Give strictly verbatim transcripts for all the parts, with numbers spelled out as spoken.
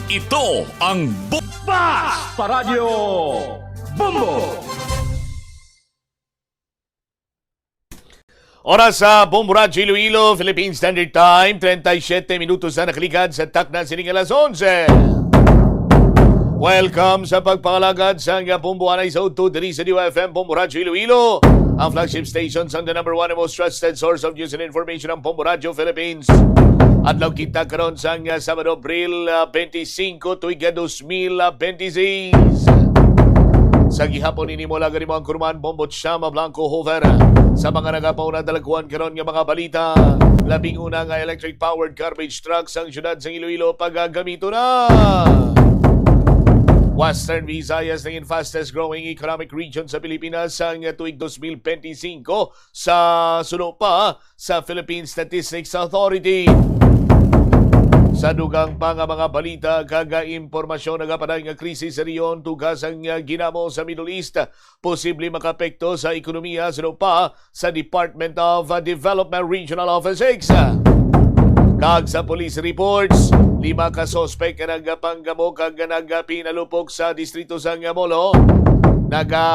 Ito ang Bu- Basta Radyo Bombo! Oras sa Bombo Radyo Iloilo, Philippine Standard Time, treinta y siete minutos na nakaligad sa takna sining alas onse. Welcome sa pagpangalagad sang Bombo Anay sa Udto diri sa D Y F M Bombo Radyo Iloilo, ang flagship station sang the number one and most trusted source of news and information, ang Bombo Radyo Philippines. Adlaw kita karon sang, ah, Sabado, Abril, ah, twenty-cinco, tuig, ah, dos mil, ah, twenty-six. Sa gihapon ini mo lang mo ang kurman, Bombo Chama Blanco Hover. Sa mga nagapauna dalagwan karon nga mga balita, labing una nga electric-powered garbage truck sang siyudad sang Iloilo pagagamito na. Western Visayas naging fastest growing economic region sa Pilipinas sang tuig dos mil benti singko, sa suno pa sa Philippine Statistics Authority. Sa dugang pa nga mga balita kag impormasyon, nagapanay nga krisis sa rehiyon tungod sang ginamo sa Middle East posible makaapekto sa ekonomiya, suno pa sa Department of Development Regional Office six. Kag sa police reports, lima ka suspek nga nagpanggamo kag nagpinalupok sa distrito sang Molo, naga,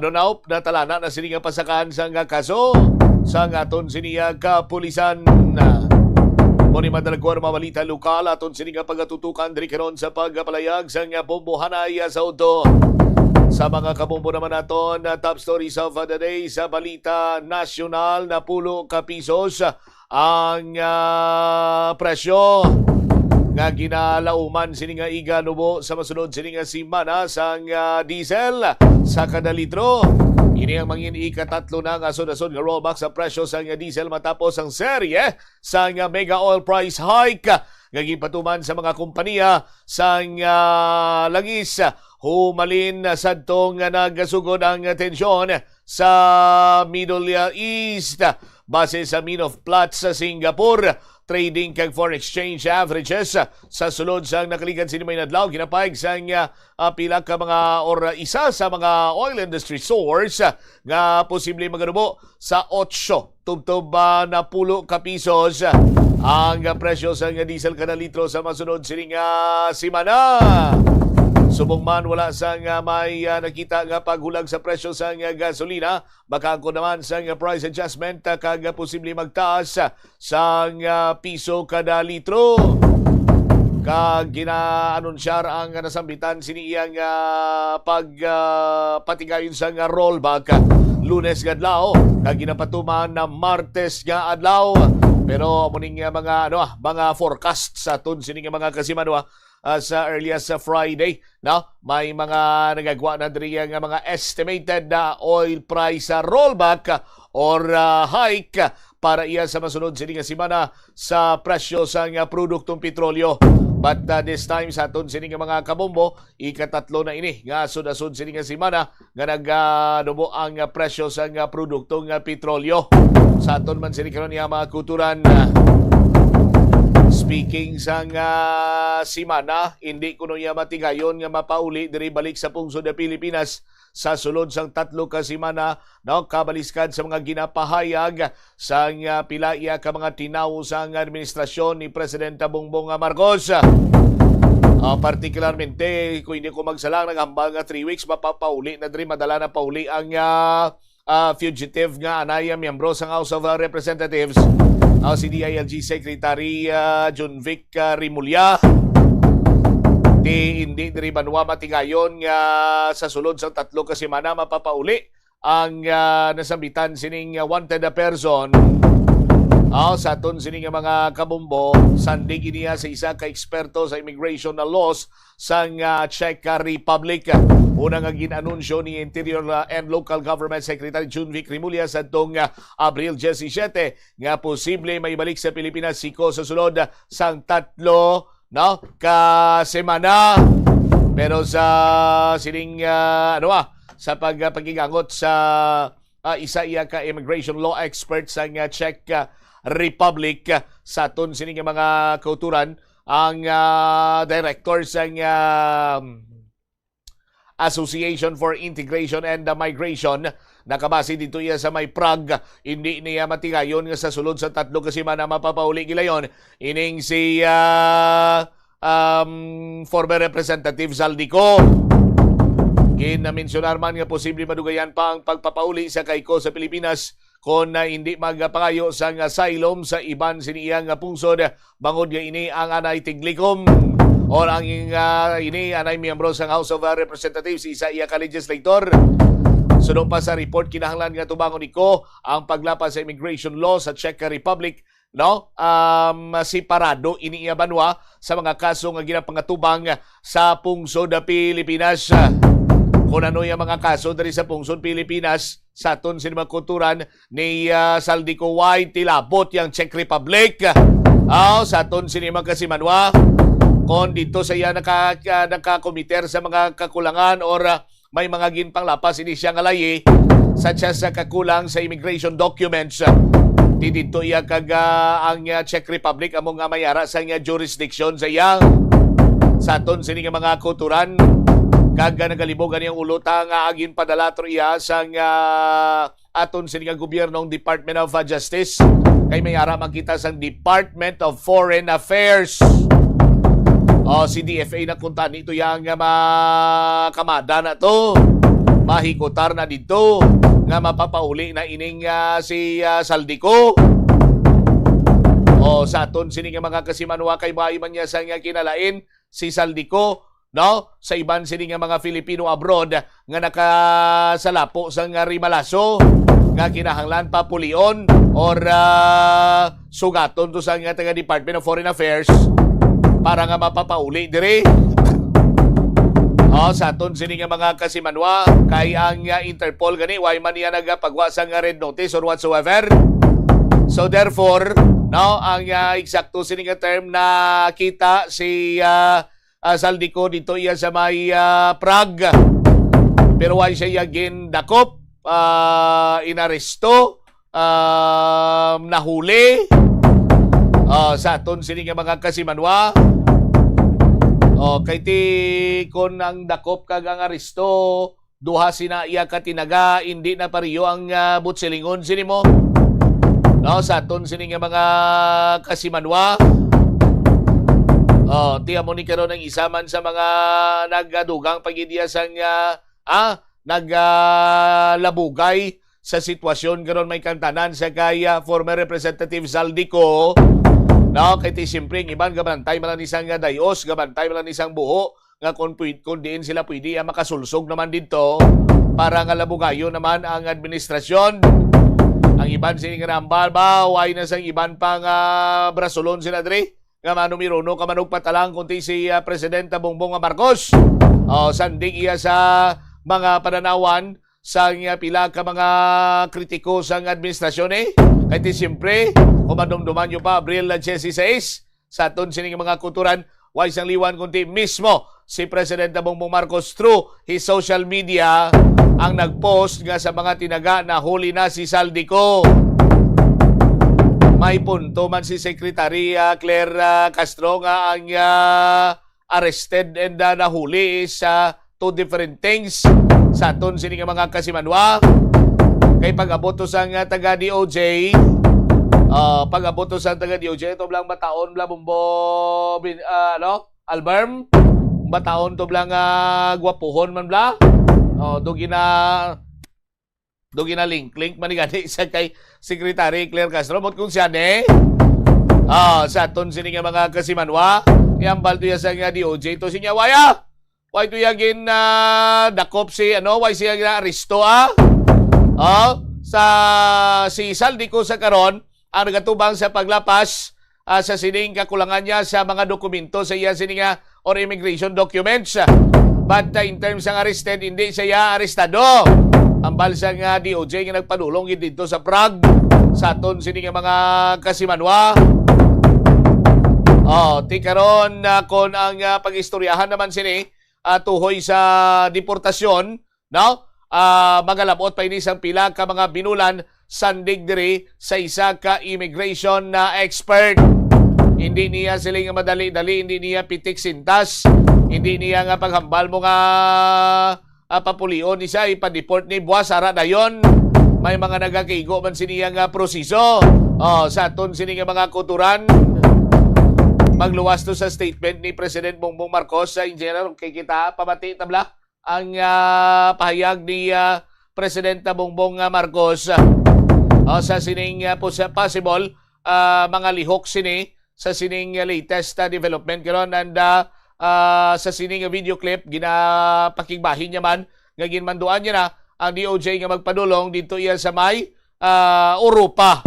ano na, natalana na sini nga pasakaan sang kaso sang aton sini nga kapulisan. Mo ni madalagwar mga balita lokal aton sini nga pagatutukan diri karon sa pagpalayag sang Bombo Anay sa Udto. Sa mga kabombo naman naton, ah, top stories of the day sa balita nasyonal, napulo ka pisos ang, ah, presyo nga ginalauman sini nga iganubo sa masunod sini nga semana sang, ah, diesel sa kada litro. Ini ang mangin ikatatlo na nga sunod-sunod nga rollback sa presyo sang, ah, diesel matapos ang serye sang, ah, mega oil price hike nga ginpatuman sa mga kompanya sang, ah, langis. Humalin sadto nga nagasugod ang tensyon sa Middle East. Base sa Mean of Platts sa Singapore, trading kag foreign exchange averages sa sulod sang nakaligad sini may adlaw, ginapahayag sang, ah, pila ka mga or isa sa mga oil industry source nga posible maganubo sa otso tubtob, ah, napulo ka pisos ang presyo sang diesel kada litro sa masunod sini nga semana. Subong man wala sang may, ah, nakita nga paghulag sa presyo sang gasolina, makaangkon naman sang price adjustment, ah, kag posible magtaas sang, ah, piso kada litro. Kag ginaanunsiyar ang nasambitan sini iyang, ah, pag, ah, patigayon sang rollback Lunes nga adlaw, kag ginapatuman na Martes nga adlaw. Pero amo ning, ah, mga, ano, ah, mga forecast sa aton sini nga mga kasimanwa, ah, sa early as, ah, Friday, no? May mga nagagwa na diri nga mga estimated na oil price, ah, rollback or, ah, hike para iya sa masunod sini nga semana sa presyo sang, ah, produktong petrolyo. But, ah, this time, sa aton sini nga mga kabombo, ikatatlo na ini nga asod-asod sini nga semana nga naganubo ang, ah, presyo sang, ah, produktong, ah, petrolyo. Sa aton man sini karon nga mga kauturan, ah, speaking sang, ah, semana, hindi kuno iya matigayon nga mapauli diri balik sa pungsod nga Pilipinas sa sulod sang tatlo ka semana, no, kabaliskad sa mga ginapahayag sang, ah, pila iya ka mga tinawo sang administrasyon ni Presidente Bongbong Marcos. Ah, partikularmente, kung hindi ko magsala, naghambal nga three weeks, mapapauli na diri, madala na pauli ang, ah, ah, fugitive nga anay miyembro sang House of, ah, Representatives, ah, si D I L G Secretary, ah, Junvic, ah, Remulla. Ti hindi diri banwa matigayon nga sa sulod sang tatlo ka semana mapapauli ang, ah, nasambitan sining, ah, wanted person. Ah, sa aton sini nga mga kabombo, sandig iniya sa isa ka eksperto sa immigration na laws sang, ah, Czech Republic. Una nga gin-anunsyo ni Interior, ah, and Local Government Secretary Junvic Remulla sa tong, ah, Abril disisiete nga posible maibalik sa Pilipinas si Kiko sa sulod sang tatlo, no, ka semana. Pero sa sining, ah, ano, ah, sa pag-, ah, paghigangot sa, ah, isa iya ka immigration law expert sang, ah, Czech, ah, Republic, ah, sa aton sini nga mga kauturan, ang, ah, director sang, ah, Association for Integration and Migration. Nakabase dito iya sa may Prague, hindi niya matigayon nga sa sulod sa tatlo ka semana mapapauli gilayon ining si, ah, um, former Representative Zaldy Co. Ginamensyonar man nga posible madugayan pa ang pagpapauli sa CAICO sa Pilipinas kon, ah, hindi magpangayo sang asylum sa iban sini iya nga pungsod, bangod nga ini ang anay tiglikom or ang, ah, ini anay miyembro sang House of, ah, Representatives, isa iya ka legislator. Suno pa sa report, kinahanglan nga tubangon ni Co ang paglapas sa immigration law sa Czech Republic, no? Um, separado ini iya banwa sa mga kaso nga ginapangatubang sa pungsod Pilipinas. Kung ano yung mga kaso diri sa pungsod Pilipinas, sa aton sini mga kulturan ni, ah, Zaldy Co, way tilabot yang Czech Republic. Aw, sa aton sini mga kasimanwa, kung dito sa iya naka, ah, nakakomiter sa mga kakulangan or, ah, may mga ginpanglapas ini siya nga layi, such as sa kakulang sa immigration documents. Di dito iya kag, ah, ang, ah, Czech Republic amo nga may ara sa iya jurisdiction sa iya. Sa aton sini nga mga kulturan, kag, ah, nagalibog ang iyang ulo ta nga agin padala to iya sang, ah, aton sini nga gobyernong Department of, ah, Justice, kay may ara makita sang Department of Foreign Affairs. O, si D F A na kunta nito yang, ah, makamada na to. Mahikutar na dito nga mapapauli na ining, ah, si, ah, Zaldy Co. O, sa aton sini nga mga kasimanwa, kay maayo man niya sa nga kinalain si Zaldy Co, no? Sa iban sini nga mga Filipino abroad nga nakasalapo sa nga rimalaso nga kinahanglan papulion or, ah, sugaton to sa nga taga Department of Foreign Affairs para nga mapapauli diri. O, sa aton sini nga mga kasimanwa, kay ang, ah, Interpol gani, way man niya nagapagwa sa nga red notice or whatsoever. So therefore, no, ang, ah, eksakto sini nga term na kita si, ah, ah, Zaldy Co dito iya sa may, ah, Prague. Pero way siya iya gindakop, ah, inaresto, ah, nahuli. Ah, sa aton sini nga mga kasimanwa. O, kay ti kon ang dakop kag ang aresto, duha sina iya ka tinaga, hindi na pareho ang, ah, butsilingon sini mo. No, sa aton sini nga mga kasimanwa. O, ti amo ni karon ang isa man sa mga nagadugang pag-ideya sang, ah, ah, nag, ah, labugay sa sitwasyon karon may kantanan sa kay, ah, former Representative Zaldy Co. No, kay ti siyempre ang iban gabantay man lang ni sang, ah, dayos, gabantay man lang ni sang buho nga kung pwed-, kung diin sila pwede, ah, makasulsog naman dito para nga labugayon naman ang administrasyon. Ang iban sini nga nambal ba, way na sang iban pa nga brasulon sila diri nga manumiruno ka manog patalang kundi si, ah, Presidente Bongbong Marcos. O, sandig iya sa mga pananawan sang, ah, pila ka mga kritiko sang administrasyon, eh. Kay ti siyempre, kung madumduman nyo pa, Abril dieciséis, sa aton sining mga kuturan, way sang liwan kundi mismo si Presidente Bongbong Marcos through his social media ang nag-post nga sa mga tinaga nahuli na si Zaldy Co. May punto man si Secretary, ah, Claire, ah, Castro nga ang, ah, arrested and, ah, nahuli is, ah, two different things sa aton sini nga mga kasimanwa. Kay pag-abot to sang, ah, taga D O J, ah, pag-abot to sang taga D O J, ito blang bataon bla Bombo, bin-, ah, ano, Alberm, bataon to blang, ah, gwapuhon man bla. Oh, do gina do ginalinklink man ni gani sa kay Secretary Claire Castro. But kung siya ni, ah, sa aton sini nga mga kasimanwa, iambal to ya sa nga D O J to sinya, waya! Why to ya gin, ah, dakop si, ano, why siya gina-aresto, ah? Oh, sa si Zaldy Co sa karon, ang nagatubang sa paglapas, ah, sa sining kakulangan niya sa mga dokumento sa iya sini nga or immigration documents. But, ah, in terms ng arrested, hindi siya arestado. Ang balsa nga D O J nga nagpadulong gid dito sa Prague sa aton sini nga mga kasimanwa. Oh, ti karon, ah, kon ang, ah, pag-istoryahan naman sini, ah, tuhoy sa deportasyon, no? Ah, magalabot pa ini sang pila ka mga binulan sandig diri sa isa ka immigration na expert. Hindi niya sila nga madali-dali, hindi niya pitik sintas, hindi niya nga paghambal mo nga, ah, papulion ni siya, ipa-deport ni buwas, ara dayon. May mga nagakigo man siniya nga proseso. Oh, sa aton sini nga mga kuturan, Magluwas to sa statement ni President Bongbong Marcos. Sa engineer, okay kita, pamati tabla ang ah, pahayag ni ah, Presidenta Bongbong ah, Marcos. O, sa sining ah, pos- possible ah, mga lihok sini sa sining ah, latest ah, development karon, and ah, ah, sa sining ah, video clip ginapakigbahin niya man nga ginmanduan niya na ang D O J nga magpadulong dito iya sa may ah, Europa.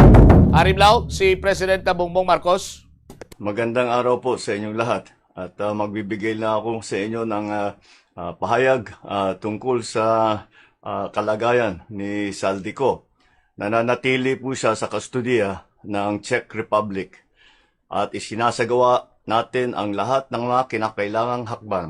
Arimlaw, si Presidenta Bongbong Marcos. Magandang araw po sa inyong lahat. At ah, magbibigay na ako sa inyo ng ah, ah, pahayag ah, tungkol sa ah, kalagayan ni Zaldy Co. Nananatili po siya sa kustodiya ng Czech Republic at isinasagawa natin ang lahat ng mga kinakailangang hakbang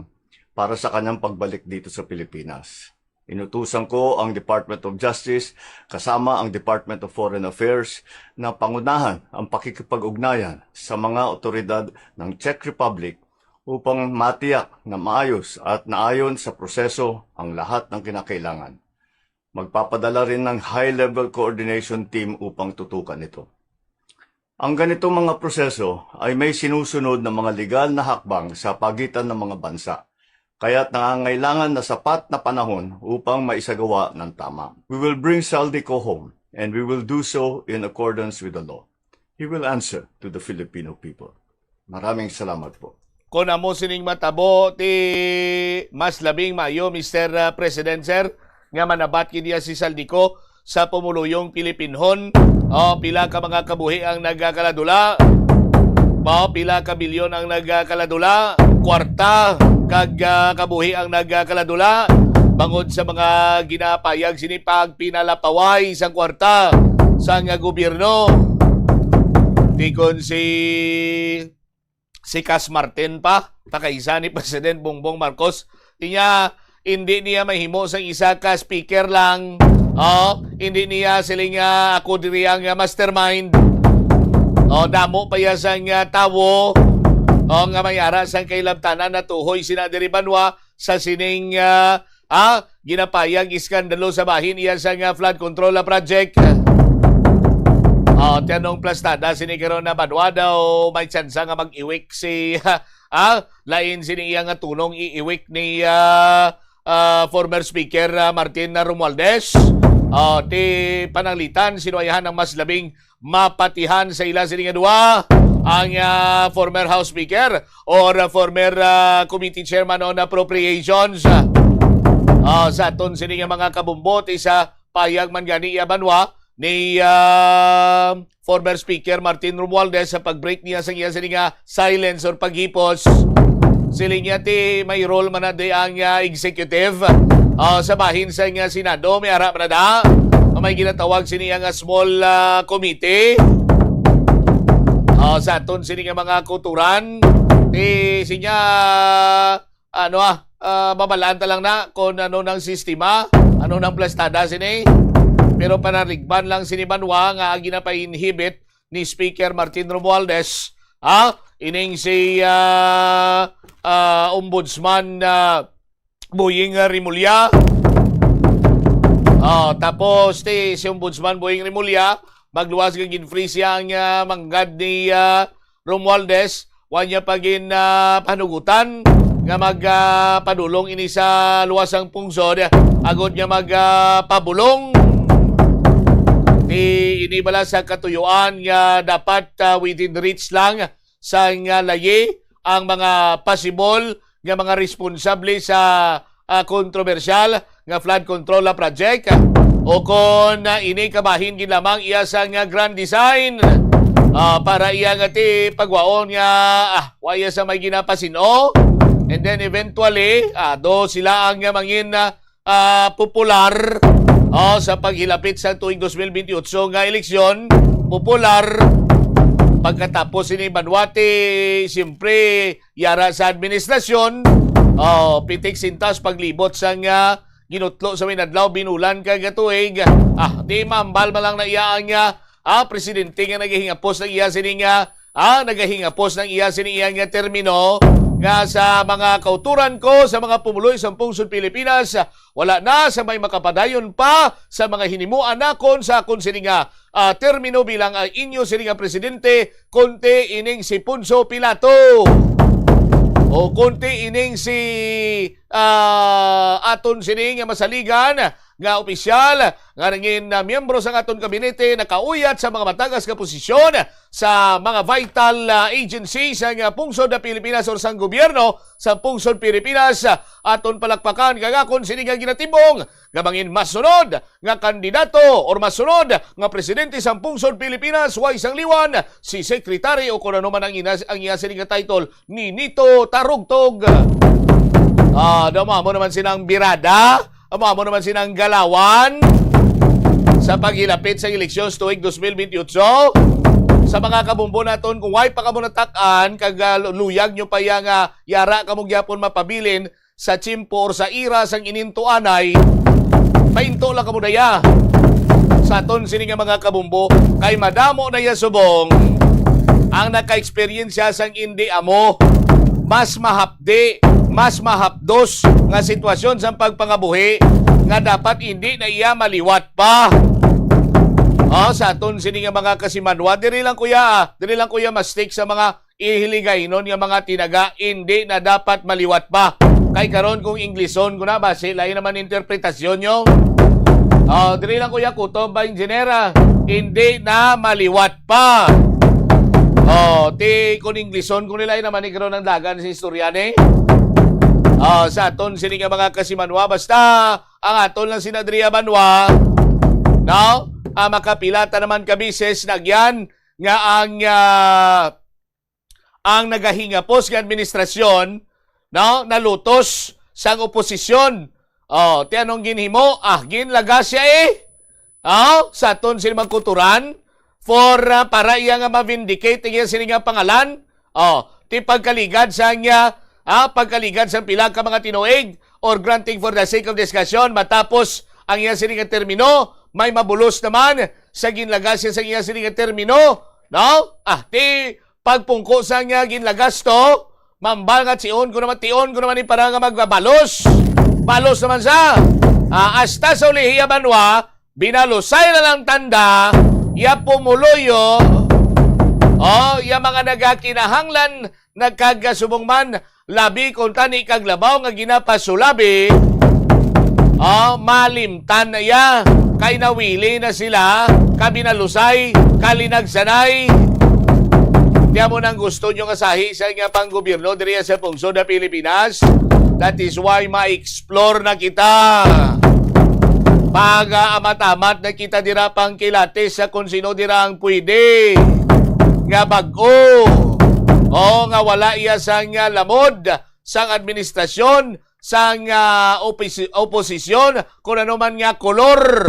para sa kanyang pagbalik dito sa Pilipinas. Inutusan ko ang Department of Justice kasama ang Department of Foreign Affairs na pangunahan ang pakikipag-ugnayan sa mga otoridad ng Czech Republic upang matiyak na maayos at naayon sa proseso ang lahat ng kinakailangan. Magpapadala rin ng high-level coordination team upang tutukan ito. Ang ganitong mga proseso ay may sinusunod na mga legal na hakbang sa pagitan ng mga bansa, kaya't nangangailangan na sapat na panahon upang maisagawa ng tama. We will bring Zaldy Co home, and we will do so in accordance with the law. He will answer to the Filipino people. Maraming salamat po. Kon amo sining matabo, ti mas labing maayo, Mister ah, President, sir, nga manabat gid niya si Zaldy Co sa pumuluyong Pilipinhon. O, pila ka mga kabuhi ang nagakaladula? O, pila ka bilyon ang nagakaladula? Kwarta kag ah, kabuhi ang nagakaladula bangod sa mga ginapayag sini pagpinalapaway sang kwarta sang gobyerno. Ti kon si si Cas Martin pa, ta kaisa ni President Bongbong Marcos. Niya, hindi niya mahimo sang isa ka speaker lang. Oh, hindi niya siling nga ako diri ang ah, mastermind. Oh, damo pa iya sang ah, tawo. Oh, nga may ara sang kailabtanan na tuhoy sina diri banwa sa sining ah, ah, ginapayag iskandalo sa bahin iya sang ah, flood control ah, project. Oh, ti anong plastada sini karon na banwa daw may tsansa nga mag-iwik si ah, lain sini iya nga tunong iiwik ni ah, ah, former speaker ah, Martin Romualdez. Oh, ti pananglitan, sinuwayahan ang mas labing mapatihan sa ila sini nga duwa, ang ah, former House Speaker or former ah, Committee Chairman on Appropriations. Ah, sa aton sini nga mga kabumbot, isa payag man gani iya banwa ni ah, former Speaker Martin Romualdez sa pag-break niya sa iya sini nga silence or paghipos. Siling niya ti may role man na di ang ah, executive ah, sa bahin sa nga Senado, may ara man na da. May ginatawag sini nga small ah, committee. Ah, sa aton sini nga mga kuturan, ti sinya ano ah, ah, mabalaan ta lang na kung ano nang sistema, ano nang plastada sini. Pero panarigban lang sini banwa nga ginapa-inhibit ni Speaker Martin Romualdez, ha? Ining si ah, ah, Ombudsman ah, Boying Remulla. Ah, tapos ti si Ombudsman Boying Remulla, magluwas nga gin-free siya ang ah, manggad ni ah, Romualdez, wa niya pa gin ah, panugutan nga mag ah, padulong ini sa luwas sang pungsod, agod nga mag ah, pabulong. Ti ini bala sa katuyuan nga dapat ah, within reach lang sa nga layi ang mga pasibol nga mga responsable sa ah, kontrobersyal nga flood control ah, project, o kon ah, ini kabahin gid lamang iya sa nga grand design ah, para iya nga ti pagwaon nga ah, wa iya sa may ginapasin-o. And then eventually, ah, do sila ang nga mangin ah, ah, popular, oh, sa paghilapit sa tuig dos mil bentiocho nga eleksyon, popular. Pagkatapos ini banwa, ti siyempre yara sa administrasyon, oh, pitik sintas paglibot sa nga ginutlo sa may adlaw, binulan kag tuig. Ah, di mambal man lang na iya ang ah, ah, presidente nga nagahingapos ng iya sini nga ah, nagahingapos ng iya sini iya nga termino. nga sa mga kauturan ko, sa mga pumuloy sa pungsod Pilipinas, wala na sa may makapadayon pa sa mga hinimuan nakon sa akon sini nga, ah, termino bilang, ah, inyo sini nga presidente, kunti ining si Poncio Pilato. O kunti ining si, ah, aton sini nga masaligan nga opisyal nga nangin, ah, miyembro sa aton kabinete nakauyat sa mga matagas nga posisyon sa mga vital, ah, agency sa nga pungsod na Pilipinas or sang gobyerno sa pungsod Pilipinas. Aton palakpakan kag akon sini nga ginatibong nga mangin masunod nga kandidato or masunod nga presidente sang pungsod Pilipinas, way sang liwan, si Secretary o kung ano man ang, ina, ang iya sini nga title, Ninito Tarugtog. Ah, daw mo naman sinang birada, amo mo naman sinang galawan sa paghilapit sa eleksyon sa tuig twenty twenty-eight. Sa mga kabumbo naton, kung way pa kamo natak-an, kag, ah, luyag nyo pa iya nga yara kamo gyapon mapabilin sa tiyempo or sa ira sang ininto anay, painto lang kamo daya sa aton sini nga mga kabumbo, kay madamo na iya subong ang naka-eksperyensya sang indi amo. Mas mahapdi, mas mahapdos nga sitwasyon sang pagpangabuhi nga dapat indi na iya maliwat pa. Oh, sa aton sini nga mga kasimanwa, diri lang kuya, ah, diri lang kuya mastik sa mga ihiligaynon nga mga tinaga, indi na dapat maliwat pa. Kay karon kung Inglison ko na, basi lain naman interpretasyon nyo. Oh, diri lang kuya kutob ba, engineer, ah? Indi na maliwat pa. Oh, ti kung Inglison ko nila, naman ni karon ang dagan sa istorya ni. Oh, sa aton sini nga mga kasimanwa, basta ang aton lang sina Dria Banwa, no? Ah, makapila ta naman ka beses nagyan nga ang, ah, ang nagahingapos nga administrasyon, no, nalutos sang oposisyon. Oh, ti anong ginhimo? Ah, ginlagas siya eh. Oh, sa aton sini magkuturan for, ah, para iya nga ma-vindicate iya sini nga pangalan. Oh, ti pagkaligad sang, ah, ah, pagkaligad sang pila ka mga tinuig or granting for the sake of discussion matapos ang iya sini nga termino, may mabulos naman sa ginlagas siya sa iya sini nga termino, no? Ah, ti pagpungko sang, ah, ginlagas to, mambal nga tion ko naman, tion ko naman ni para nga magbabalos. Balos naman sa, ah, hasta sa ulihi iya banwa, binalusay na lang tanda, ya pumuluyo, oh, ya mga nagakinahanglan, nagkagasubong man, labi kung tani kag labaw nga ginapasulabi, oh, malimtan na iya, kay nawili na sila, kabinalusay, kalinagsanay. Di amo nang gusto nyo nga sahi sa nga panggobyerno diri sa pungsod na Pilipinas. That is why ma-explore na kita. Pag-amat-amat na kita dira pangkilatis sa kung sino dira ang pwede nga bag-o o nga wala iya sang, ah, lamod sang administrasyon sang, ah, opisi-, oposisyon, kung ano man nga kolor.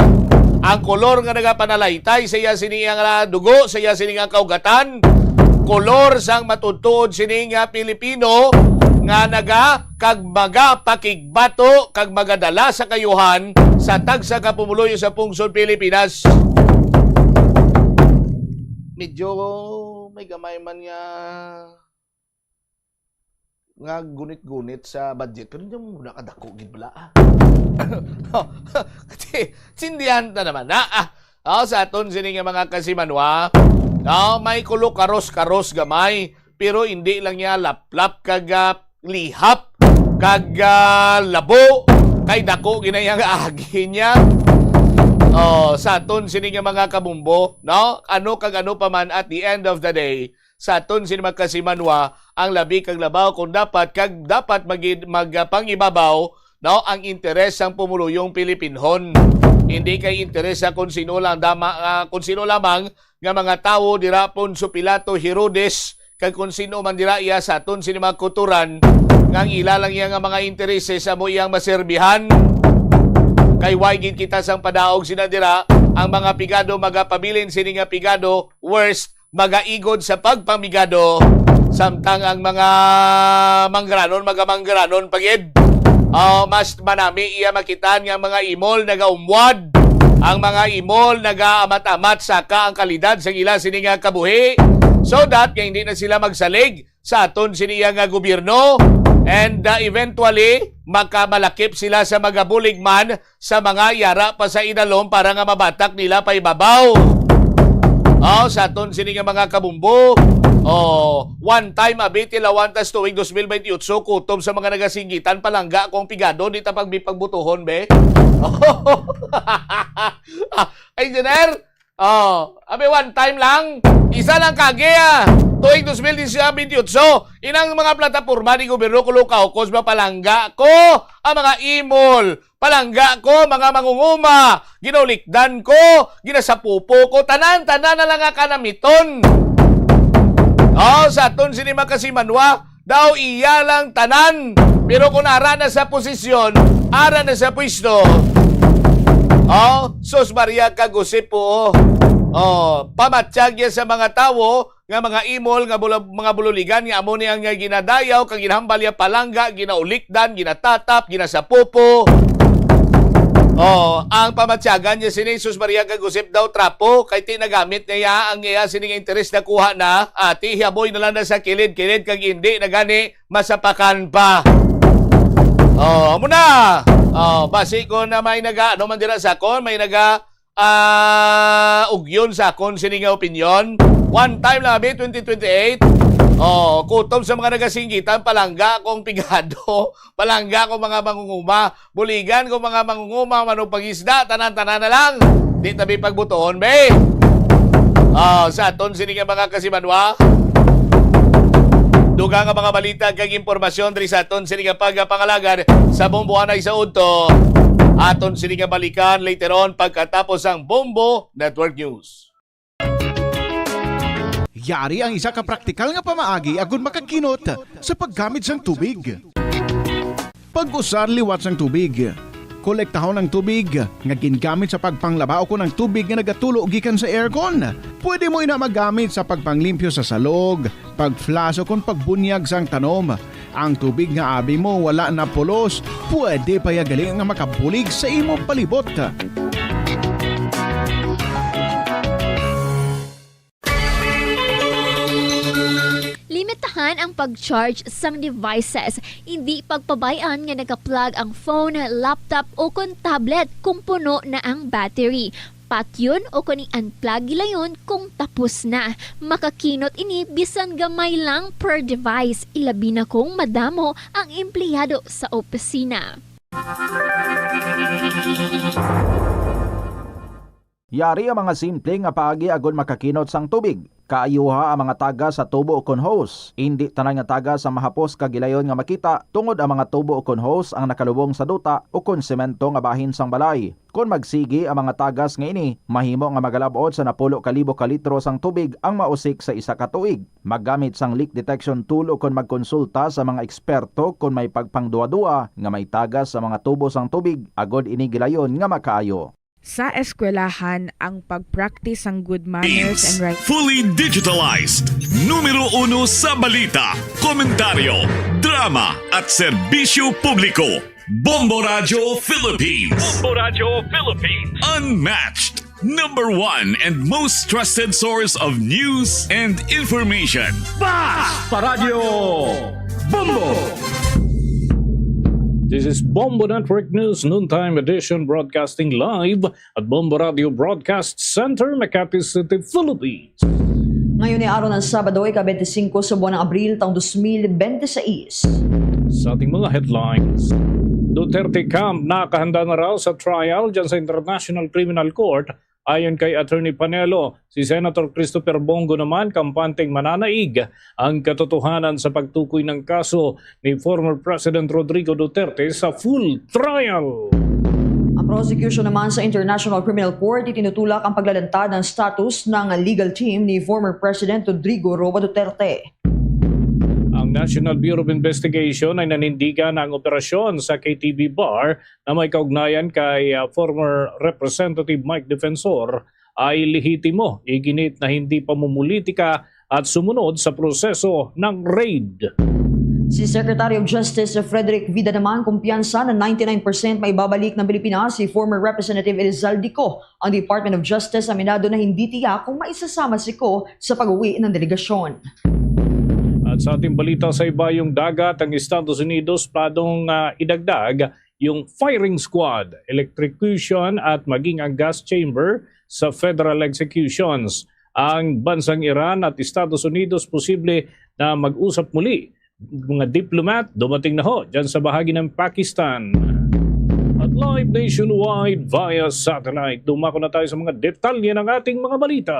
Ang kolor nga nagapanalaytay sa iya sini nga dugo, sa iya sini nga kaugatan, kolor sang matuod-tuod sini nga Pilipino nga naga kag magapakigbato kag magadala sa kayuhan sa tagsa ka pumuluyo sa pungsod Pilipinas. Medyo may gamay man nga nga gunit-gunit sa budget, pero hindi mo muna kadako gid bala, ah. Kasi sindihan ta naman na, ah. Oh, sa aton sini nga mga kasimanwa, oh, may kulo karos-karos gamay, pero hindi lang niya laplap kag, ah, lihap kag, ah, labo kay dako ginayang agi niya. Oh, sa aton sini nga mga kabumbo, no? Ano kag ano pa man, at the end of the day, sa aton sini magkasimanwa ang labi kag labaw kung dapat kag dapat magi-, magpangibabaw, no, ang interes sang pumuluyong Pilipinhon. Hindi kay interes sa kung sino lang dama, ah, kung sino lamang nga mga tawo dira, Poncio Pilato, Herodes, kag kung sino man dira iya sa aton sini mga kuturan nga ang ila lang iya nga mga intereses amo iyang maserbihan. Kay way gid kita sang padaog sina dira, ang mga pigado magapabilin sini nga pigado, worst, magaigod sa pagpamigado, samtang ang mga mangranon, magamangranon pa gid. Oh, mas manami iya makitaan nga mga imol nagaumwad, ang mga imol nagaamat-amat saka ang kalidad sa ila sini nga kabuhi, so that nga hindi na sila magsalig sa aton sini nga gobyerno. And, ah, eventually, makamalakip sila sa mga buligman sa mga yara pa sa idalom para nga mabatak nila paibabaw. Oh, sa aton sini nga mga kabumbo. Oh, one time abi ti lawan tas tuig dos mil bentiocho, kutob sa mga nagasinggitan, palangga ko ang pigado, di ta pagbi pagbutuhon, be. Ay, engineer, oh, abi, one time lang. Isa lang kagi, ah. Tuig dos mil bentiocho, inang mga plataporma ni Gobyerno Kulukaw, kos mapalangga ko ang mga imol. Palangga ko, mga mangunguma. Ginaulikdan ko, ginasapupo ko. Tanan, tanan na lang nga kanamiton. Oh, sa aton sini makasimanwa, daw iya lang tanan. Pero kung ara na sa posisyon, ara na sa pwesto, oh, sus Maria, kagusip po, oh. Oh, pamatyag niya sa mga tawo nga mga imol, nga bula-, mga bululigan, nga amo ni ang ginadayaw, kag ginahambal niya palangga, ginaulikdan, ginatatap, ginasapupo. Oh, ang pamatyagan niya sini, sus Maria, kagusip daw trapo, kay ti nagamit niya ang iya sini nga interes, nakuha na, ati, hiaboy na lang na sa kilid-kilid, kag hindi na gani masapakan pa. Oh, amo na. Oh, basi ko na may naga, ano man dira sa kon, may naga, ah, ugyon sa akon sini nga opinyon. One time lang, abi, twenty twenty-eight. Oh, kutob sa mga nagasinggitan, palangga kong pigado, palangga kong mga mangunguma, buligan kong mga mangunguma, manong pangisda, tanan-tanan na lang. Di tabi pagbutuhon, be. Ah, sa aton sini nga mga kasimanwa. Dugang nga mga balita kag impormasyon diri sa aton sini nga pagpangalagad sa Bombo Anay sa Udto. Aton sini nga balikan later on pagkatapos ang Bombo Network News. Yari ang isa ka praktikal nga pamaagi agud makakinot sa paggamit sang tubig. Pag-usar liwat sang tubig. Kolektahon ang tubig nga gingamit sa pagpanglaba ukon ang tubig nga nagatulo gikan sa aircon. Pwede mo ina magamit sa pagpanglimpyo sa salog, pag-flush ukon pagbunyag sang tanom. Ang tubig nga abi mo wala na pulos, pwede pa ya gali nga makabulig sa imo palibot. Limitahan ang pag-charge sang devices. Indi pagpabay-an nga naka-plug ang phone, laptop, o kon tablet kung puno na ang battery. Patyon o kon i-unplug gilayon kung tapos na. Makakinot ini bisan gamay lang per device, ilabi na kung madamo ang empleyado sa opisina. Yari ang mga simple nga paagi agud makakinot sang tubig. Kaayuha ang mga tagas sa tubo ukon hose. Indi tanan nga tagas ang mahapos kag gilayon nga makita, tungod ang mga tubo ukon hose ang nakalubong sa duta ukon semento nga bahin sang balay. Kon magsigi ang mga tagas nga ini, mahimo nga magalab-ot sa napulo ka libo ka litro sang tubig ang mausik sa isa ka tuig. Maggamit sang leak detection tool ukon magkonsulta sa mga eksperto kon may pagpangduwa-duwa nga may tagas sa mga tubo sang tubig, agud ini gilayon nga makaayo. Sa eskwelahan, ang pag-practice sang good manners and right. Fully digitalized. Numero uno sa balita, komentaryo, drama, at serbisyo publiko. Bombo Radyo Philippines. Bombo Radyo Philippines. Unmatched. Number one and most trusted source of news and information. Basta Radyo Bombo! This is Bombo Network News Noontime Edition, broadcasting live at Bombo Radio Broadcast Center, Makati City, Philippines. Ngayon ay araw ng Sabado, ika-twenty-five sa buwan ng Abril, taong twenty twenty-six. Sa ating mga headlines, Duterte camp nakahanda na raw sa trial dyan sa International Criminal Court. Ayon kay Attorney Panelo, si Senator Christopher Bong Go naman kampanteng mananaig ang katotohanan sa pagtukoy ng kaso ni former President Rodrigo Duterte sa full trial. Ang prosecution naman sa International Criminal Court itinutulak ang paglalantad ng status ng legal team ni former President Rodrigo Roa Duterte. Ang National Bureau of Investigation ay nanindigan na ang operasyon sa K T V bar na may kaugnayan kay, ah, former Representative Mike Defensor ay lehitimo, iginit na hindi pamumulitika at sumunod sa proseso ng raid. Si Secretary of Justice Frederick Vida naman kumpiyansa na ninety-nine percent maibabalik ng Pilipinas si former Representative Elizalde Co. Ang Department of Justice aminado na hindi tiyak kung maisasama si Co. Sa pag-uwi ng delegasyon. At Sa ating balita, sa ibayong dagat, ang Estados Unidos planong, ah, idagdag yung firing squad, electrocution at maging ang gas chamber sa federal executions. Ang bansang Iran at Estados Unidos posible na mag-usap muli. Mga diplomat dumating na ho dyan sa bahagi ng Pakistan. At live nationwide via satellite, dumako na tayo sa mga detalye ng ating mga balita.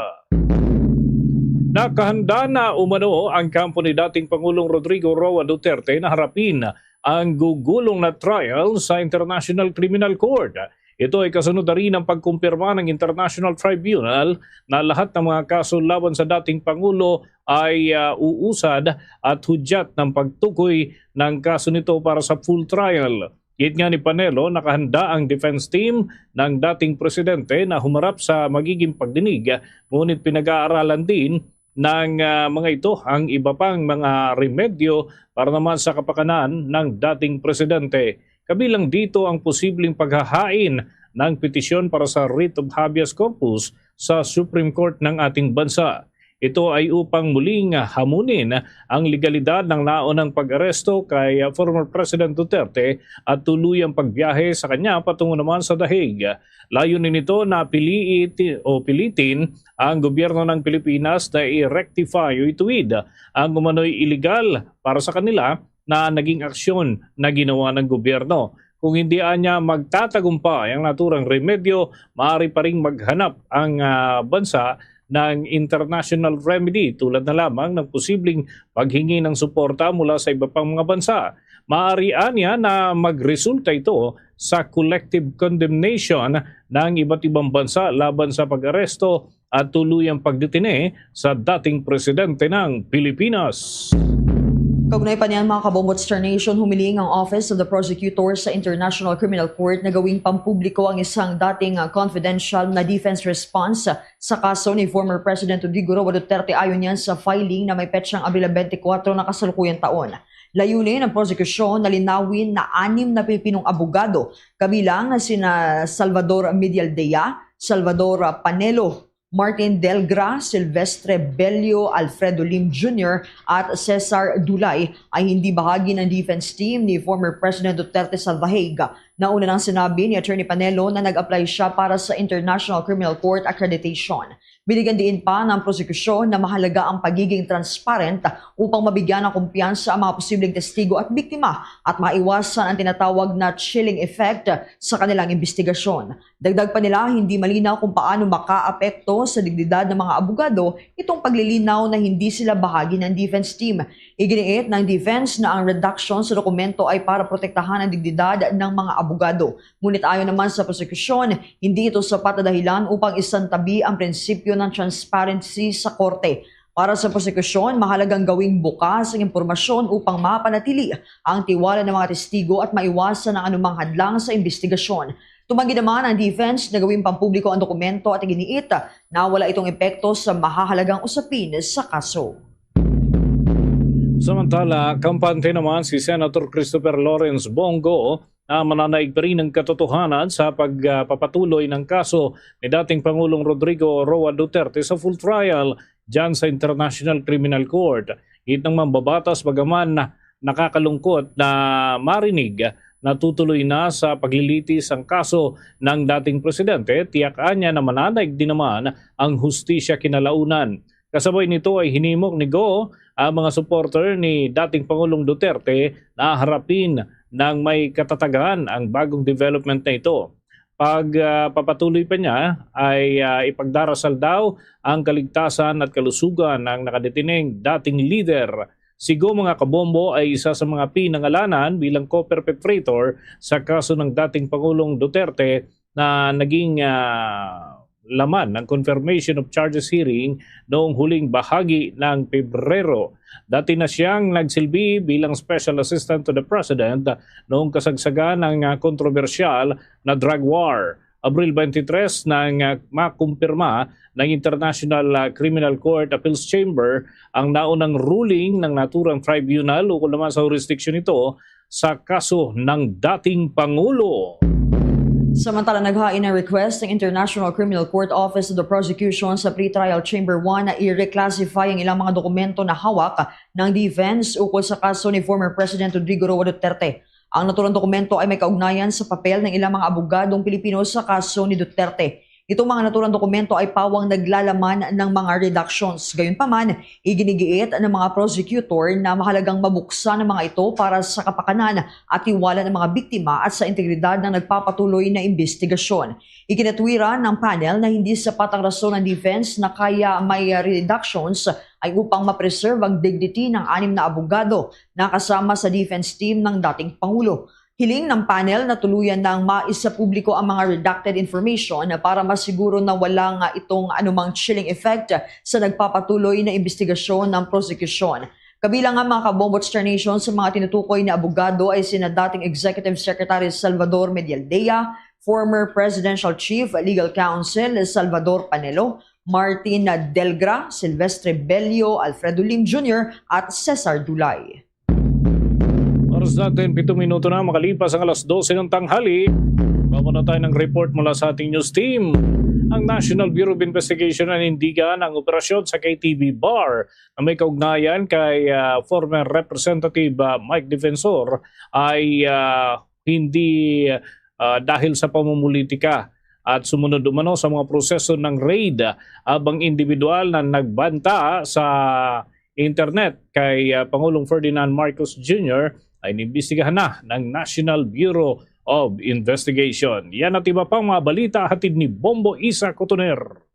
Nakahanda na umano ang kampo ni dating Pangulong Rodrigo Roa Duterte na harapin ang gugulong na trial sa International Criminal Court. Ito ay kasunod na rin ng pagkumpirma ng International Tribunal na lahat ng mga kaso laban sa dating Pangulo ay, ah, uusad at hudyat ng pagtukoy ng kaso nito para sa full trial. Gid nga ni Panelo, nakahanda ang defense team ng dating presidente na humarap sa magiging pagdinig, ngunit pinag-aaralan din ng, ah, mga ito ang iba pang mga remedyo para naman sa kapakanan ng dating presidente. Kabilang dito ang posibleng paghahain ng petisyon para sa writ of habeas corpus sa Supreme Court ng ating bansa. Ito ay upang muling hamunin ang legalidad ng naunang pag-aresto kay, ah, former President Duterte at tuluyang pagbiyahe sa kanya patungo naman sa The Hague. Layunin nito na piliit o pilitin ang gobyerno ng Pilipinas na i-rectify o ituwid ang umano'y iligal para sa kanila na naging aksyon na ginawa ng gobyerno. Kung hindi anya magtatagumpay ang naturang remedyo, maaari pa ring maghanap ang, ah, bansa ng international remedy, tulad na lamang ng posibleng paghingi ng suporta mula sa iba pang mga bansa. Maaari anya na magresulta ito sa collective condemnation ng iba't ibang bansa laban sa pag-aresto at tuluyang pagdetine sa dating presidente ng Pilipinas. Kaugnay pa niyan, mga kabombo at Star Nation, humiling ang Office of the Prosecutor sa International Criminal Court na gawing pampubliko ang isang dating, ah, confidential na defense response sa kaso ni former President Rodrigo Roa Duterte, ayon niyan sa filing na may petsang Abril twenty-four na kasalukuyang taon. Layunin ng prosekusyon na linawin na anim na Pilipinong abogado, kabilang na sina Salvador Medialdea, Salvador Panelo, Martin Delgra, Silvestre Bello, Alfredo Lim Junior, at Cesar Dulay, ay hindi bahagi ng defense team ni former President Duterte sa The Hague. Nauna nang sinabi ni Attorney Panelo na nag-apply siya para sa International Criminal Court accreditation. Binigyan diin pa ng prosekusyon na mahalaga ang pagiging transparent upang mabigyan ng kumpiyansa ang mga posibleng testigo at biktima at maiwasan ang tinatawag na chilling effect sa kanilang investigasyon. Dagdag pa nila, hindi malinaw kung paano makaapekto sa dignidad ng mga abogado itong paglilinaw na hindi sila bahagi ng defense team. Iginiit ng defense na ang redaction sa dokumento ay para protektahan ang dignidad ng mga abogado. Ngunit ayon naman sa prosekusyon, hindi ito sapat na dahilan upang isantabi ang prinsipyo ng transparency sa korte. Para sa prosekusyon, mahalagang gawing bukas ang impormasyon upang mapanatili ang tiwala ng mga testigo at maiwasan ang anumang hadlang sa investigasyon. Tumanggi naman ang defense na gawing pampubliko ang dokumento at iginiit na wala itong epekto sa mahahalagang usapin sa kaso. Samantala, kampante naman si Senator Christopher Lawrence Bong Go na mananaig pa rin ang katotohanan sa pagpapatuloy ng kaso ni dating Pangulong Rodrigo Roa Duterte sa full trial dyan sa International Criminal Court. Gid ng mambabatas, bagaman nakakalungkot na marinig na tutuloy na sa paglilitis ang kaso ng dating presidente, tiyak-an niya na mananaig din naman ang hustisya kinalaunan. Kasabay nito ay hinimok ni Go ang mga supporter ni dating Pangulong Duterte na harapin ng may katatagan ang bagong development na ito. Pag, ah, papatuloy pa niya ay, ah, ipagdarasal daw ang kaligtasan at kalusugan ng nakadetining dating lider. Si Go, mga kabombo, ay isa sa mga pinangalanan bilang co-perpetrator sa kaso ng dating Pangulong Duterte na naging, ah, laman ng confirmation of charges hearing noong huling bahagi ng Pebrero. Dati na siyang nagsilbi bilang Special Assistant to the President noong kasagsagan ng, ah, kontrobersyal na drug war. Abril twenty-three nang, ah, makumpirma ng International, ah, Criminal Court Appeals Chamber ang naunang ruling ng naturang tribunal ukol naman sa jurisdiction nito sa kaso ng dating Pangulo. Samantala, naghain ng request ang International Criminal Court Office of the Prosecution sa Pretrial Chamber one na i-reclassify ang ilang mga dokumento na hawak ng defense ukol sa kaso ni former President Rodrigo Roa Duterte. Ang naturang dokumento ay may kaugnayan sa papel ng ilang mga abogadong Pilipino sa kaso ni Duterte. Itong mga naturang dokumento ay pawang naglalaman ng mga redactions. Gayunpaman, iginigiit ng mga prosecutor na mahalagang mabuksan ang mga ito para sa kapakanan at tiwala ng mga biktima at sa integridad ng nagpapatuloy na imbestigasyon. Ikinatwiran ng panel na hindi sapat ang rason ng defense na kaya may redactions ay upang ma-preserve ang dignity ng anim na abogado na kasama sa defense team ng dating Pangulo. Hiling ng panel na tuluyan nang maisapubliko ang mga redacted information para masiguro na walang, ah, itong anumang chilling effect sa nagpapatuloy na imbestigasyon ng prosekusyon. Kabilang ang mga kabombo at Star Nation sa mga tinutukoy na abogado ay sina dating Executive Secretary Salvador Medialdea, former Presidential Chief Legal Counsel Salvador Panelo, Martin Delgra, Silvestre Bello, Alfredo Lim Junior at Cesar Dulay. Oras natin, pito minuto na makalipas ang alas dose ng tanghali. Baba na tayo ng report mula sa ating news team. Ang National Bureau of Investigation nanindigan ang operasyon sa K T V bar na may kaugnayan kay ah, former Representative ah, Mike Defensor ay ah, hindi ah, dahil sa pamumulitika at sumunod umano sa mga proseso ng raid ah, abang individual na nagbanta sa internet kay ah, Pangulong Ferdinand Marcos Junior ay inimbestigahan na ng National Bureau of Investigation. Yan at iba pang mga balita hatid ni Bombo Isa Cotoner.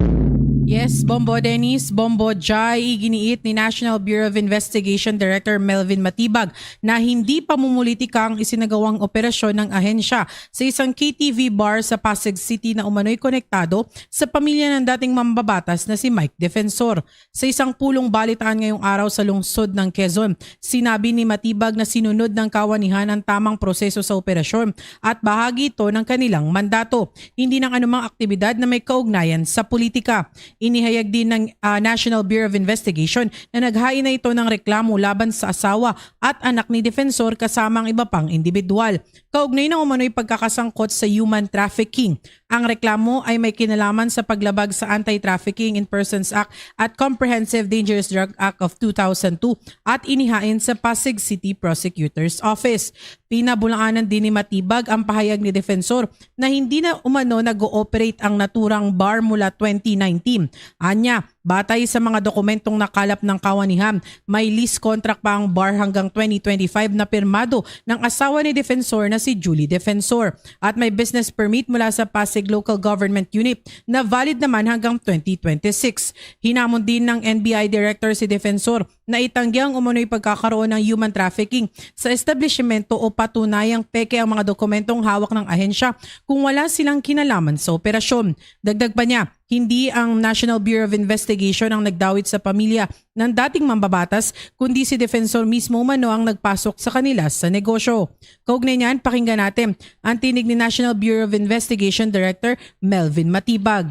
Yes, Bombo Dennis, Bombo Jai, iginiit ni National Bureau of Investigation Director Melvin Matibag na hindi pamumulitika ang isinagawang operasyon ng ahensya sa isang K T V bar sa Pasig City na umano'y konektado sa pamilya ng dating mambabatas na si Mike Defensor. Sa isang pulong balitaan ngayong araw sa lungsod ng Quezon, sinabi ni Matibag na sinunod ng kawanihan ang tamang proseso sa operasyon at bahagi ito ng kanilang mandato, hindi ng anumang aktibidad na may kaugnayan sa politika. Inihayag din ng ah, National Bureau of Investigation na naghain na ito ng reklamo laban sa asawa at anak ni Defensor kasama ang iba pang individual. Kaugnay ng umano'y pagkakasangkot sa human trafficking, ang reklamo ay may kinalaman sa paglabag sa Anti-Trafficking in Persons Act at Comprehensive Dangerous Drug Act of two thousand two at inihain sa Pasig City Prosecutor's Office. Pinabulaanan din ni Matibag ang pahayag ni Defensor na hindi na umano nag-ooperate ang naturang bar mula twenty nineteen. Anya, batay sa mga dokumentong nakalap ng kawanihan, may lease contract pa ang bar hanggang twenty twenty-five na pirmado ng asawa ni Defensor na si Julie Defensor at may business permit mula sa Pasig Local Government Unit na valid naman hanggang twenty twenty-six. Hinamon din ng N B I Director si Defensor na itanggi ang umano'y pagkakaroon ng human trafficking sa establishmento o patunayang peke ang mga dokumentong hawak ng ahensya kung wala silang kinalaman sa operasyon. Dagdag pa niya, hindi ang National Bureau of Investigation ang nagdawit sa pamilya ng dating mambabatas, kundi si Defensor mismo umano ang nagpasok sa kanila sa negosyo. Kaugnay niyan, pakinggan natin ang tinig ni National Bureau of Investigation Director Melvin Matibag.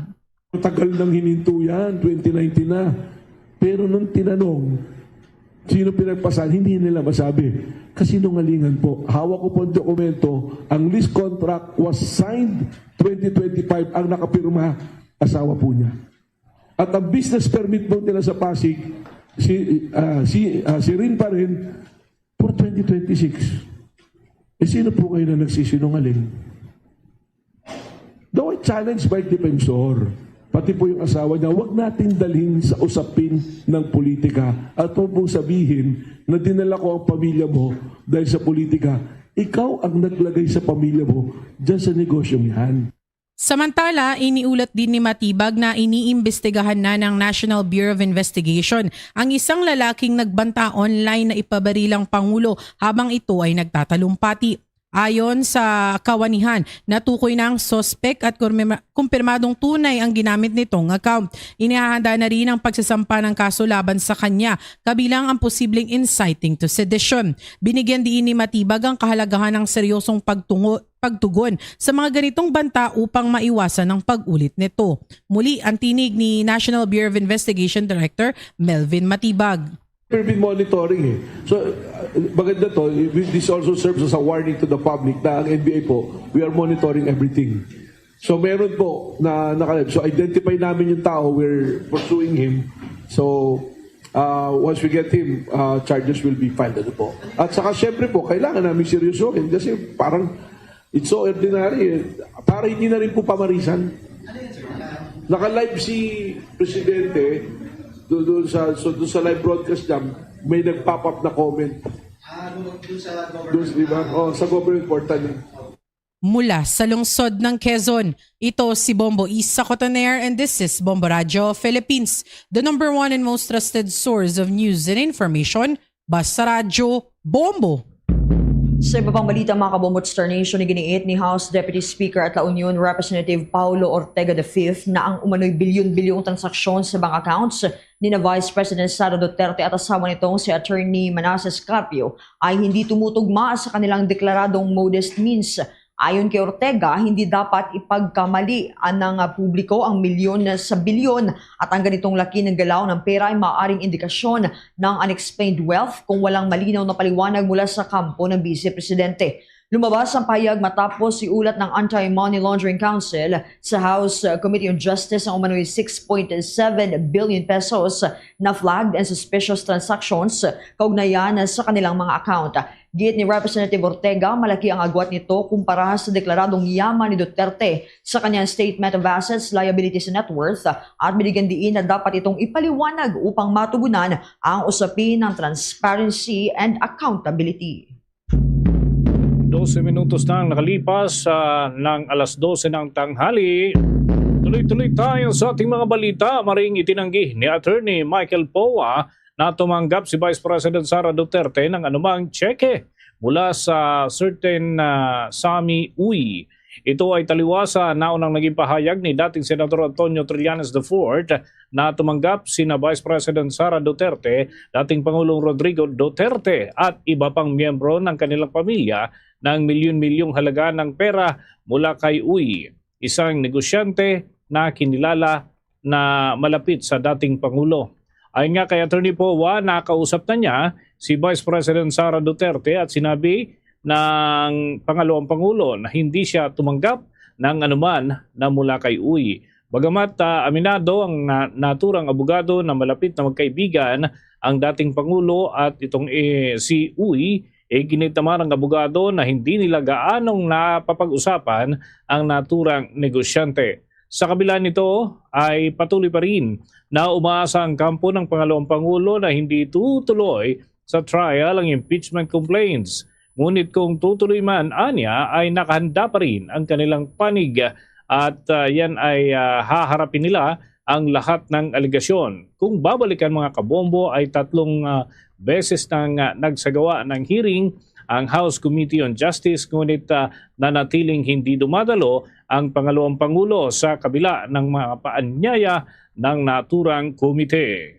Matagal nang hininto yan, twenty nineteen na. Pero nung tinanong, sino pinagpasan, hindi nila masabi. Kasinungalingan po. Hawak ko po ang dokumento, ang lease contract was signed twenty twenty-five, ang nakapirma, asawa po niya. At ang business permit po nila sa Pasig, si, ah, si, ah, si Rin pa rin, for twenty twenty-six. Eh, sino po kayo na nagsisinungaling? Daw ay challenge by defensor. Pati po yung asawa niya, huwag nating dalhin sa usapin ng politika. At huwag mong sabihin na dinala ko ang pamilya mo dahil sa politika. Ikaw ang naglagay sa pamilya mo dyan sa negosyong yan. Samantala, iniulat din ni Matibag na iniimbestigahan na ng National Bureau of Investigation ang isang lalaking nagbanta online na ipabarilang pangulo habang ito ay nagtatalumpati. Ayon sa kawanihan, natukoy na ang suspek at kumpirma- kumpirmadong tunay ang ginamit nitong account. Inihahanda na rin ang pagsasampa ng kaso laban sa kanya, kabilang ang posibleng inciting to sedition. Binigyan diin ni Matibag ang kahalagahan ng seryosong pagtungo- pagtugon sa mga ganitong banta upang maiwasan ang pag-ulit nito. Muli ang tinig ni National Bureau of Investigation Director Melvin Matibag. We've been monitoring eh. So, uh, maganda to, this also serves as a warning to the public na ang N B I po, we are monitoring everything. So meron po na naka-live. So identify namin yung tao, we're pursuing him. So uh, once we get him, uh, charges will be filed. Ano po? At saka syempre po, kailangan namin seryosohin kasi parang it's so ordinary. Eh. Para hindi na rin po pamarisan. Naka-live si Presidente doon, doon sa, so, doon sa live broadcast niya, may nag-pop up na comment. Ah, doon doon sa Doon, di ba? government. Oh, sa government portal niya. Mula sa lungsod ng Quezon, ito si Bombo Isa Cotoner and this is Bombo Radyo Philippines, the number one and most trusted source of news and information. Basta Radyo, Bombo! Sa iba pang balita, mga kabombo at Star Nation, iginiit ni House Deputy Speaker at La Union Representative Paulo Ortega the fifth na ang umano'y bilyon-bilyong transaksyon sa bank accounts ni na Vice President Sara Duterte at asawa nitong si Attorney Manases Carpio ay hindi tumutugma sa kanilang deklaradong modest means. Ayon kay Ortega, hindi dapat ipagkamali anang publiko ang milyon sa bilyon at ang ganitong laki ng galaw ng pera ay maaaring indikasyon ng unexplained wealth kung walang malinaw na paliwanag mula sa kampo ng Vice Presidente. Lumabas ang pahayag matapos iulat ng Anti-Money Laundering Council sa House Committee on Justice ang umano'y six point seven billion pesos na flagged and suspicious transactions kaugnayan sa kanilang mga account. Giit ni Representative Ortega, malaki ang agwat nito kumpara sa deklaradong yaman ni Duterte sa kanyang Statement of Assets, Liabilities, and Net Worth at binigyan diin na dapat itong ipaliwanag upang matugunan ang usapin ng transparency and accountability. Dose minutos na ang nakalipas ah, ng alas dose ng tanghali. Tuloy-tuloy tayo sa ating mga balita. Maring itinanggi ni Attorney Michael Poa na tumanggap si Vice President Sara Duterte ng anumang tseke mula sa certain ah, Sami Uy. Ito ay taliwasa naunang naging pahayag ni dating Senator Antonio Trillanes the fourth na tumanggap sina Vice President Sara Duterte, dating Pangulong Rodrigo Duterte at iba pang miyembro ng kanilang pamilya ng milyon-milyong halaga ng pera mula kay Uy, isang negosyante na kinilala na malapit sa dating Pangulo. Ayon nga kay Attorney Poa, nakausap na niya si Vice President Sara Duterte at sinabi ng pangalawang Pangulo na hindi siya tumanggap ng anuman na mula kay Uy. Bagamat ah, aminado ang na- naturang abogado na malapit na magkaibigan ang dating Pangulo at itong eh, si Uy, eh, ginit naman ang abogado na hindi nila gaanong napapag-usapan ang naturang negosyante. Sa kabila nito ay patuloy pa rin na umaasa ang kampo ng pangalawang Pangulo na hindi tutuloy sa trial ang impeachment complaints. Ngunit kung tutuloy man, anya ay nakahanda pa rin ang kanilang panig at ah, yan ay ah, haharapin nila ang lahat ng alegasyon. Kung babalikan, mga kabombo, ay tatlong ah, beses nang ah, nagsagawa ng hearing ang House Committee on Justice, ngunit ah, nanatiling hindi dumadalo ang pangalawang pangulo sa kabila ng mga paanyaya ng naturang komite.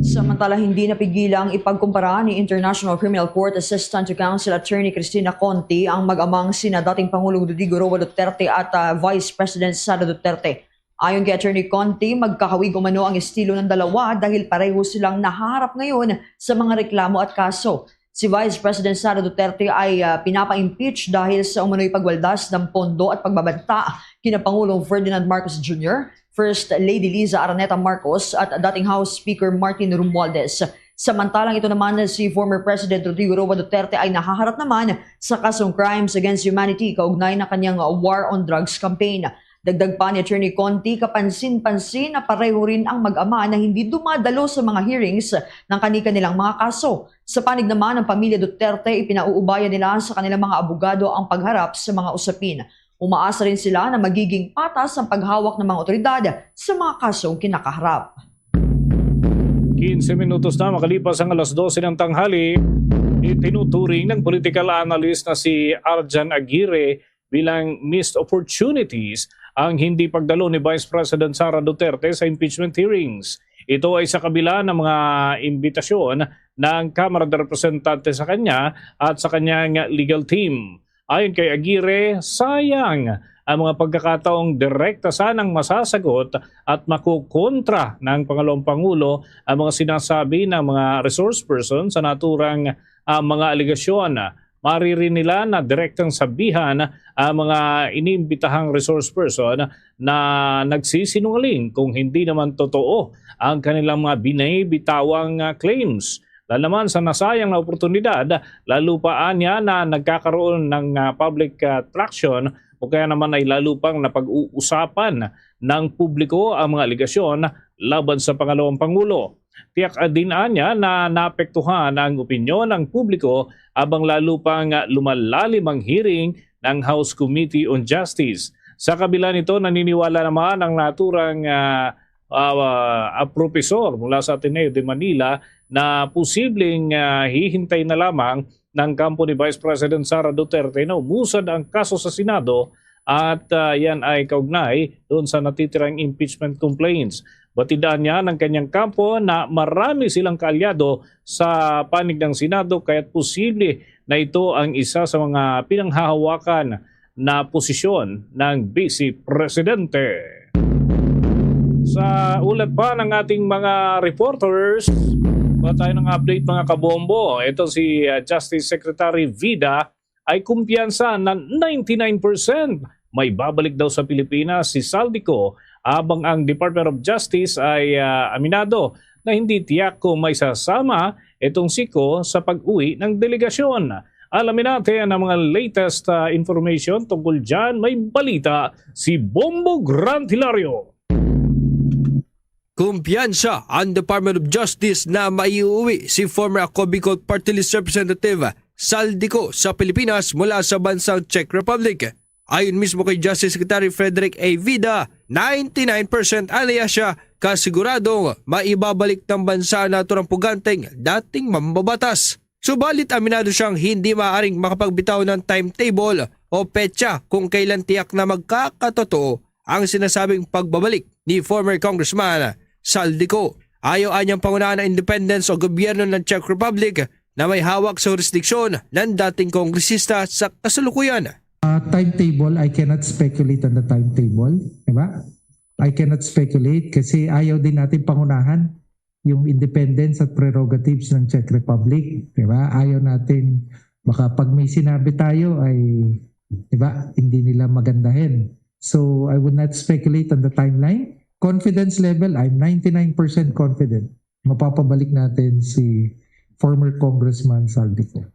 Samantala, hindi napigilang ipagkumpara ni International Criminal Court Assistant to Counsel Attorney Cristina Conti ang mag-amang sina dating Pangulong Rodrigo Roa Duterte at ah, Vice President Sara Duterte. Ayon kay Attorney Conti, magkahawig umano ang estilo ng dalawa dahil pareho silang nahaharap ngayon sa mga reklamo at kaso. Si Vice President Sara Duterte ay ah, pinapa-impeach dahil sa umano'y pagwaldas ng pondo at pagbabanta kina Pangulong Ferdinand Marcos Junior, First Lady Liza Araneta Marcos at dating House Speaker Martin Romualdez. Samantalang ito naman si former President Rodrigo Roa Duterte ay nahaharap naman sa kasong crimes against humanity kaugnay ng kanyang war on drugs campaign. Dagdag pa ni Attorney Conti, kapansin-pansin na pareho rin ang mag-ama na hindi dumadalo sa mga hearings ng kani-kanilang mga kaso. Sa panig naman ng pamilya Duterte, ipinauubaya nila sa kanilang mga abogado ang pagharap sa mga usapin. Umaasa rin sila na magiging patas ang paghawak ng mga otoridad sa mga kasong kinakaharap. Quince minutos na makalipas ang alas dose ng tanghali, itinuturing ng political analyst na si Arjan Aguirre bilang missed opportunities ang hindi pagdalo ni Vice President Sara Duterte sa impeachment hearings. Ito ay sa kabila ng mga imbitasyon ng Kamara de Representante sa kanya at sa kanyang legal team. Ayon kay Aguirre, sayang ang mga pagkakataong direkta sanang masasagot at makukontra ng pangalawang pangulo ang mga sinasabi ng mga resource person sa naturang ah, mga alegasyon. Maaari rin nila na direktang sabihan ang mga iniimbitahang resource person na nagsisinungaling kung hindi naman totoo ang kanilang mga binibitawang, ah, claims. Lalo naman sa nasayang na oportunidad, lalo pa anya na nagkakaroon ng, ah, public, ah, traction o kaya naman ay lalo pang napag-uusapan ng publiko ang mga alegasyon laban sa pangalawang pangulo. Tiyak, ah, din anya na naapektuhan ang opinyon ng publiko abang lalo pang, ah, lumalalim ang hearing ng House Committee on Justice. Sa kabila nito, naniniwala naman ang naturang, ah, ah, ah, profesor mula sa Ateneo de Manila na posibleng, ah, hihintay na lamang ng kampo ni Vice President Sara Duterte na umusad ang kaso sa Senado at, ah, yan ay kaugnay doon sa natitirang impeachment complaints. Batid anya ng kanyang kampo na marami silang kaalyado sa panig ng Senado, kaya't posible na ito ang isa sa mga pinanghahawakan na posisyon ng Vice Presidente. Sa ulat pa ng ating mga reporters, pa tayo ng update, mga kabombo. Ito si, ah, Justice Secretary Vida ay kumpiyansa na ninety-nine percent may babalik daw sa Pilipinas si Zaldy Co, abang ang Department of Justice ay, ah, aminado na hindi tiyak kung may sasama itong si Co sa pag-uwi ng delegasyon. Alamin natin ang mga latest, ah, information tungkol dyan. May balita si Bombo Grant Hilario. Kumpiyansa ang Department of Justice na maiuwi si former Ako Bicol Party List Representative Zaldy Co sa Pilipinas mula sa bansang Czech Republic. Ayon mismo kay Justice Secretary Frederick A. Vida, ninety-nine percent aniya siya kasiguradong maibabalik ng bansa nato ang puganteng dating mambabatas. Subalit aminado siyang hindi maaaring makapagbitaw ng timetable o petsa kung kailan tiyak na magkakatotoo ang sinasabing pagbabalik ni former Congressman Zaldy Co. Ayaw anyang pangunahan ang independence o gobyerno ng Czech Republic na may hawak sa jurisdiksyon ng dating kongresista sa kasalukuyan. Uh, timetable, I cannot speculate on the timetable, di ba? I cannot speculate kasi ayaw din natin pangunahan yung independence at prerogatives ng Czech Republic, di ba? Ayaw natin, baka pag may sinabi tayo ay, di ba, hindi nila magandahin. So, I would not speculate on the timeline. Confidence level, I'm ninety-nine percent confident. Mapapabalik natin si former Congressman Zaldy Co.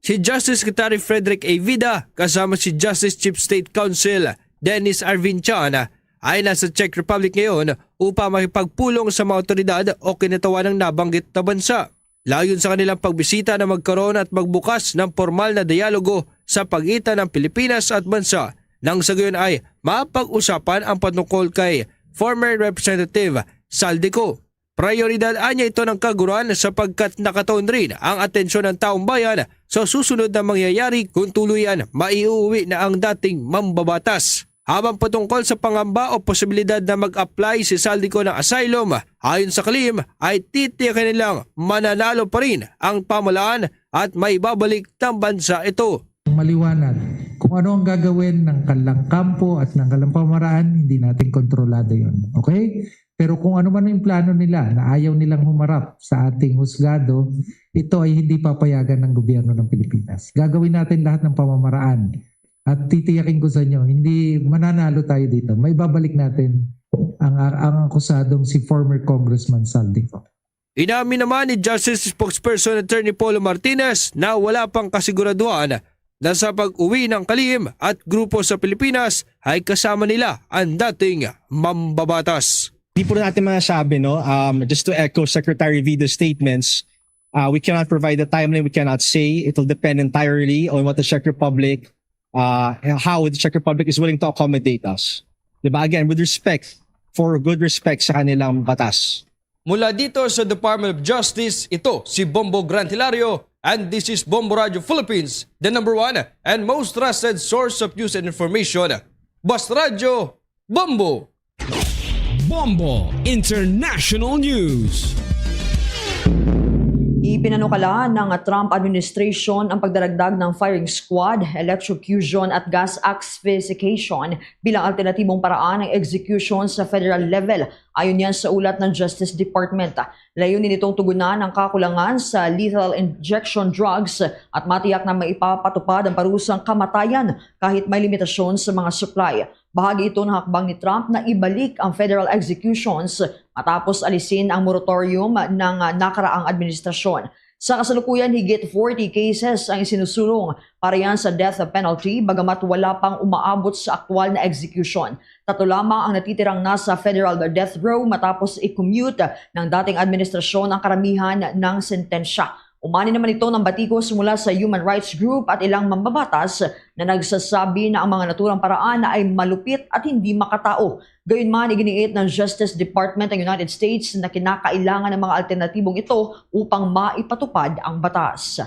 Si Justice Secretary Frederick A. Vida kasama si Justice Chief State Counsel Dennis Arvinchan ay nasa Czech Republic ngayon upang makipagpulong sa mga otoridad o kinatawan ng nabanggit na bansa. Layon sa kanilang pagbisita na magkaroon at magbukas ng pormal na dialogo sa pagitan ng Pilipinas at bansa, nang sa gayon ay mapag-usapan ang patungkol kay former Representative Zaldy Co. Prioridad anya ito ng kaguruan sapagkat nakataon rin ang atensyon ng taong bayan sa susunod na mangyayari kung tuluyan maiuwi na ang dating mambabatas. Habang patungkol sa pangamba o posibilidad na mag-apply si Zaldy Co ng asylum, ayon sa Kalim ay titiyakin nilang mananalo pa rin ang pamahalaan at maibabalik ng bansa ito. Maliwanag, kung ano ang gagawin ng kanilang kampo at ng kanilang pamamaraan, hindi natin kontrolado yun. Okay? Pero kung ano man yung plano nila na ayaw nilang humarap sa ating husgado, ito ay hindi papayagan ng gobyerno ng Pilipinas. Gagawin natin lahat ng pamamaraan. At titiyakin ko sa inyo, hindi mananalo tayo dito. Maibabalik natin ang, ang akusadong si former Congressman Zaldy Co. Inamin naman ni Justice Spokesperson Attorney Paulo Martinez na wala pang kasiguraduhan na sa pag-uwi ng Kalim at grupo sa Pilipinas ay kasama nila ang dating mambabatas. Di po natin masasabi, no? Um, just to echo Secretary Vida's statements, uh, we cannot provide a timeline. We cannot say. It will depend entirely on what the Czech Republic, uh, how the Czech Republic is willing to accommodate us. Diba? Again, with respect, for good respect sa kanilang batas. Mula dito sa Department of Justice, ito si Bombo Grant Hilario, and this is Bombo Radio Philippines, the number one and most trusted source of news and information. Basta Radyo, Bombo! Bombo International News. I Pinanukala ng Trump administration ang pagdaragdag ng firing squad, electrocution at gas asphyxiation bilang alternatibong paraan ng execution sa federal level, ayon yan sa ulat ng Justice Department. Layunin nitong tugunan ang kakulangan sa lethal injection drugs at matiyak na maipapatupad ang parusang kamatayan kahit may limitasyon sa mga supply. Bahagi ito ng hakbang ni Trump na ibalik ang federal executions matapos alisin ang moratorium ng, ah, nakaraang administrasyon. Sa kasalukuyan, higit forty cases ang isinusulong para yan sa death penalty, bagamat wala pang umaabot sa aktual na execution. Tatlo lamang ang natitirang nasa federal death row matapos i-commute ng dating administrasyon ang karamihan ng sentensya. Umani naman ito ng batikos mula sa human rights group at ilang mambabatas na nagsasabi na ang mga naturang paraan ay malupit at hindi makatao. Gayunman, iginiit ng Justice Department ng United States na kinakailangan ng mga alternatibong ito upang maipatupad ang batas.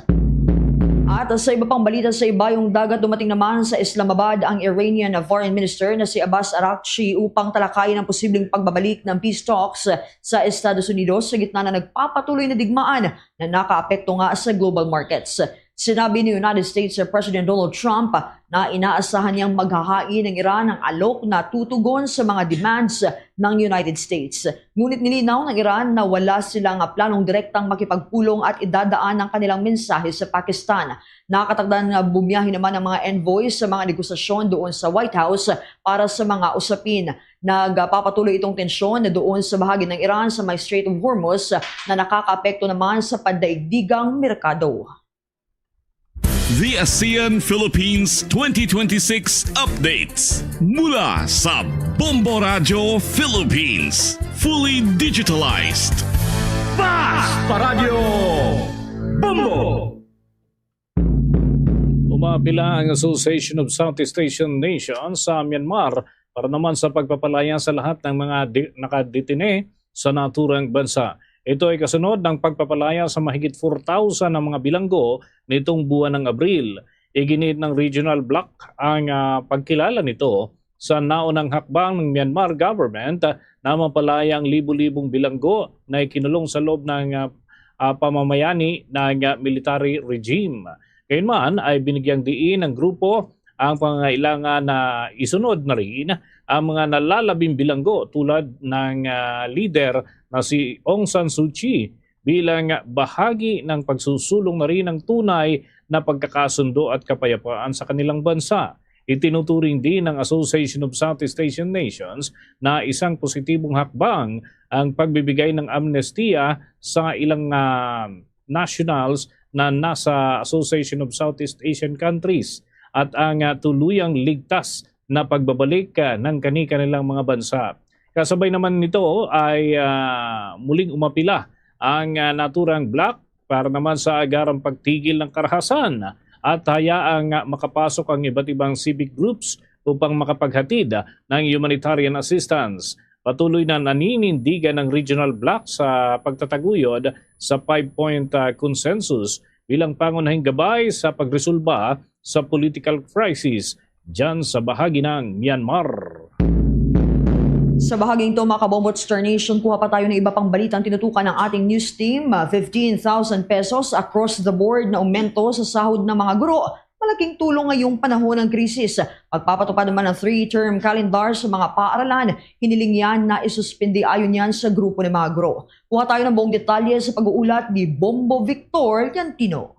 At sa iba pang balita sa ibayong dagat, dumating naman sa Islamabad ang Iranian Foreign Minister na si Abbas Araghchi upang talakayin ang posibleng pagbabalik ng peace talks sa Estados Unidos sa gitna na nagpapatuloy na digmaan na nakaapekto nga sa global markets. Sinabi ni United States President Donald Trump na inaasahan niyang maghahain ng Iran ang alok na tutugon sa mga demands ng United States. Ngunit nilinaw ng Iran na wala silang planong direktang makipagpulong at idadaan ang kanilang mensahe sa Pakistan. Nakatakdang bumiyahe naman ang mga envoy sa mga negosasyon doon sa White House para sa mga usapin. Nagpapatuloy itong tensyon na doon sa bahagi ng Iran sa may Strait of Hormuz na nakakaapekto naman sa pandaigdigang merkado. The ASEAN Philippines twenty twenty-six updates mula sa Bombo Radyo Philippines. Fully digitalized. Fast Paradyo! Bombo! Umapila ang Association of Southeast Asian Nations sa Myanmar para naman sa pagpapalaya sa lahat ng mga di- nakadetine sa naturang bansa. Ito ay kasunod ng pagpapalaya sa mahigit four thousand na mga bilanggo nitong buwan ng Abril. Iginiit ng regional bloc ang ah, pagkilala nito sa naunang hakbang ng Myanmar government ah, na mapalaya ang libu-libong bilanggo na ikinulong sa loob ng ah, ah, pamamayani ng ah, military regime. Gayunman ay binigyang diin ng grupo ang pangangailangan na isunod na rin ang mga nalalabing bilanggo tulad ng ah, lider na si Aung San Suu Kyi bilang bahagi ng pagsusulong na rin ng tunay na pagkakasundo at kapayapaan sa kanilang bansa. Itinuturing din ng Association of Southeast Asian Nations na isang positibong hakbang ang pagbibigay ng amnestiya sa ilang ah, nationals na nasa Association of Southeast Asian Countries at ang ah, tuluyang ligtas na pagbabalik ah, ng kani-kanilang mga bansa. Kasabay naman nito ay ah, muling umapila ang ah, naturang bloc para naman sa agarang pagtigil ng karahasan at hayaang ah, makapasok ang iba't ibang civic groups upang makapaghatid ah, ng humanitarian assistance. Patuloy na naninindigan ang regional bloc sa pagtataguyod sa five-point ah, consensus bilang pangunahing gabay sa pagresolba sa political crisis dyan sa bahagi ng Myanmar. Sa bahaging ito, mga kabombo at Star Nation, kuha pa tayo ng iba pang balitang tinutukan ng ating news team. Ah, fifteen thousand pesos across the board na aumento sa sahod ng mga guro. Malaking tulong ngayong panahon ng krisis. Pagpapatupad naman ng three-term calendar sa mga paaralan, hiniling yan na isuspindi ayon yan sa grupo ng mga guro. Kuha tayo ng buong detalye sa pag-uulat ni Bombo Victor Yantino.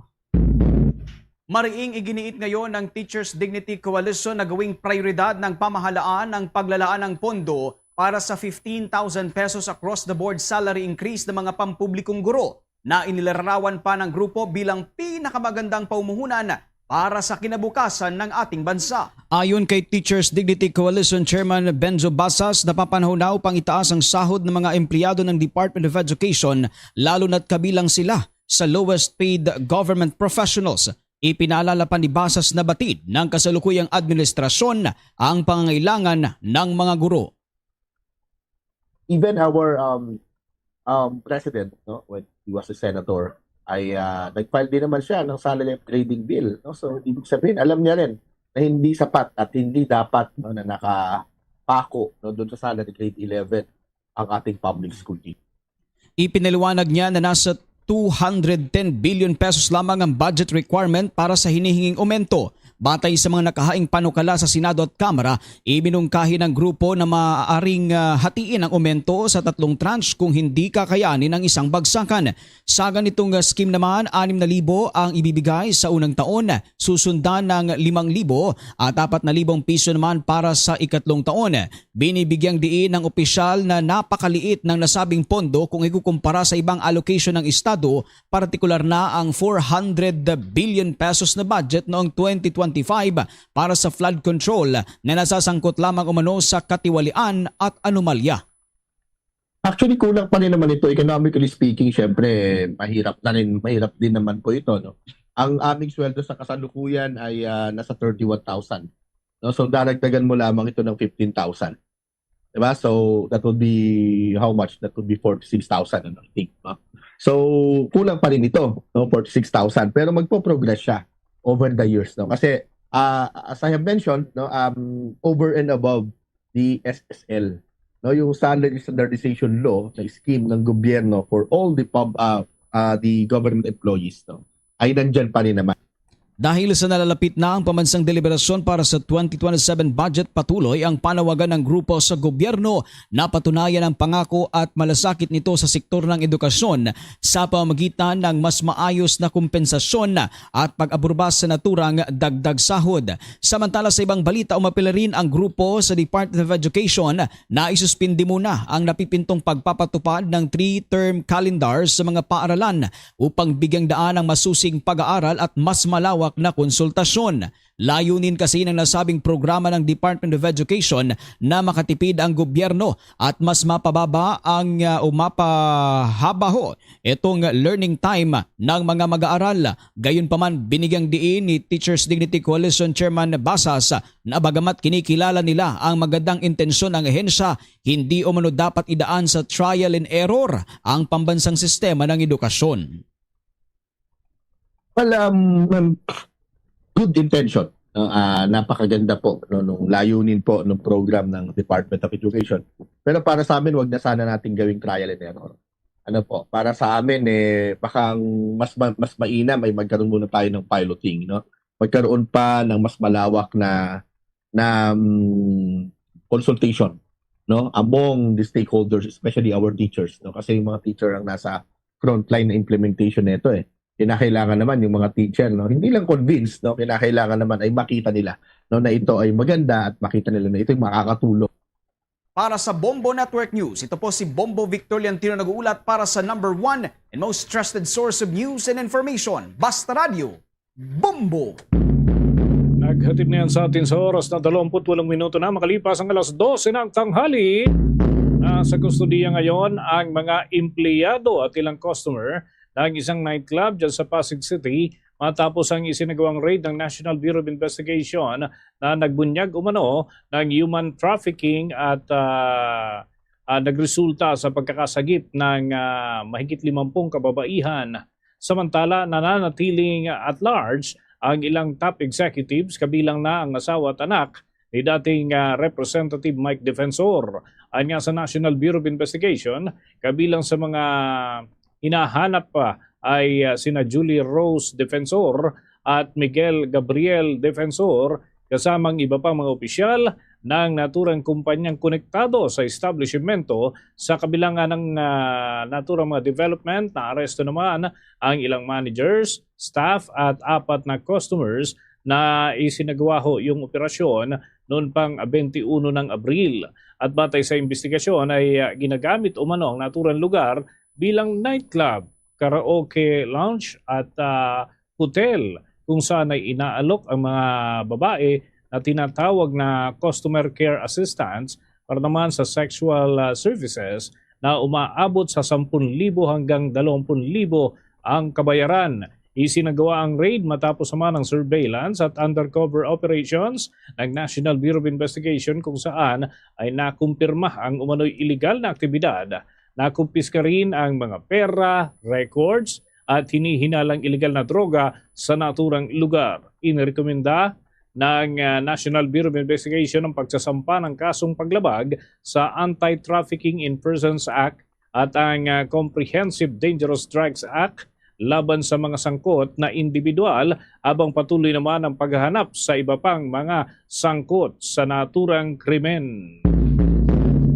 Mariing iginiit ngayon ng Teachers Dignity Coalition na gawing prioridad ng pamahalaan ang paglalaan ng pondo para sa fifteen thousand pesos across the board salary increase ng mga pampublikong guro na inilarawan pa ng grupo bilang pinakamagandang paumuhunan para sa kinabukasan ng ating bansa. Ayon kay Teachers Dignity Coalition Chairman Benzo Basas, napapanahon na upang itaas ang sahod ng mga empleyado ng Department of Education, lalo na't kabilang sila sa lowest paid government professionals. Ipinaalala pa ni Basas na batid ng kasalukuyang administrasyon ang pangangailangan ng mga guro. Even our um, um, president, no, when he was a senator, ay ah, nag-file din naman siya ng salary upgrading bill. No? So, ibig sabihin, alam niya rin na hindi sapat at hindi dapat, no, na nakapako, no, doon sa salary grade eleven ang ating public school teacher. Ipinaliwanag niya na nasa two hundred ten billion pesos lamang ang budget requirement para sa hinihinging aumento. Batay sa mga nakahaing panukala sa Senado at Kamara, ibinungkahi ng grupo na maaaring, ah, hatiin ang aumento sa tatlong tranche kung hindi kakayanin ang isang bagsakan. Sa ganitong, ah, scheme naman, anim na libo ang ibibigay sa unang taon, susundan ng limang libo at apat na libong piso naman para sa ikatlong taon. Binibigyang diin ng opisyal na napakaliit ng nasabing pondo kung ikukumpara sa ibang allocation ng estado, partikular na ang four hundred billion pesos na budget noong twenty twenty-five para sa flood control na nasasangkot lamang umano sa katiwalian at anomalya. Actually, kulang pa rin naman ito. Economically speaking, syempre, mahirap na rin, mahirap din naman po ito, no? Ang aming sweldo sa kasalukuyan ay, ah, nasa thirty-one thousand. No? So, daragdagan mo lamang ito ng fifteen thousand. Diba? So, that would be how much? That would be forty-six thousand, ano, I think. No? So, kulang pa rin ito, no? Forty-six thousand. Pero magpo-progress siya over the years, no? Kasi, ah, as I have mentioned, no, um, over and above the S S L, no, yung salary standardization law na scheme ng gobyerno for all the pub, ah, ah, the government employees, no, ay nandyan pa rin naman. Dahil sa nalalapit na ang pambansang deliberasyon para sa twenty twenty-seven budget, patuloy ang panawagan ng grupo sa gobyerno na patunayan ang pangako at malasakit nito sa sektor ng edukasyon sa pamamagitan ng mas maayos na kompensasyon at pag-aproba sa naturang dagdag sahod. Samantala, sa ibang balita, umapila rin ang grupo sa Department of Education na isuspindi muna ang napipintong pagpapatupad ng three-term calendar sa mga paaralan upang bigyang daan ang masusing pag-aaral at mas malawak na konsultasyon. Layunin kasi ng nasabing programa ng Department of Education na makatipid ang gobyerno at mas mapababa ang, ah, o mapahabaho itong learning time ng mga mag-aaral. Gayunpaman, binigyang diin ni Teachers Dignity Coalition Chairman Basas na bagamat kinikilala nila ang magandang intensyon ng ahensya, hindi umano dapat idaan sa trial and error ang pambansang sistema ng edukasyon. Well, um, um, good intention. No? Ah, napakaganda po, no, nung layunin po ng program ng Department of Education. Pero para sa amin, wag na sana nating gawing trial and error. Ano po, para sa amin, eh, baka ang mas ma- mas mainam ay magkaroon muna tayo ng piloting, no? Magkaroon pa ng mas malawak na na, um, consultation, no, among the stakeholders, especially our teachers, no? Kasi yung mga teacher ang nasa frontline na implementation nito, eh. Kinakailangan naman yung mga teacher, no, hindi lang convinced, no, kinakailangan naman ay makita nila, no, na ito ay maganda at makita nila na ito ay makakatulong. Para sa Bombo Network News, ito po si Bombo Victor Leontino nag-uulat para sa number one and most trusted source of news and information, Basta Radyo, Bombo! Naghatid na yan sa atin sa oras na dalawampu't walong minuto na makalipas ang alas dose ng tanghali. Nasa kustodiya ngayon ang mga empleyado at ilang customer ng isang nightclub dyan sa Pasig City matapos ang isinagawang raid ng National Bureau of Investigation na nagbunyag umano ng human trafficking at, ah, ah, nagresulta sa pagkakasagip ng, ah, mahigit limampung kababaihan. Samantala, nananatiling at large ang ilang top executives, kabilang na ang asawa at anak ni dating, ah, Representative Mike Defensor. Ayon nga sa National Bureau of Investigation, kabilang sa mga hinahanap pa ay, ah, sina Julie Rose Defensor at Miguel Gabriel Defensor, kasama ang iba pang mga opisyal ng naturang kumpanyang konektado sa establishmento. Sa kabilangan ng, ah, naturang mga development, naaresto naman ang ilang managers, staff at apat na customers na isinagawa ho yung operasyon noon pang twenty-one ng Abril. At batay sa investigasyon ay, ah, ginagamit umano ang naturang lugar bilang nightclub, karaoke lounge at, ah, hotel kung saan ay inaalok ang mga babae na tinatawag na customer care assistants para naman sa sexual, ah, services na umaabot sa sampung libo hanggang dalawampu't libo ang kabayaran. Isinagawa ang raid matapos naman ang surveillance at undercover operations ng National Bureau of Investigation kung saan ay nakumpirma ang umano'y iligal na aktibidad. Nakumpiska rin ang mga pera, records, at hinihinalang iligal na droga sa naturang lugar. Inirekomenda ng, ah, National Bureau of Investigation ang pagsasampa ng kasong paglabag sa Anti-Trafficking in Persons Act at ang, ah, Comprehensive Dangerous Drugs Act laban sa mga sangkot na individual, habang patuloy naman ang paghahanap sa iba pang mga sangkot sa naturang krimen.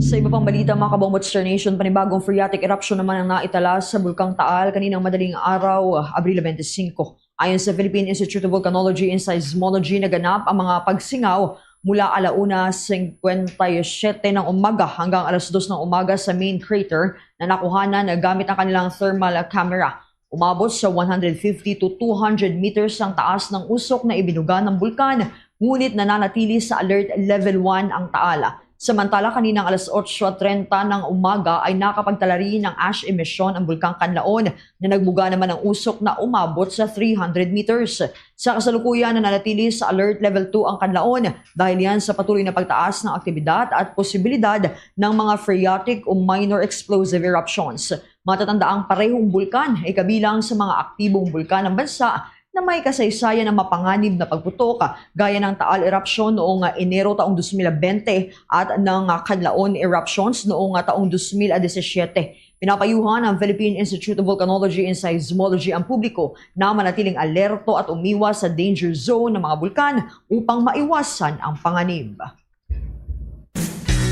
Sa iba pang balita, mga kabombo, Star Nation, panibagong phreatic eruption naman ang naitala sa Bulkang Taal kaninang madaling araw, Abril twenty-five. Ayon sa Philippine Institute of Volcanology and Seismology, naganap ang mga pagsingaw mula ala una singkwenta y siyete ng umaga hanggang alas dos ng umaga sa main crater na nakuhanan gamit ang kanilang thermal camera. Umabot sa one hundred fifty to two hundred meters ang taas ng usok na ibinuga ng bulkan, ngunit nananatili sa alert level one ang Taal. Samantala, kaninang alas otso treinta ng umaga ay nakapagtala rin ng ash emission ang Bulkang Kanlaon, na nagbuga naman ang usok na umabot sa three hundred meters. Sa kasalukuyan, nananatili sa alert level two ang Kanlaon dahil yan sa patuloy na pagtaas ng aktibidad at posibilidad ng mga phreatic o minor explosive eruptions. Matatandaang parehong bulkan ay kabilang sa mga aktibong bulkan ng bansa na may kasaysayan ng mapanganib na pagputok, gaya ng Taal eruption noong, ah, Enero taong dos mil bente at ng, ah, Kanlaon eruptions noong, ah, taong dos mil disisiete. Pinapayuhan ng Philippine Institute of Volcanology and Seismology ang publiko na manatiling alerto at umiwas sa danger zone ng mga bulkan upang maiwasan ang panganib.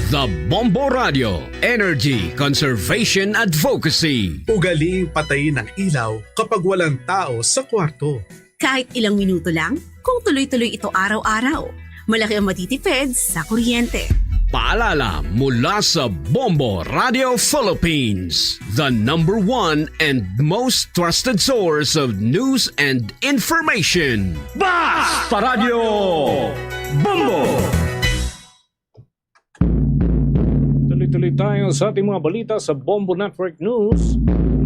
The Bombo Radio, energy, conservation, advocacy. Ugaling patayin ang ilaw kapag walang tao sa kwarto. Kahit ilang minuto lang, kung tuloy-tuloy ito araw-araw, malaki ang matitipid sa kuryente. Paalala mula sa Bombo Radio Philippines, the number one and most trusted source of news and information. Basta Radyo Bombo! Tuloy-tuloy tayo sa ating mga balita sa Bombo Network News.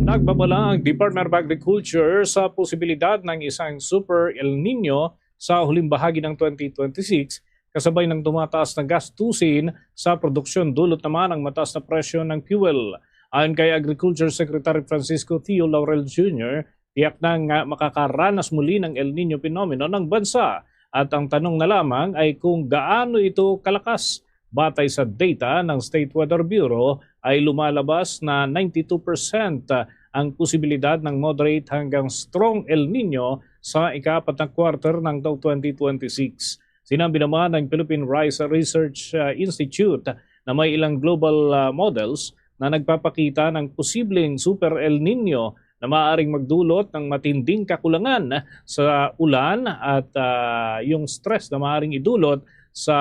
Nagbabala ang Department of Agriculture sa posibilidad ng isang Super El Nino sa huling bahagi ng twenty twenty-six, kasabay ng tumataas na gastusin sa produksyon, dulot naman ang mataas na presyo ng fuel. Ayon kay Agriculture Secretary Francisco Theo Laurel Junior, tiyak na nga makakaranas muli ng El Nino phenomenon ang bansa, at ang tanong na lamang ay kung gaano ito kalakas. Batay sa data ng State Weather Bureau, ay lumalabas na ninety-two percent ang posibilidad ng moderate hanggang strong El Nino sa ikaapat na quarter ng taong twenty twenty-six. Sinabi naman ng Philippine Rice Research, uh, Institute na may ilang global, uh, models na nagpapakita ng posibleng Super El Nino na maaaring magdulot ng matinding kakulangan sa ulan at, ah, yung stress na maaaring idulot sa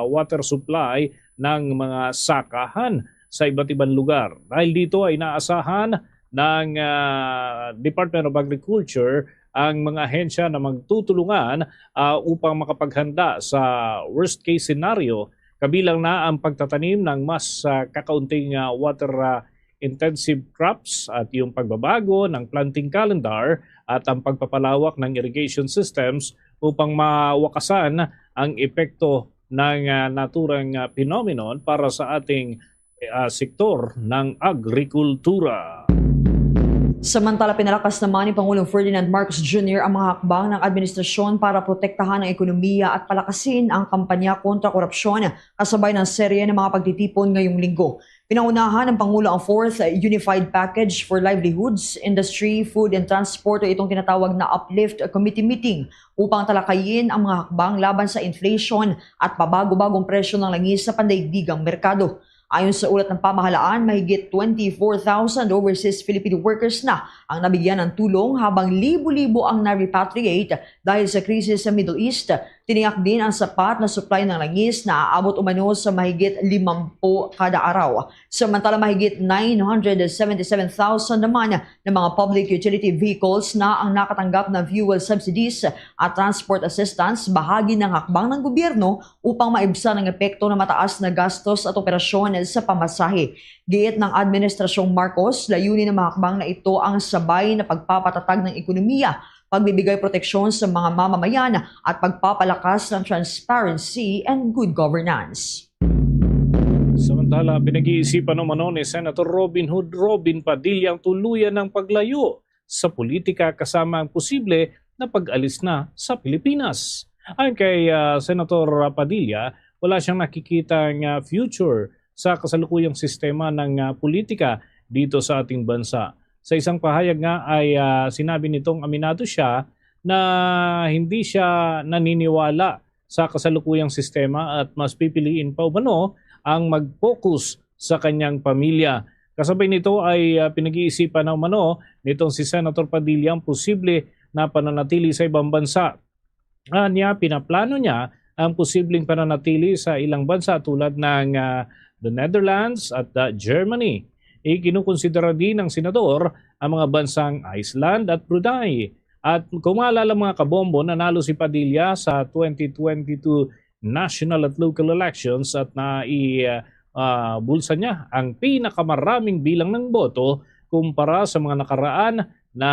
water supply ng mga sakahan sa iba't ibang lugar. Dahil dito ay inaasahan ng, ah, Department of Agriculture ang mga ahensya na magtutulungan, ah, upang makapaghanda sa worst case scenario, kabilang na ang pagtatanim ng mas, ah, kakaunting, ah, water, ah, intensive crops at yung pagbabago ng planting calendar at ang pagpapalawak ng irrigation systems upang mawakasan ang epekto ng, ah, naturang, ah, phenomenon para sa ating, ah, sektor ng agrikultura. Samantala, pinalakas naman ni Pangulong Ferdinand Marcos Junior ang mga hakbang ng administrasyon para protektahan ang ekonomiya at palakasin ang kampanya kontra korupsyon, kasabay ng serye ng mga pagtitipon ngayong linggo. Pinangunahan ng Pangulo ang Fourth Unified Package for Livelihoods, Industry, Food and Transport, o itong tinatawag na UPLIFT Committee meeting, upang talakayin ang mga hakbang laban sa inflation at pabago-bagong presyo ng langis sa pandaigdigang merkado. Ayon sa ulat ng pamahalaan, mahigit twenty-four thousand overseas Filipino workers na ang nabigyan ng tulong, habang libo-libo ang na-repatriate dahil sa krisis sa Middle East. Tiniyak din ang sapat na supply ng langis na aabot umano sa mahigit limampu kada araw. Samantala, mahigit nine hundred seventy-seven thousand naman na mga public utility vehicles na ang nakatanggap ng fuel subsidies at transport assistance, bahagi ng hakbang ng gobyerno upang maibsan ang epekto ng mataas na gastos at operasyon sa pamasahe. Giit ng Administrasyong Marcos, layunin ng mga hakbang na ito ang sabay na pagpapatatag ng ekonomiya, pagbibigay proteksyon sa mga mamamayan, at pagpapalakas ng transparency and good governance. Samantala, pinag-iisipan umano ni Senator Robin Hood Robin Padilla ang tuluyan ng paglayo sa politika, kasama ang posible na pag-alis na sa Pilipinas. Ayon kay, ah, Senator Padilla, wala siyang nakikitang, ah, future sa kasalukuyang sistema ng, ah, politika. dito sa ating bansa. Sa isang pahayag nga ay, ah, sinabi nitong aminado siya na hindi siya naniniwala sa kasalukuyang sistema at mas pipiliin pa umano ang mag-focus sa kanyang pamilya. Kasabay nito ay, ah, pinag-iisipan na umano nitong si Senator Padilla ang posible na pananatili sa ibang bansa. Anya, pinaplano niya ang posibleng pananatili sa ilang bansa tulad ng, ah, the Netherlands at, ah, Germany. Ikinukonsidera din ng senador ang mga bansang Iceland at Brunei. At kung maalala, mga kabombo, nanalo si Padilla sa twenty twenty-two national at local elections at nai, ah, bulsa niya ang pinakamaraming bilang ng boto kumpara sa mga nakaraan na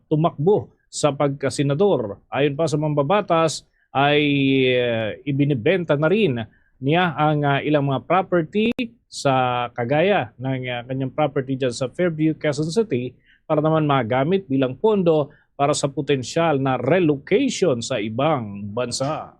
tumakbo sa pagkasenador. Ayon pa sa mambabatas, ay, eh, ibinibenta na rin niya ang, ah, ilang mga property sa kagaya ng, ah, kanyang property dyan sa Fairview, Quezon City, para naman magamit bilang pondo para sa potensyal na relocation sa ibang bansa.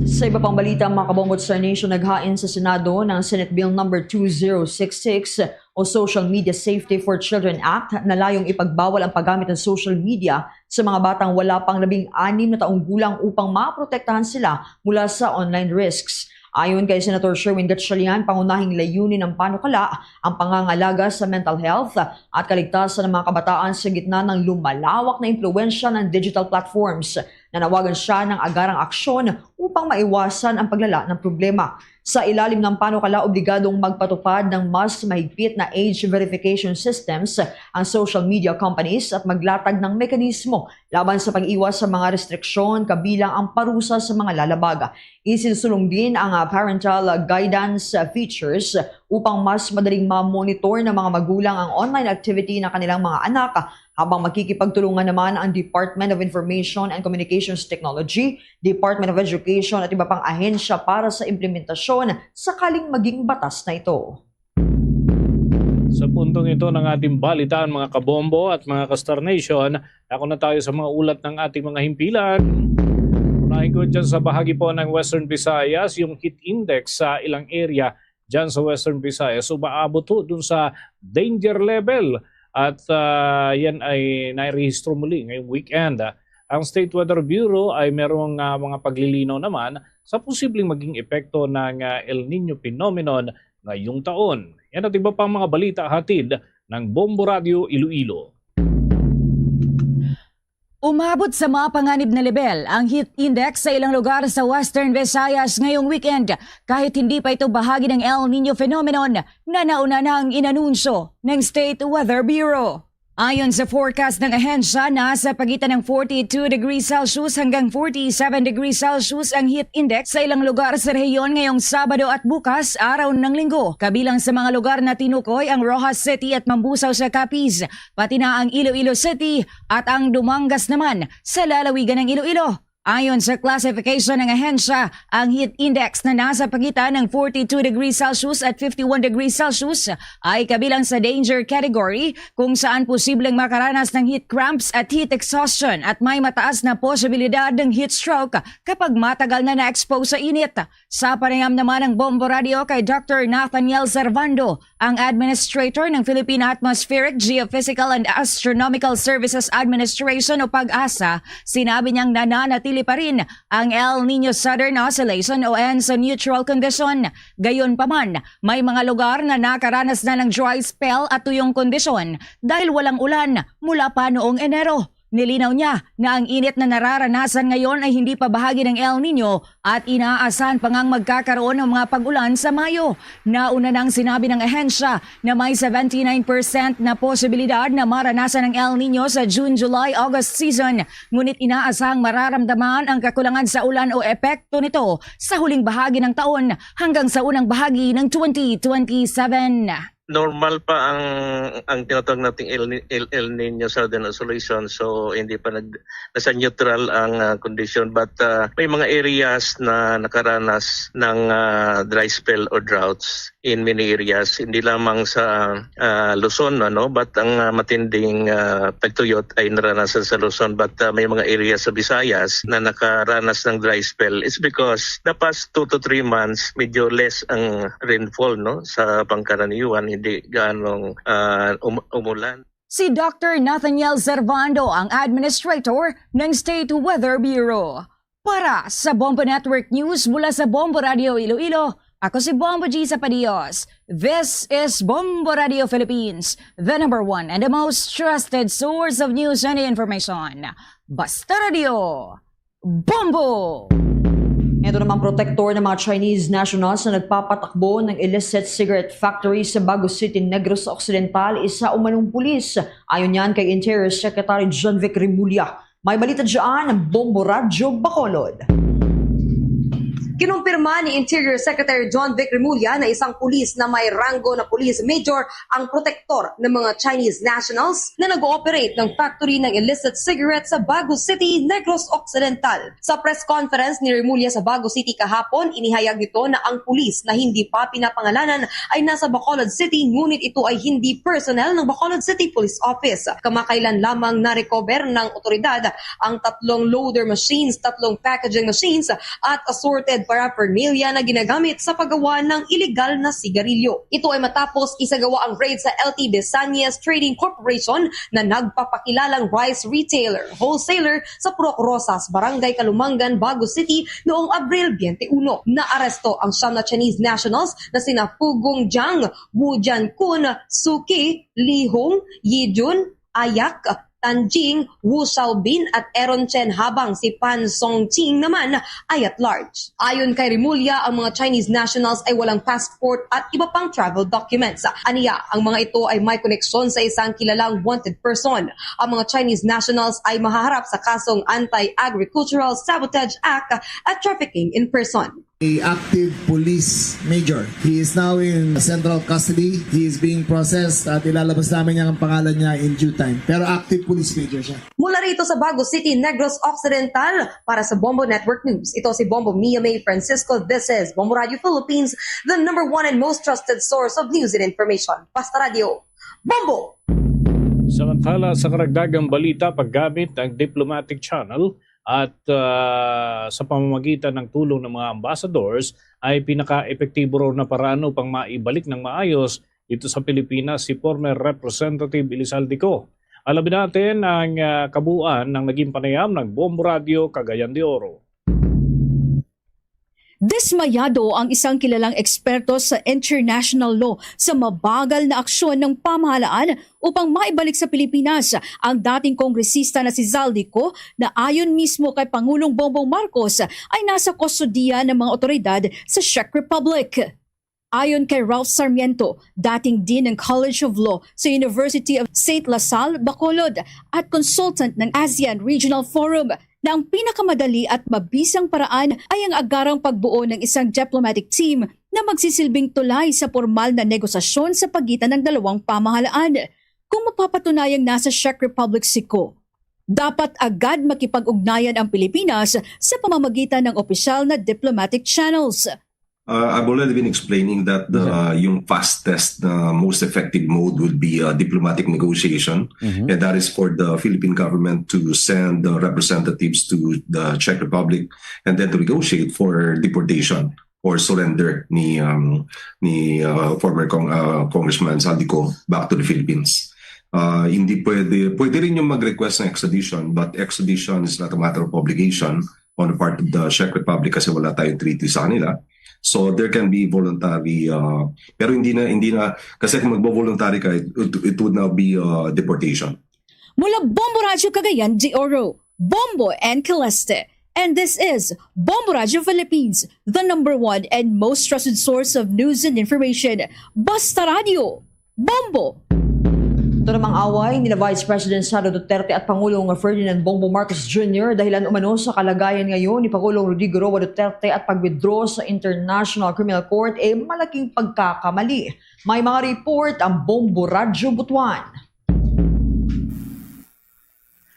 Sa iba pang balita, mga kabombo, Star Nation, naghain sa Senado ng Senate Bill Number two zero six six o Social Media Safety for Children Act na layong ipagbawal ang paggamit ng social media sa mga batang wala pang labing anim na taong gulang upang maprotektahan sila mula sa online risks. Ayon kay Senator Sherwin Gatchalian, pangunahing layunin ng panukala ang pangangalaga sa mental health at kaligtasan ng mga kabataan sa gitna ng lumalawak na impluwensya ng digital platforms. Nanawagan siya ng agarang aksyon upang maiwasan ang paglala ng problema. Sa ilalim ng panukala, obligadong magpatupad ng mas mahigpit na age verification systems ang social media companies at maglatag ng mekanismo laban sa pag-iwas sa mga restriksyon, kabilang ang parusa sa mga lalabag. Isinsulong din ang, ah, parental guidance features upang mas madaling ma-monitor ng mga magulang ang online activity ng kanilang mga anak, habang makikipagtulungan naman ang Department of Information and Communications Technology, Department of Education at iba pang ahensya para sa implementasyon sakaling maging batas na ito. Sa puntong ito ng ating balitaan, mga kabombo at mga ka-Star Nation, ako na tayo sa mga ulat ng ating mga himpilan. Unahin ko dyan sa bahagi po ng Western Visayas, yung heat index sa ilang area dyan sa Western Visayas, umaabot ho dun sa danger level. At, ah, yan ay nairehistro muli ngayong weekend. Ang State Weather Bureau ay merong, ah, mga paglilinaw naman sa posibleng maging epekto ng, ah, El Niño phenomenon ngayong taon. Yan at iba pang mga balita hatid ng Bombo Radio Iloilo. Umabot sa mapanganib na lebel ang heat index sa ilang lugar sa Western Visayas ngayong weekend. Kahit hindi pa ito bahagi ng El Niño phenomenon, nanauna na ang inanunsyo ng State Weather Bureau. Ayon sa forecast ng ahensya, nasa pagitan ng forty-two degrees Celsius hanggang forty-seven degrees Celsius ang heat index sa ilang lugar sa rehiyon ngayong Sabado at bukas, araw ng Linggo. Kabilang sa mga lugar na tinukoy ang Roxas City at Mambusao sa Capiz, pati na ang Iloilo City at ang Dumangas naman sa lalawigan ng Iloilo. Ayon sa classification ng ahensya, ang heat index na nasa pagitan ng forty-two degrees Celsius at fifty-one degrees Celsius ay kabilang sa danger category, kung saan posibleng makaranas ng heat cramps at heat exhaustion at may mataas na posibilidad ng heat stroke kapag matagal na na-expose sa init. Sa panayam naman ng Bombo Radio kay Doctor Nathaniel Servando, ang administrator ng Philippine Atmospheric, Geophysical and Astronomical Services Administration o PAGASA, sinabi niyang nananatili pa rin ang El Niño Southern Oscillation o ENSO neutral condition. Gayunpaman, may mga lugar na nakaranas na ng dry spell at tuyong kondisyon dahil walang ulan mula pa noong Enero. Nilinaw niya na ang init na nararanasan ngayon ay hindi pa bahagi ng El Niño at inaasahan pa ngang magkakaroon ng mga pag-ulan sa Mayo. Nauna nang sinabi ng ahensya na may seventy-nine percent na posibilidad na maranasan ang El Niño sa June, July, August season, ngunit inaasahang mararamdaman ang kakulangan sa ulan o epekto nito sa huling bahagi ng taon hanggang sa unang bahagi ng twenty twenty-seven. Normal pa ang, ang tinatawag nating El Ni-, El, El Niño Southern Oscillation, so hindi pa nag-, nasa neutral ang, ah, condition, but, ah, may mga areas na nakaranas ng, ah, dry spell or droughts. in many areas, hindi lamang sa, ah, Luzon, ano, but ang, ah, matinding, ah, pagtuyot ay naranasan sa Luzon, but, ah, may mga areas sa Visayas na nakaranas ng dry spell. It's because the past two to three months, medyo less ang rainfall, no, sa pangkaraniwan, hindi gaanong, ah, um-, umulan. Si Doctor Nathaniel Servando ang administrator ng State Weather Bureau. Para sa Bombo Network News mula sa Bombo Radio Iloilo, ako si Bombo G Sapadios. This is Bombo Radio Philippines, the number one and the most trusted source of news and information. Basta Radio, Bombo! Ito namang protektor ng mga Chinese nationals na nagpapatakbo ng illicit cigarette factory sa Bago City, Negros Occidental, isa umanong pulis. Ayon yan kay Interior Secretary John Vic Remulla. May balita dyan ang Bombo Radyo Bacolod. Kinumpirma ni Interior Secretary John Vic Remulla na isang pulis na may ranggo na police major ang protektor ng mga Chinese nationals na nag-ooperate ng factory ng illicit cigarettes sa Bago City, Negros Occidental. Sa press conference ni Remulla sa Bago City kahapon, inihayag nito na ang pulis na hindi pa pinapangalanan ay nasa Bacolod City, ngunit ito ay hindi personnel ng Bacolod City Police Office. Kamakailan lamang na-recover ng otoridad ang tatlong loader machines, tatlong packaging machines, at assorted paraphernalia na ginagamit sa paggawa ng iligal na sigarilyo. Ito ay matapos isagawa ang raid sa L T Besanias Trading Corporation na nagpapakilalang rice retailer, wholesaler sa Purok Rosas, Barangay Kalumangan, Bago City, noong Abril twenty-one. Naaresto ang siyam na Chinese nationals na sina Fu Gongjiang, Wu Jiankun, Suki, Li Hong, Yi Jun, Ayak, Tan Jing, Wu Xiaobin at Aaron Chen, habang si Pan Song Ching naman ay at large. Ayon kay Remulla, ang mga Chinese nationals ay walang passport at iba pang travel documents. Aniya, ang mga ito ay may koneksyon sa isang kilalang wanted person. Ang mga Chinese nationals ay mahaharap sa kasong Anti-Agricultural Sabotage Act at Trafficking in Person. A active police major. He is now in central custody. He is being processed at ilalabas namin niya ang pangalan niya in due time. Pero active police major siya. Mula rito sa Bago City, Negros Occidental, para sa Bombo Network News, ito si Bombo Mia May Francisco. This is Bombo Radio Philippines, the number one and most trusted source of news and information. Basta Radio, Bombo! Samantala, sa karagdagang balita, paggamit ng diplomatic channel at, ah, sa pamamagitan ng tulong ng mga ambassadors ay pinaka-epektibo raw na paraan upang maibalik ng maayos dito sa Pilipinas si former Representative Elizalde Co. Alamin natin ang, ah, kabuuan ng naging panayam ng Bombo Radio Cagayan de Oro. Dismayado ang isang kilalang eksperto sa international law sa mabagal na aksyon ng pamahalaan upang maibalik sa Pilipinas ang dating kongresista na si Zaldy Co, na ayon mismo kay Pangulong Bongbong Marcos ay nasa kustodiya ng mga otoridad sa Czech Republic. Ayon kay Ralph Sarmiento, dating Dean ng College of Law sa University of Saint La Salle, Bacolod, at consultant ng ASEAN Regional Forum, na ang pinakamadali at mabisang paraan ay ang agarang pagbuo ng isang diplomatic team na magsisilbing tulay sa pormal na negosasyon sa pagitan ng dalawang pamahalaan. Kung mapapatunayang nasa Czech Republic si Co, dapat agad makipag-ugnayan ang Pilipinas sa pamamagitan ng opisyal na diplomatic channels. Uh, I've already been explaining that the, Okay. yung fastest, uh, most effective mode would be, uh, diplomatic negotiation. Mhm. And that is for the Philippine government to send the representatives to the Czech Republic and then to negotiate for deportation or surrender ni, um, ni, uh, former Cong-, uh, Congressman Zaldy Co back to the Philippines. Uh, hindi pwede, pwede rin yung mag-request ng extradition, but extradition is not a matter of obligation on the part of the Czech Republic kasi wala tayong treaty sa kanila. So there can be voluntary, uh, pero hindi na, hindi na, kasi kung magbo-voluntary ka, it, it would now be, uh, deportation. Mula Bombo Radyo Cagayan de Oro, Bombo and Caleste. And this is Bombo Radyo Philippines, the number one and most trusted source of news and information. Basta Radyo, Bombo! Ito namang away nila Vice President Sara Duterte at Pangulong Ferdinand Bongbong Marcos Junior dahilan umano sa kalagayan ngayon ni Pangulong Rodrigo Roa Duterte at pag-withdraw sa International Criminal Court ay malaking pagkakamali. May mga report ang Bombo Radyo Butuan.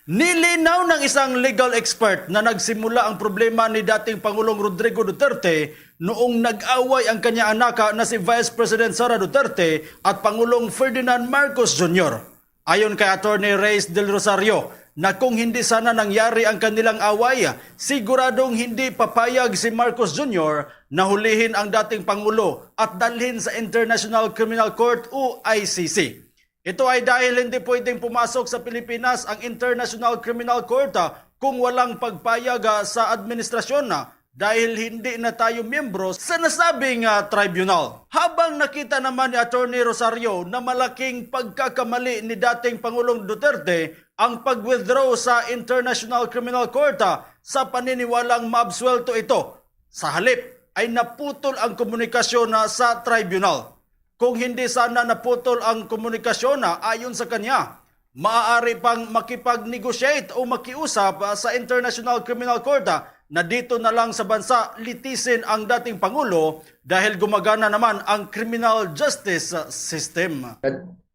Nilinaw ng isang legal expert na nagsimula ang problema ni dating Pangulong Rodrigo Duterte noong nag-away ang kanya anak na si Vice President Sara Duterte at Pangulong Ferdinand Marcos Junior. Ayon kay Attorney Reyes Del Rosario, na kung hindi sana nangyari ang kanilang away, siguradong hindi papayag si Marcos Junior na hulihin ang dating Pangulo at dalhin sa International Criminal Court o I C C. Ito ay dahil hindi pwedeng pumasok sa Pilipinas ang International Criminal Court, ah, kung walang pagpayag, ah, sa administrasyon, ah, dahil hindi na tayo miyembro sa nasabing, ah, tribunal. Habang nakita naman ni Attorney Rosario na malaking pagkakamali ni dating Pangulong Duterte ang pag-withdraw sa International Criminal Court, ah, sa paniniwalang maabsuwelto ito. Sa halip ay naputol ang komunikasyon, ah, sa tribunal. Kung hindi sana naputol ang komunikasyon, ah, ayon sa kanya, maaari pang makipag-negotiate o makiusap, ah, sa International Criminal Court, ah, na dito na lang sa bansa litisin ang dating Pangulo dahil gumagana naman ang criminal justice, ah, system.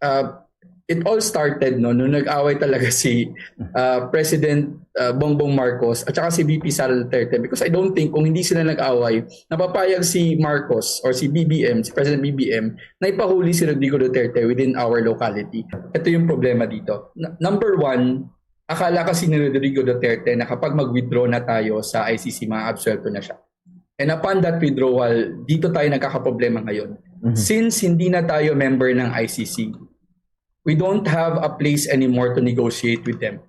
Uh, it all started, no, nung nag-away talaga si uh, President uh, Bongbong Marcos at saka si V P Sara Duterte, because I don't think kung hindi sila nag-away, napapayag si Marcos or si B B M, si President B B M, na ipahuli si Rodrigo Duterte within our locality. Ito yung problema dito. N- number one, akala kasi ni Rodrigo Duterte na kapag mag-withdraw na tayo sa I C C, maabsuelto na siya. And upon that withdrawal, dito tayo nagkakaproblema ngayon. Mm-hmm. Since hindi na tayo member ng I C C, we don't have a place anymore to negotiate with them.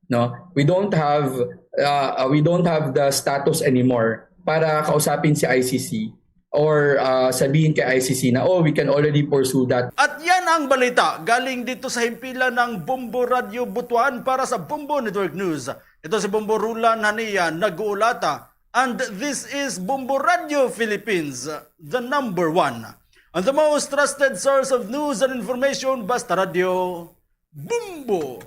No, we don't have uh, uh, we don't have the status anymore para kausapin si I C C or uh, sabihin kay I C C na, "Oh, we can already pursue that." At yan ang balita galing dito sa himpilan ng Bombo Radio Butuan para sa Bombo Network News. Ito si Bombo Rulan Hania nag-uulata. And this is Bombo Radio Philippines, the number one and the most trusted source of news and information. Basta Radio, Bombo!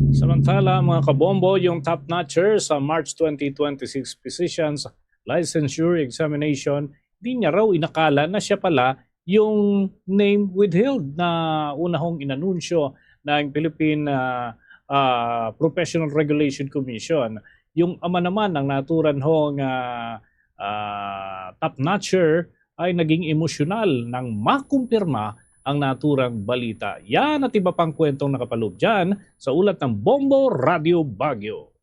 Samantala, mga kabombo, yung top notcher sa March twenty twenty-six Physicians Licensure Examination, di niya raw inakala na siya pala yung name withheld na unahong inanunsyo ng Philippine uh, uh, Professional Regulation Commission. Yung ama naman ng naturan hong uh, uh, top notcher ay naging emosyonal nang makumpirma ang naturang balita. Yan at iba pang kwentong nakapaloob dyan sa ulat ng Bombo Radio Baguio.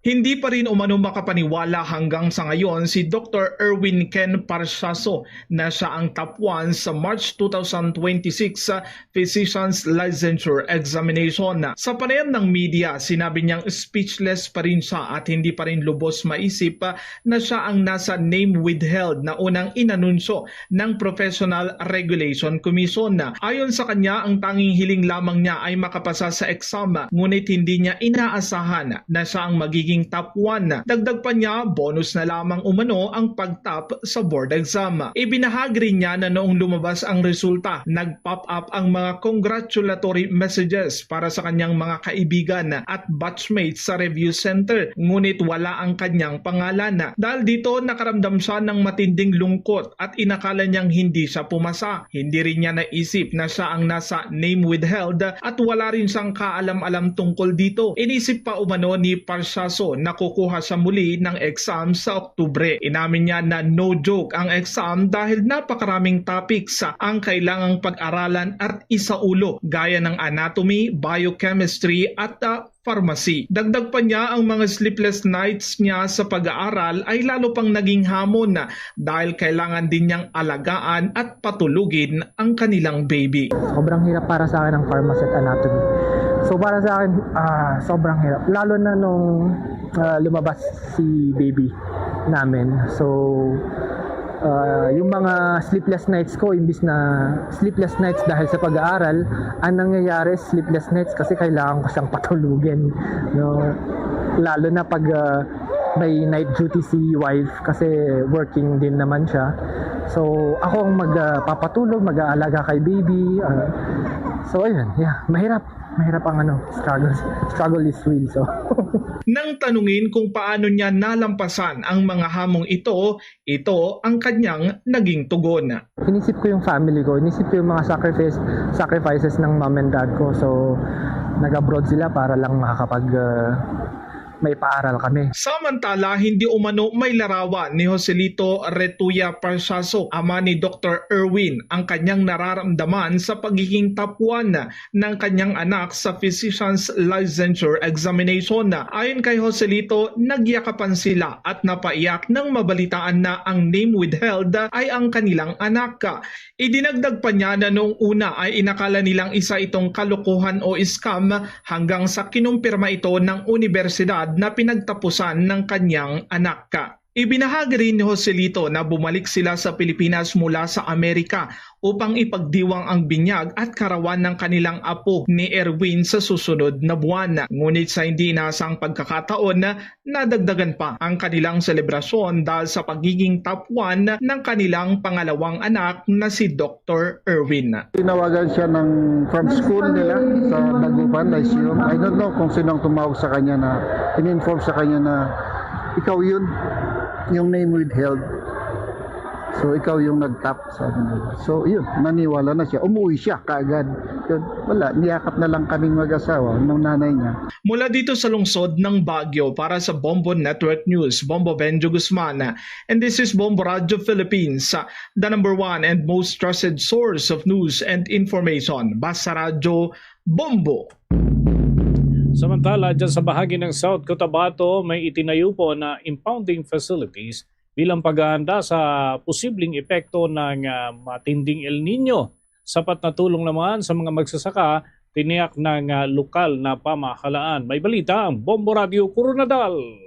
Hindi pa rin umano makapaniwala hanggang sa ngayon si Doktor Erwin Ken Parsaso na siya ang top one sa March twenty twenty-six Physician's Licensure Examination. Sa panayam ng media, sinabi niyang speechless pa rin siya at hindi pa rin lubos maisip na siya ang nasa name withheld na unang inanunsyo ng Professional Regulation Commission. Ayon sa kanya, ang tanging hiling lamang niya ay makapasa sa exam, ngunit hindi niya inaasahan na siya ang magiging top one. Dagdag pa niya, bonus na lamang umano ang pag-top sa board exam. Ibinahagi rin niya na noong lumabas ang resulta, nag-pop up ang mga congratulatory messages para sa kanyang mga kaibigan at batchmates sa review center, ngunit wala ang kanyang pangalan. Dahil dito, nakaramdam siya ng matinding lungkot at inakala niyang hindi siya pumasa. Hindi rin niya naisip na siya ang nasa name withheld at wala rin siyang kaalam-alam tungkol dito. Inisip pa umano ni Parsaso na kukuha siya muli ng exam sa Oktubre. Inamin niya na no joke ang exam dahil napakaraming topics ang kailangang pag-aralan at isaulo, gaya ng anatomy, biochemistry, at uh, pharmacy. Dagdag pa niya, ang mga sleepless nights niya sa pag-aaral ay lalo pang naging hamon dahil kailangan din niyang alagaan at patulugin ang kanilang baby. Sobrang hirap para sa akin ang pharmacy at anatomy. So para sa akin, uh, sobrang hirap. Lalo na nung uh, lumabas si baby namin. So, uh, yung mga sleepless nights ko, imbis na sleepless nights dahil sa pag-aaral, ang nangyayari sleepless nights kasi kailangan ko siyang patulugin. No? Lalo na pag uh, may night duty si wife kasi working din naman siya. So, ako ang magpapatulog, mag-aalaga kay baby. Ah, so, ayun, yeah, mahirap. Mahirap ang ano, struggle. Struggle is real, so. Nang tanungin kung paano niya nalampasan ang mga hamong ito, ito ang kanyang naging tugon. Inisip ko yung family ko, inisip ko yung mga sacrifice, sacrifices ng mom and dad ko. So, nag-abroad sila para lang makakapag, ah, may paaral kami. Samantala, hindi umano may larawan ni Joselito Retuya Parsaso, ama ni Doktor Erwin, ang kanyang nararamdaman sa pagiging tapuan ng kanyang anak sa Physician's Licensure Examination. Ayon kay Joselito, nagyakapan sila at napaiyak nang mabalitaan na ang name withheld ay ang kanilang anak. Idinagdag pa niya na noong una ay inakala nilang isa itong kalokohan o scam hanggang sa kinumpirma ito ng unibersidad na pinagtapusan ng kanyang anak. Ibinahagi rin ni Joselito na bumalik sila sa Pilipinas mula sa Amerika upang ipagdiwang ang binyag at karawan ng kanilang apo ni Erwin sa susunod na buwan. Ngunit sa hindi inaasang pagkakataon, nadagdagan pa ang kanilang selebrasyon dahil sa pagiging top one ng kanilang pangalawang anak na si Doktor Erwin. Tinawagan siya ng from school nila sa Dagupan, I assume. I don't know kung sino ang tumawag sa kanya na in-inform sa kanya na ikaw yun, yung name withheld. So ikaw yung nag-top, sabi nila. So yun, naniwala na siya. Umuwi siya kaagad. Yun, wala, niyakap na lang kaming mag-asawa ng nanay niya. Mula dito sa lungsod ng Baguio, para sa Bombo Network News, Bombo Benjo Guzman. And this is Bombo Radio Philippines, the number one and most trusted source of news and information. Basta Radyo, Bombo! Samantala, dyan sa bahagi ng South Cotabato, may itinayo po na impounding facilities bilang paghahanda sa posibleng epekto ng ah, matinding El Nino. Sapat na tulong naman sa mga magsasaka, tiniyak ng ah, lokal na pamahalaan. May balita ang Bombo Radio Coronadal.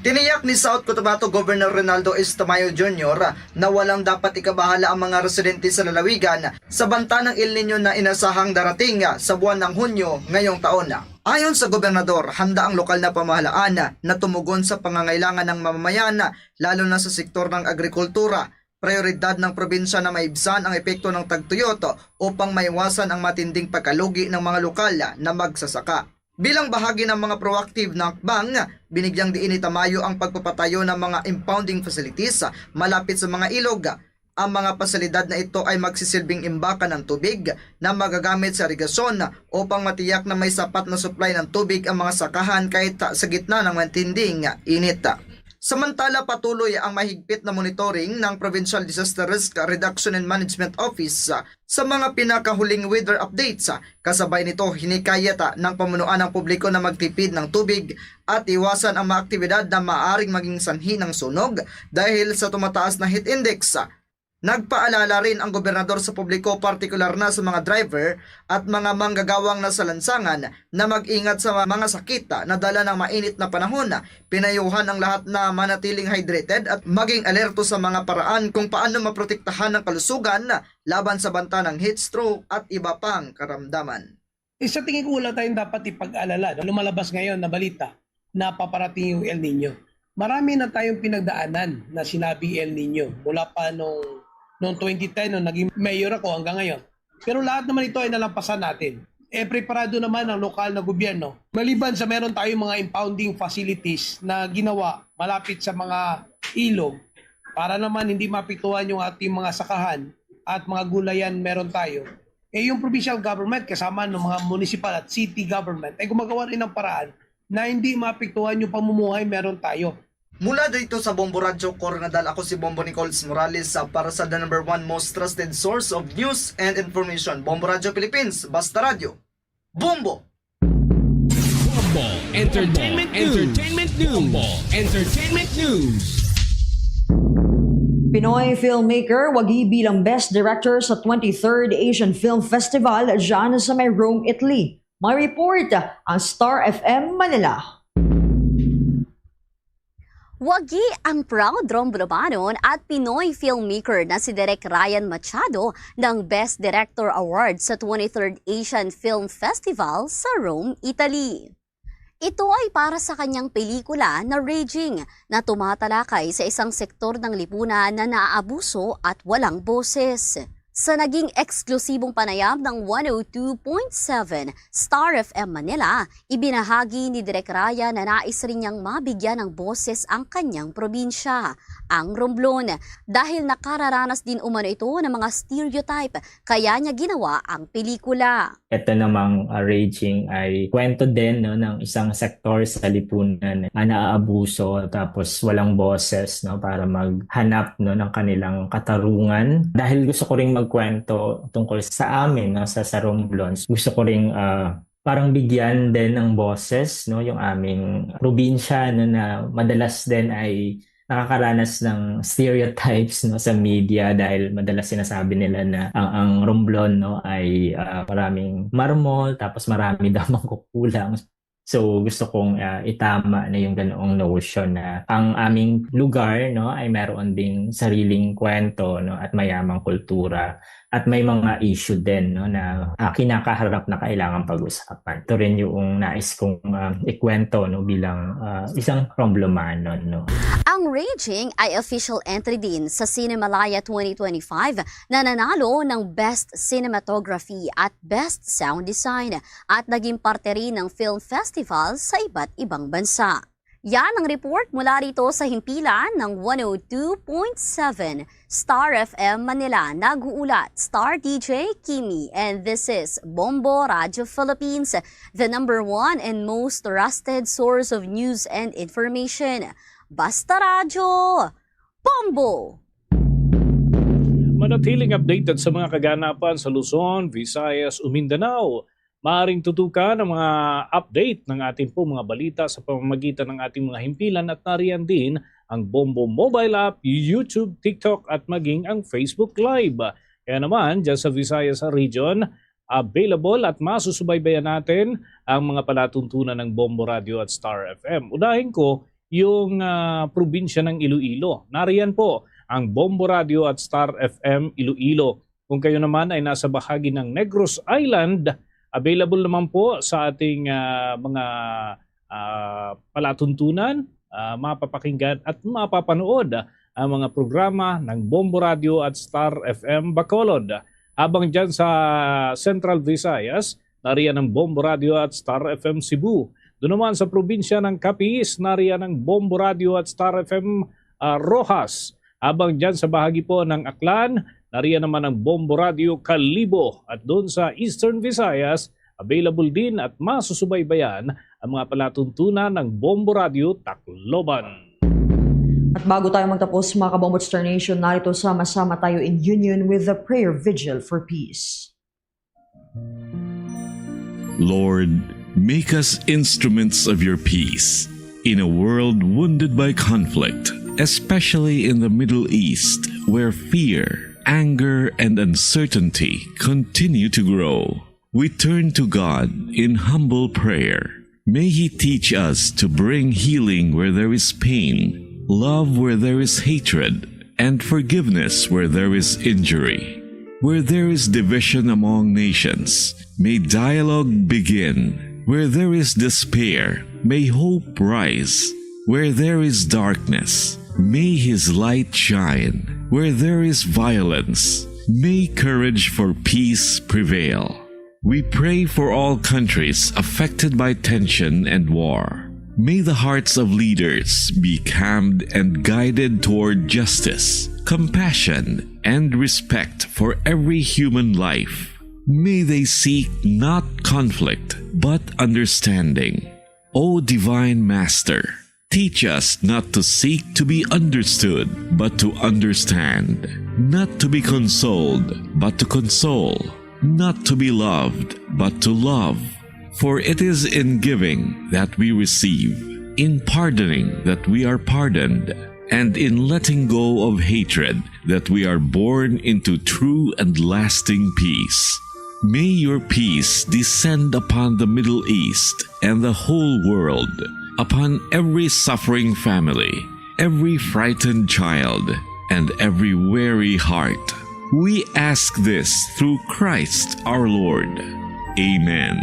Tiniyak ni South Cotabato Governor Ronaldo S. Tamayo Junior na walang dapat ikabahala ang mga residente sa lalawigan sa banta ng El Nino na inasahang darating sa buwan ng Hunyo ngayong taon. Ayon sa gobernador, handa ang lokal na pamahalaan na tumugon sa pangangailangan ng mamamayan, lalo na sa sektor ng agrikultura. Prioridad ng probinsya na maibsan ang epekto ng tagtuyot upang maiwasan ang matinding pagkalugi ng mga lokal na magsasaka. Bilang bahagi ng mga proactive na hakbang, binigyang diin ni Tamayo ang pagpapatayo ng mga impounding facilities malapit sa mga ilog. Ang mga pasilidad na ito ay magsisilbing imbakan ng tubig na magagamit sa irigasyon upang matiyak na may sapat na supply ng tubig ang mga sakahan kahit sa gitna ng matinding init. Samantala, patuloy ang mahigpit na monitoring ng Provincial Disaster Risk Reduction and Management Office sa mga pinakahuling weather updates. Kasabay nito, hinikayat ng pamunuan ang publiko na magtipid ng tubig at iwasan ang mga aktibidad na maaaring maging sanhi ng sunog dahil sa tumataas na heat index. Nagpaalala rin ang gobernador sa publiko, partikular na sa mga driver at mga manggagawang nasa lansangan, na mag-ingat sa mga sakit na dala ng mainit na panahon. Pinayuhan ang lahat na manatiling hydrated at maging alerto sa mga paraan kung paano maprotektahan ang kalusugan laban sa banta ng heat stroke at iba pang karamdaman. Eh, sa tingin ko, wala tayong dapat ipag-alala. Lumalabas ngayon na balita na paparating yung El Nino. Marami na tayong pinagdaanan na sinabi El Nino mula pa nung, nung twenty ten, nung naging mayor ako, hanggang ngayon. Pero lahat naman ito ay nalampasan natin. Eh, preparado naman ang lokal na gobyerno. Maliban sa meron tayong mga impounding facilities na ginawa malapit sa mga ilog para naman hindi maapektuhan yung ating mga sakahan at mga gulayan meron tayo. Eh, yung provincial government kasama ng mga municipal at city government ay gumagawa rin ng paraan na hindi maapektuhan yung pamumuhay meron tayo. Mula dito sa Bombo Radyo Coronadal, ako si Bombo Nichols Morales, ah, para sa the number one most trusted source of news and information, Bombo Radyo Philippines, Basta Radyo. Bombo! Bombo Entertainment News. Entertainment News. Bombo Entertainment News. Pinoy filmmaker wagi bilang Best Director sa twenty-third Asian Film Festival dyan sa may Rome, Italy. May report ang Star F M Manila. Wagi ang proud Romblovanon at Pinoy filmmaker na si Direk Ryan Machado ng Best Director Award sa twenty-third Asian Film Festival sa Rome, Italy. Ito ay para sa kanyang pelikula na Raging, na tumatalakay sa isang sektor ng lipunan na naaabuso at walang boses. Sa naging eksklusibong panayam ng one oh two point seven Star F M Manila, ibinahagi ni Direk Raya na nais rin niyang mabigyan ng boses ang kanyang probinsya, ang Romblon, dahil nakararanas din umano ito ng mga stereotype, kaya niya ginawa ang pelikula. Ito namang uh, Raging ay kwento din, no, ng isang sektor sa lipunan na naaabuso tapos walang boses, no, para maghanap, no, ng kanilang katarungan. Dahil gusto ko ring magkwento tungkol sa amin, no, sa, sa Romblons, gusto ko ring uh, parang bigyan din ng boses, no, yung aming probinsya, no, na madalas din ay nakakaranas ng stereotypes, no, sa media, dahil madalas sinasabi nila na ang, ang Romblon, no, ay uh, maraming marmol, tapos marami daw mangkukulang. So gusto kong uh, itama na yung ganoong notion na ang aming lugar, no, ay meron ding sariling kwento, no, at mayamang kultura at may mga issue din, no, na uh, kinakaharap na kailangan pag-usapan. Ito rin yung nais kong uh, ikwento, no, bilang uh, isang Romblomanon, no. Ang Raging ay official entry din sa Cinemalaya twenty twenty-five na nanalo ng Best Cinematography at Best Sound Design at naging parte rin ng film festival sa iba't ibang bansa. Yan ang report mula rito sa himpilan ng one oh two point seven Star F M Manila. Nag-uulat, Star D J Kimi, and this is Bombo Radio Philippines, the number one and most trusted source of news and information. Basta Radyo, Bombo! Manatiling updated sa mga kaganapan sa Luzon, Visayas, o Mindanao. Maaring tutukan ang mga update ng ating po mga balita sa pamamagitan ng ating mga himpilan at nariyan din ang Bombo mobile app, YouTube, TikTok at maging ang Facebook Live. Kaya naman, dyan sa Visayas region, available at masusubaybayan natin ang mga palatuntunan ng Bombo Radio at Star F M. Unahin ko yung uh, probinsya ng Iloilo. Nariyan po ang Bombo Radio at Star F M Iloilo. Kung kayo naman ay nasa bahagi ng Negros Island, available naman po sa ating uh, mga uh, palatuntunan, uh, mapapakinggan at mapapanood ang mga programa ng Bombo Radio at Star F M Bacolod. Habang dyan sa Central Visayas, nariyan ang Bombo Radio at Star F M Cebu. Doon naman sa probinsya ng Capiz, nariyan ang Bombo Radio at Star F M uh, Roxas. Habang dyan sa bahagi po ng Aklan, nariyan naman ang Bombo Radio Kalibo. At doon sa Eastern Visayas, available din at masusubaybayan ang mga palatuntunan ng Bombo Radio Tacloban. At bago tayo magtapos, mga Kabombo Star Nation, narito sama-sama tayo in union with the prayer vigil for peace. Lord, make us instruments of your peace in a world wounded by conflict, especially in the Middle East, where fear, anger, and uncertainty continue to grow. We turn to God in humble prayer. May He teach us to bring healing where there is pain, love where there is hatred, and forgiveness where there is injury. Where there is division among nations, may dialogue begin. Where there is despair, may hope rise. Where there is darkness, may His light shine. Where there is violence, may courage for peace prevail. We pray for all countries affected by tension and war. May the hearts of leaders be calmed and guided toward justice, compassion, and respect for every human life. May they seek not conflict, but understanding. O Divine Master, teach us not to seek to be understood, but to understand, not to be consoled, but to console, not to be loved, but to love. For it is in giving that we receive, in pardoning that we are pardoned, and in letting go of hatred that we are born into true and lasting peace. May your peace descend upon the Middle East and the whole world, upon every suffering family, every frightened child, and every weary heart. We ask this through Christ our Lord. Amen.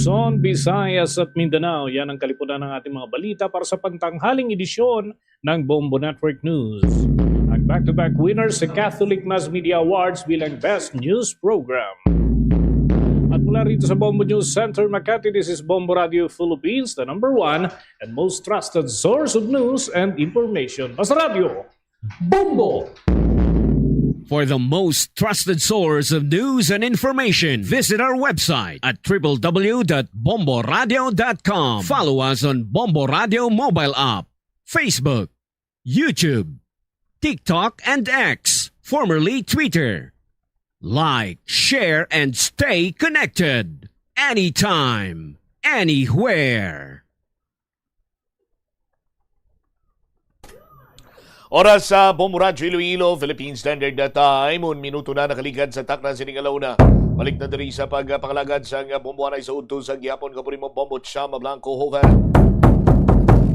Luzon, Visayas at Mindanao. Yan ang kalipunan ng ating mga balita para sa pantanghaling edisyon ng Bombo Network News. Ang back-to-back winners sa Catholic Mass Media Awards bilang Best News Program. At mula rito sa Bombo News Center Makati, this is Bombo Radio Philippines, the number one and most trusted source of news and information. Basta Radio, Bombo! For the most trusted source of news and information, visit our website at www.bomboradio.com. Follow us on Bombo Radio mobile app, Facebook, YouTube, TikTok, and X, formerly Twitter. Like, share, and stay connected. Anytime, anywhere. Oras sa Bombo Radyo Iloilo, Philippine Standard Time. Un minuto na nakaligad sa takna sining alauna. Balik na diri sa pagpangalagad sang bombohanay sa udto sa gihapon. Kapuri mo, Bombo Cham Blanco Hofer.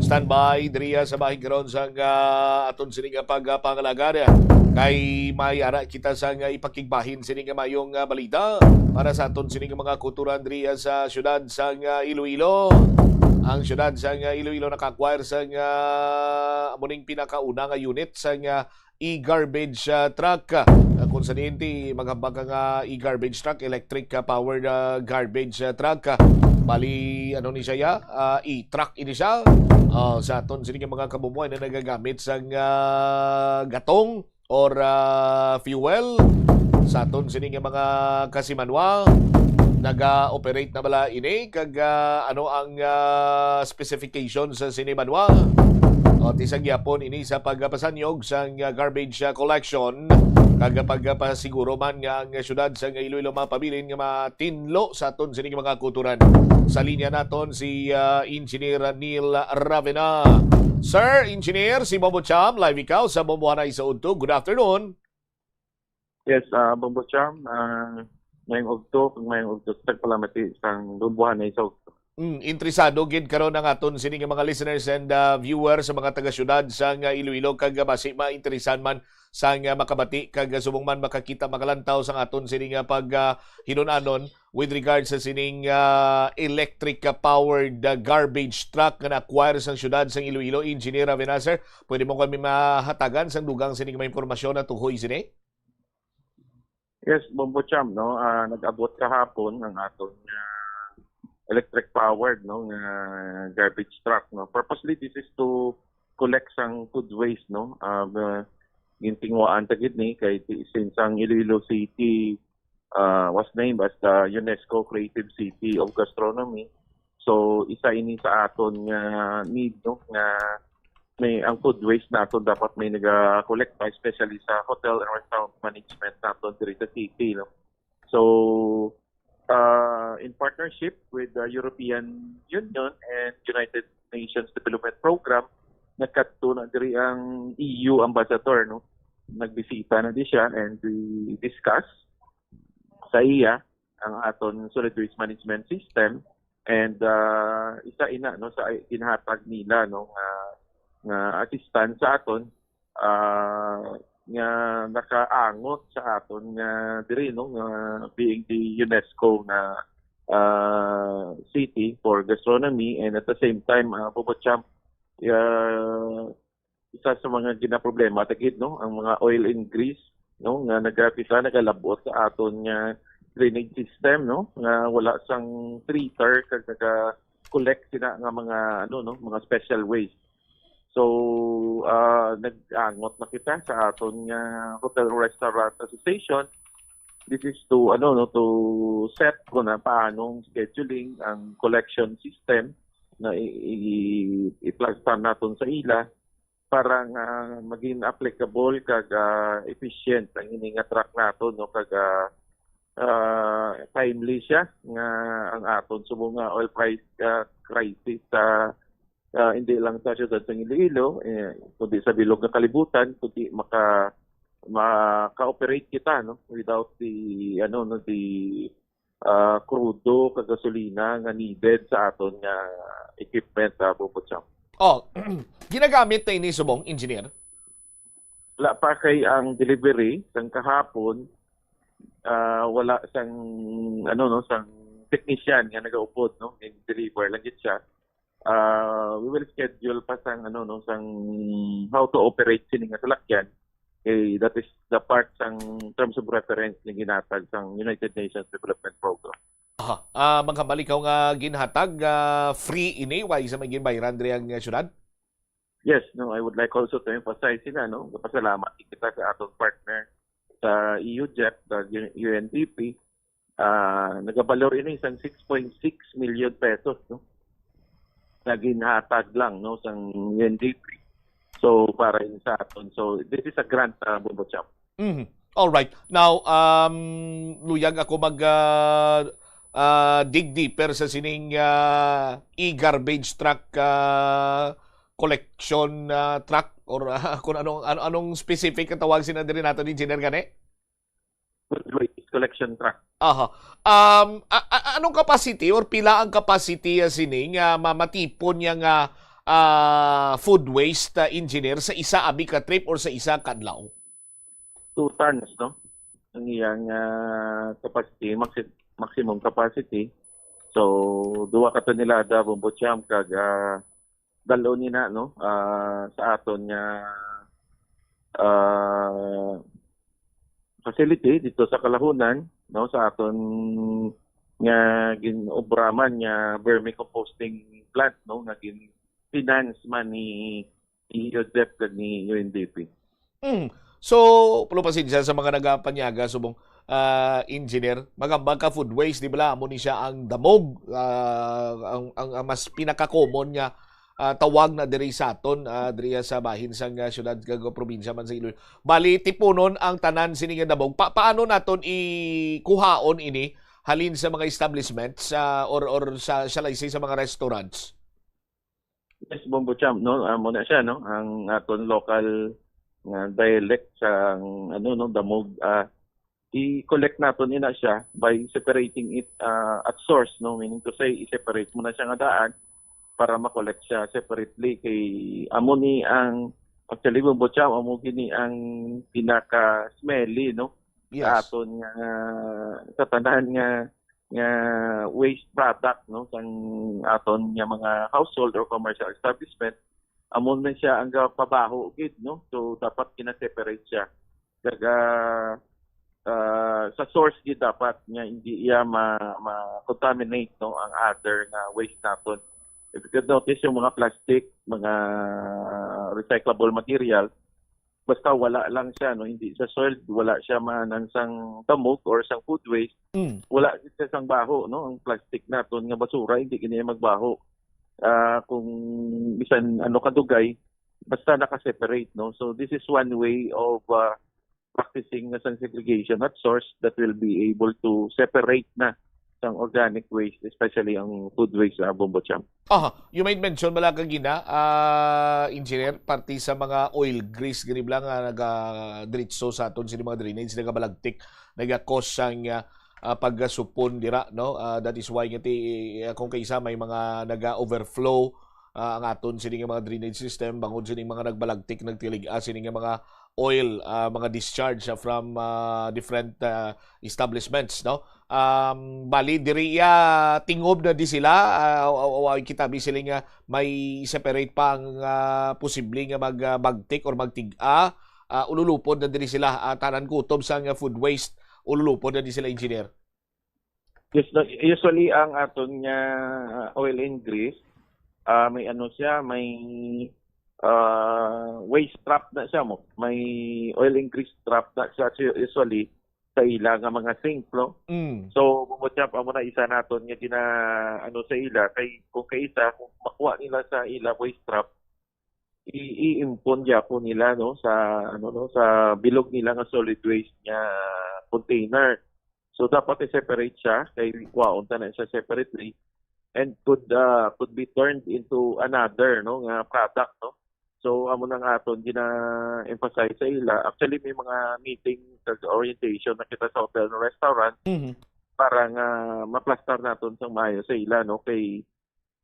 Standby diri sa bahin karon sang, ah, aton sining pagpangalagad. Kay may ara kita sang ipakigbahin sining mayong, ah, balita para sa aton sining mga kulturan diri sa siyudad sang, ah, Iloilo. Ang siyudad sang, ah, Iloilo naka-acquire sang, ah, amo ning pinakauna nga unit sang, ah, e-garbage, ah, truck. Ah, kung sa diin ti maghambak ka nga e-garbage truck, electric, ah, powered, ah, garbage, ah, truck. Ah, bali, ano ni siya, ya? Ah, e-truck ini siya. Ah, sa aton sini nga mga kabumbuhay na nagagamit sang, ah, gatong or, ah, fuel. Sa aton sini nga mga kasimanwa, naga-operate na bala ini? Kag, ah, ano ang, ah, specifications sa sini, manwa? O, ti sa gyapon ini sa pagpasanyog sang, ah, garbage, ah, collection, kag pagpasiguro man nga ang syudad sang Iloilo mapabilin nga matinlo sa aton sini nga mga kulturan. Sa linya naton si, ah, Engineer Neil Ravena. Sir Engineer, si Bombo Cham, live ikaw sa Bombohanay sa Udto. Good afternoon. Yes, ah, Bombo Cham, ah, mayong udto, kag mayong udto sa tagpalamati sang Bombohanay sa Udto. Mm, interesado gid karon ang aton sini nga mga listeners and, ah, viewers sa mga taga-syudad sang, ah, Iloilo, kag, ah, basi mainteresan man sang, ah, makabati kag, ah, subong man makakita, makalantaw sang aton sini nga pag, ah, hinun-anon with regards sa sining, ah, electric, ah, powered, ah, garbage truck nga na-acquire sang syudad sang Iloilo. Engineer Ravena, sir, pwede mo kami mahatagan sang dugang sining mga impormasyon na tuhoy sini? Yes, Bombo Cham, no? Ah, nag-abot kahapon ang aton, ah, electric powered, no, nga garbage truck, no? Purposely, this is to collect sang food waste, no? Ah, ba-, gintinguhaan ta gid ni kay ti-, since ang Iloilo City, ah, was named as the UNESCO Creative City of Gastronomy. So, isa ini sa aton nga need, no, nga may, ang food waste naton dapat may naga-collect pa, especially sa hotel and restaurant management naton diri sa city, no. So, uh, in partnership with the European Union and United Nations Development Program, nagkadto na diri ang E U ambassador, no. Nagbisita na di siya and we discuss sa iya ang aton solid waste management system, and, ah, isa ina, no, sa ginhatag nila, no, nga, nga assistance sa aton, ah, nga nakaangot sa aton nga diri, no, nga being the UNESCO nga, ah, city for gastronomy, and at the same time, ah, Bombo Cham, ah, isa sa mga ginaproblema ta gid, no, ang mga oil and grease, no, nga nagapisa, nagalabot sa aton nga drainage system, no, nga wala sang treater kag naga-collect sina nga mga, ano, no, mga special waste. So, ah, nag-angot na kita sa aton nga Hotel Restaurant Association. This is to, ano, no, to set ko na paanong scheduling ang collection system na i-, i-, i-plastar naton sa ila para nga maging applicable kag, ah, efficient ang ini nga truck naton, no, kag, ah, ah, timely siya nga ang aton subong nga oil price, ah, crisis sa, ah, hindi lang sa siyudad ng Iloilo, eh, kundi sa bilog nga kalibutan, kundi maka-, maka-operate kita, no, without the, ano, no, the ah, krudo kag gasolina nga needed sa aton nga equipment, ah, Bombo Cham. Oh, ginagamit na ini subong, engineer? Wala pa kay ang delivery sang kahapon, ah, wala sang, ano, no, sang technician nga nagaupod, no, and deliver lang gid siya. Ah, we will schedule pa sang, ano, no, sang how to operate sini nga salakyan. Eh, that is the part sang terms of reference nga ginatag sang United Nations Development Program. Aha. Ah, magkabalik ka nga ginhatag, ah, free ini, way sa may ginbayran diri ang, ah, syudad? Yes, no, I would like also to emphasize sila, no, gapasalamat kita sa atong partner sa E U JEP, sa U N D P. Ah, nagabalor ini sang six point six million pesos, no, na ginhatag lang, no, sang U N D P. So, para ini sa aton. So, this is a grant, uh, Bombo Champ. Mhm. All right. Now, um, luyag ako mag, ah, ah, dig deeper sa sining, ah, e-garbage truck, ah, collection, ah, truck, or, ah, kung anong, ano, anong specific ang tawag sina diri nato ni Engineer gani? Food waste collection truck. Aha. Um, a- a- anong capacity or pila ang capacity, ah, sini nga ma- matipon niya nga, ah, food waste, ah, Engineer, sa isa abi ka trip or sa isa ka adlaw? Two tons, no? Ang iyang, ah, capacity, maxi- maximum capacity. So, duha ka tonelada, Bombo Champ, kag, ah, dal-on ni na, no? Ah, sa aton nga, ah, facility dito sa Kalahunan, no? Sa aton nga gin-obraman nga vermicomposting plant, no? Nga gin-finance man ni, ni U D E P kag ni U N D P. Mm. So, pulo pasensya sa mga nagapanyaga, subong, ah, Engineer, magamba ka food waste, di ba? Amo ni siya ang damog, ah, ang, ang, ang mas pinaka-common nga, ah, tawag na diri sa aton, ah, diri sa bahin sang, ah, syudad kag probinsya man sa Iloilo. Bali, tipunon ang tanan sini nga damog. Pa paano naton ikuhaon ini halin sa mga establishments, ah, or, or sa, shall I say, sa mga restaurants? Yes, Bombo Champ, no? Amo na siya, no? Ang aton local nga dialect sa, ano, no, damog, ah, i-collect naton ina siya by separating it, ah, at source, no? Meaning to say, i-separate mo na siya nga daan para ma-collect siya separately. Kay amo ni ang, actually, Bombo Champ, amo gini ang pinaka-smelly, no? Sa Yes. Aton nga, sa tanan nga, nga waste product, no, sang aton nga mga household or commercial establishment, amo na siya ang gapabaho gid, no? So, dapat gina-separate siya. Kag, ah, ah, sa source gid dapat nga hindi iya ma, ma-contaminate, no, ang other nga waste naton. If you could notice, yung mga plastic, mga recyclable material, basta wala lang siya, no, hindi sa soil, wala siya maanan sang damog or sang food waste, Mm. wala gid siya sang baho, no? Ang plastic naton nga basura, hindi gid niya magbaho. Ah, kung bisan ano kadugay, basta naka-separate, no? So, this is one way of, ah, practicing na sang segregation at source that will be able to separate na sang organic waste, especially ang food waste, ah, Bombo Champ. Aha, you made mention bala kagina, ah, Engineer, parte sa mga oil grease gani bala nga naga diretso sa aton sini mga drainage, nagabalagtik, naga-cause sang, ah, ah, pagkasupon dira, no? Ah, that is why nga ti, ah, kung kaisa may mga naga-overflow, ah, ang aton sini nga mga drainage system, bangod sini mga nagbalagtik, nagtilig-a sini nga mga oil, ah, mga discharge, ah, from, ah, different, ah, establishments, no? Um, bali, diri iya tingob na di sila, ah, aw- aw- aw- kita bi sila nga may separate pa ang, ah, posible nga mag, ah, bagtik or magtig-a, ah, ululupod na diri sila, ah, tanan kutob sa nga food waste, ululupod na di sila, Engineer. Yes, no, usually ang aton nga oil and grease, ah, may ano siya, may, ah, waste trap na siya mo. May oil and grease trap na siya, siya usually sa ila nga mga sink, no? Mm. So, Bombo Champ, amo na isa naton nga gina, ano, sa ila, kay kung kaisa, kung makuha nila sa ila waste trap, i- i-impon gyapon nila, no, sa, ano, no, sa bilog nila nga solid waste nga container. So, dapat i-separate siya, kay kuhaon ta na siya separately, and could, ah, could be turned into another, no, nga product, no. So, amo nang aton gina-emphasize sa ila. Actually, may mga meeting sa orientation na kita sa hotel and restaurant Mhm. para nga maplastar naton sang maayo sa ila, no, kay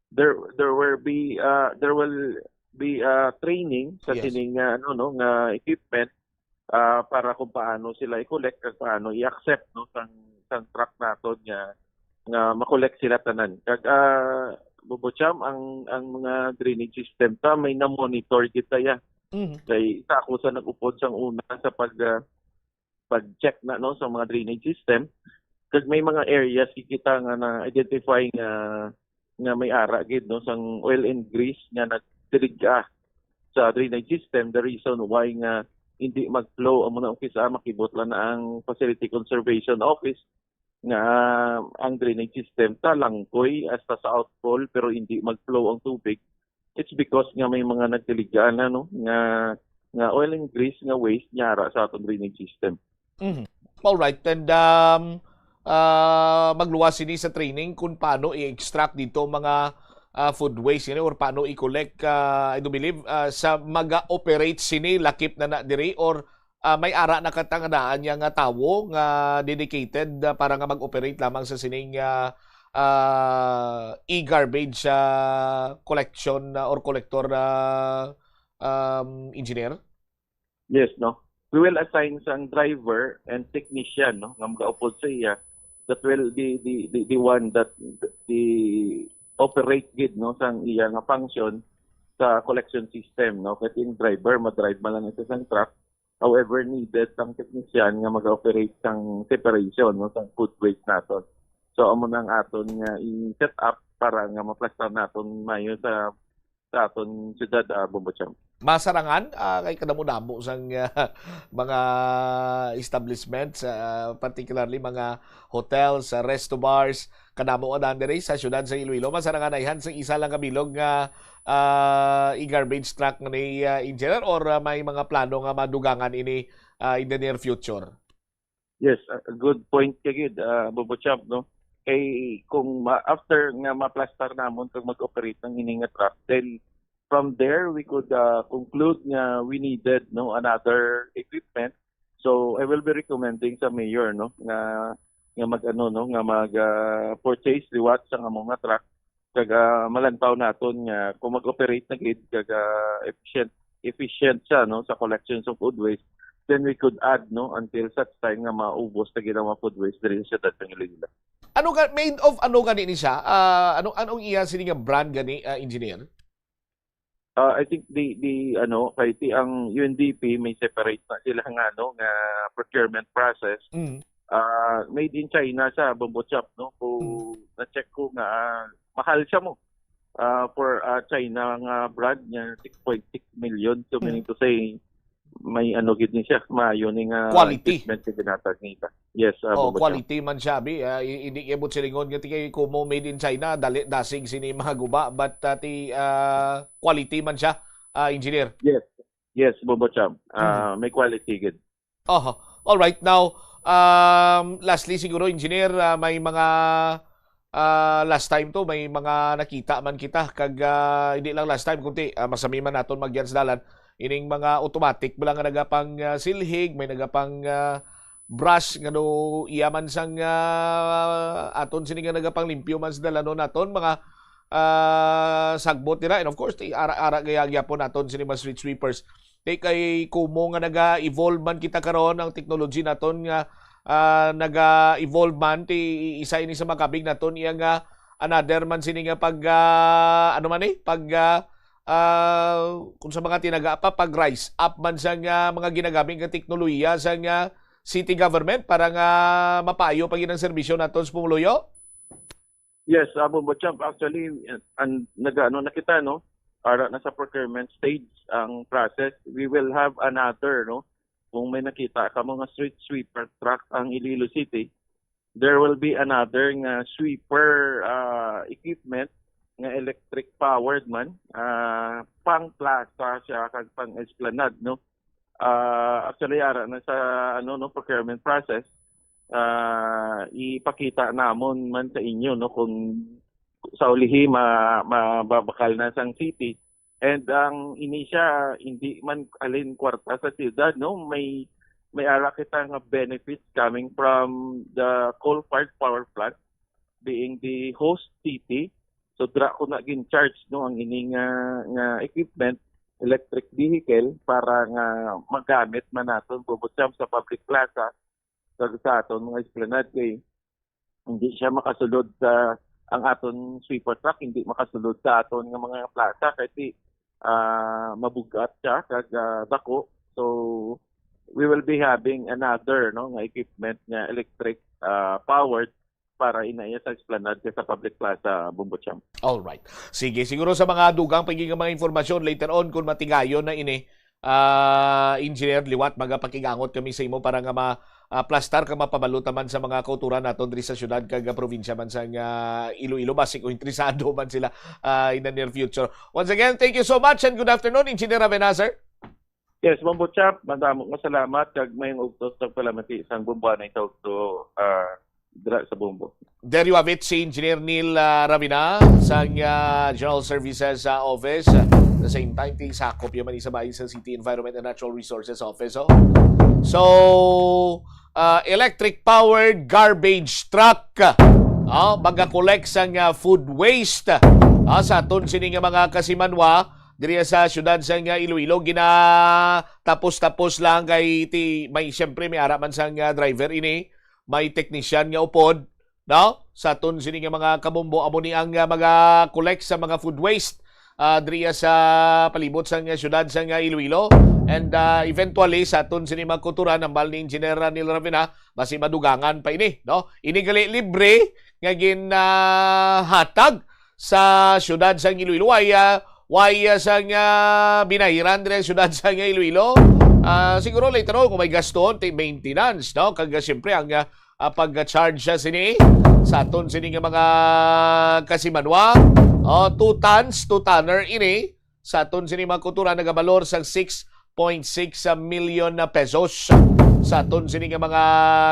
there there will be, ah, there will be, ah, training sa Yes. sining nga, ano, no, nga equipment, ah, para kung paano sila i-collect kag paano i-accept, no, sang sang truck naton nga nga ma-collect sila tanan. Kag, ah, Bobo Cham, ang, ang mga drainage system ta may na-monitor gid ta ya. Mhm. Kay isa ako sa nag-upod sang una sa pag, ah, pag-check na, no, sa mga drainage system. Kag may mga areas kita nga na-identify nga, nga may ara gid, no, sang oil and grease nga nagtilig-a sa drainage system. The reason why nga hindi mag-flow, amo na ang kisa makibot lang na ang Facility Conservation Office nga ang drainage system ta langkoy hasta sa outfall pero hindi mag-flow ang tubig. It's because nga may mga nagtiligaan na, no, nga, nga oil and grease nga waste nga ara sa atong drainage system. Mhm. All right, and, um, ah, magluwas sini sa training kung paano i-extract dito mga, ah, food waste ini or paano i-collect, ah, I do believe, ah, sa maga-operate sini, lakip na na diri or, ah, may ara na katanganaan niya nga tawo nga dedicated, ah, para nga mag-operate lamang sa sining, ah, ah, e-garbage, ah, collection, ah, or collector, ah, um, engineer? Yes, no. We will assign sang driver and technician, no, nga magaupod sa iya, that will the, the, the, the one that the operate gid, no, sang iya nga function sa collection system, no. Kasi yung driver, madrive man lang isa sang truck. However, needed ang technician nga mag-operate sang separation, no, sang food waste naton. So, amo na ang aton nga i-set up para nga maplastar naton mayo sa, sa aton syudad, ah, Bombo Champ. Masarangan, ah, kay kadamo-damo sang, ah, mga establishments, ah, particularly mga hotels, ah, resto bars, kadamo ka diri sa syudad sa Iloilo. Masarangan ayhan sa isa lang ka bilog nga, ah, i-garbage truck ni, ah, engineer, or, ah, may mga plano nga madugangan ini, ah, in the near future? Yes, a a good point ka gid, ah, Bobo Champ, no? Kay kung ma after nga maplastar namon kag mag-operate ang ini nga truck, then from there we could, ah, conclude nga we needed, no, another equipment. So, I will be recommending sa mayor, no, nga, nga mag-ano, no, nga mag, ah, purchase liwat sang amo nga truck. Kag, ah, malantaw naton nga kung mag-operate na gid kag, ah, efficient, efficient siya, no, sa collections of food waste, then we could add, no, until such time nga maubos na gid ang mga food waste diri sa syudad sang Iloilo. Ano ga, made of ano gani ni siya? Ah, ano, anong iya sini nga brand gani, ah, engineer? Ah, I think the, the, ano, kay ti ang U N D P may separate na sila nga, ano, nga procurement process. Mm. Ah, made in China siya, Bombo Chap, no? Kung Mm. na-check ko nga, ah, mahal siya mo. Ah, for, ah, China nga brand nga six point six million. So, Mm. meaning to say, may ano gid ni siya, maayo ni nga Quality. equipment nga ginhatag nila. Yes, ah, Oh, Bombo Chap. quality man siya, abi. Ah, i-, hindi kay butsilinggon nga ti kay Kumo made in China, dali, dasig sini mga guba, but, ah, ti, ah, quality man siya, ah, engineer. Yes. Yes, Bombo Cham. Ah, Mm. may quality gid. Oho. All right. Now, um, lastly siguro, engineer, ah, may mga, ah, last time to, may mga nakita man kita kag, ah, hindi lang last time, kundi, ah, masami man naton magyan sa dalan. Ining mga automatic, wala nga nagapang, ah, silhig, may nagapang, ah, brush, nga no, iya man sang, ah, aton sini nga nagapanglimpyo man sa dalanon naton, mga, ah, sagbot nila. And of course, ti ara-ara gaya gyapon naton sini mga street sweepers. Ti kay Kumo nga naga-evolve man kita karon, ang technology naton nga, ah, naga-evolve man, ti isa ini sa makabig naton iya nga another man sini nga pag, ah, ano man ni, pag, ah, ah, kung sa mga tinaga pa, pag-rise up man sa nga mga ginagamit nga teknolohiya sa nga city government para nga mapayo pa gid ang serbisyo naton sa pumuluyo? Yes, Abo Bochab, actually, an nag-ano na kita, no? Ara na sa procurement stage ang process. We will have another, no? Kung may nakita ka mga street sweeper truck ang Iloilo City, there will be another nga sweeper, ah, equipment nga electric powered man, ah, pang plaza siya kag pang esplanade, no? Ah, actually, ara na sa, ano, no, procurement process. Ah, ipakita namon man sa inyo, no, kung sa ulihi ma-, mababakal na sang city. And ang ini siya, hindi man halin kwarta sa siyudad, no, may, may ara kita nga benefits coming from the coal-fired power plant being the host city. So, dira ko na gin-charge, no, ang ini nga, nga equipment, electric vehicle, para nga magamit man naton, Bobo Cham, sa public plaza, kag sa aton mga esplanade. Kay hindi siya makasulod sa, ang aton sweeper truck hindi makasulod sa aton nga mga plaza kay ti ah, mabugat siya kag ah, dako. So we will be having another, no, nga equipment nga electric ah, powered para inaya sa esplanade sa public plaza, Bombo Champ. All right. Sige, siguro sa mga dugang pa gid nga mga informasyon later on kung matigayon na ini, ah, Engineer, liwat magapakigangot kami sa imo para nga ma ah, plastar kag mapabalo ta man sa mga kauturan naton diri sa syudad kag ah, probinsya man sa nga Iloilo, basi kung interesado man sila ah, in the near future. Once again, thank you so much and good afternoon, Engineer Ravenazer. Yes, Bombo Champ, madamo nga salamat kag mayong ugtos sa palamati sang Bombo anay sa ugto ah, dira sa Bombo. There you have it, si Engineer Neil ah, Ravina sang ah, General Services ah, Office. At the same time, ti sakop yaman isa bahin sa City Environment and Natural Resources Office. Oh. So, ah, electric-powered garbage truck ah, magakolek sang ah, food waste ah, sa aton sini nga mga kasimanwa diri sa syudad sa nga Iloilo. Ginatapos-tapos lang kay ti, may, siyempre, may ara man sang ah, driver ini, may technician nga upod, no? Sa aton sini nga mga kabombo, amo ni ang ah, mga collect sa mga food waste ah, diriya sa palibot sa nga syudad sa nga Iloilo. And ah, eventually, sa aton sini mga kultura, nambal ni Engineer Neil Ravina, basi madugangan pa ini, no? Ini gali libre nga ginhatag sa syudad sa Iloilo. Why, ah, why ah, sa nga binayaran diri ang syudad sa nga Iloilo? Ah, siguro later on kung may gaston, ti maintenance, no? Kag ah, siyempre ang ah, ah, pag-charge siya sini sa aton sini nga mga kasimanwa. Oh, two tons, two tonner ini sa aton sini mga kultura nagabalor sa six point six million na pesos sa aton sini nga mga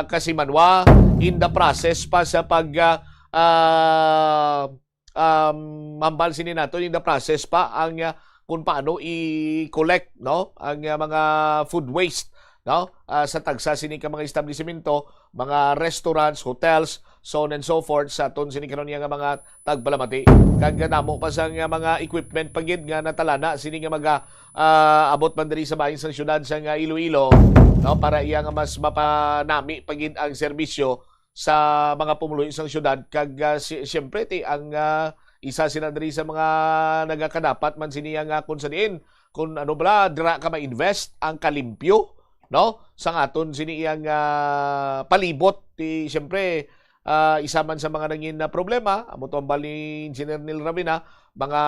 kasimanwa, in the process pa sa pag ah, ah, um, hambal sini nato in the process pa ang ah, kung paano i-collect, no, ang ah, mga food waste, no, ah, sa tagsa sini ka mga establisemento, mga restaurants, hotels, so on and so forth, sa aton sini karon nga mga tagpalamati. Kag namo pa sa nga mga equipment pa gid nga natalana sini nga mga ah, abot man diri sa bahin sang syudad sa nga Iloilo, no, para iya nga mas mapanami pa gid ang serbisyo sa mga pumuluyo sang syudad. Kag ah, si, siyempre ti ang ah, isa sila diri sa mga nagakadapat man sini nga kung sa diin, kung ano bala dira ka ma-invest ang kalimpyo, no, sang aton sini iyang ah, palibot. Ti siyempre ah, isa man sa mga nangin na problema, amo to ang bali ni Engineer Neil Ravina, mga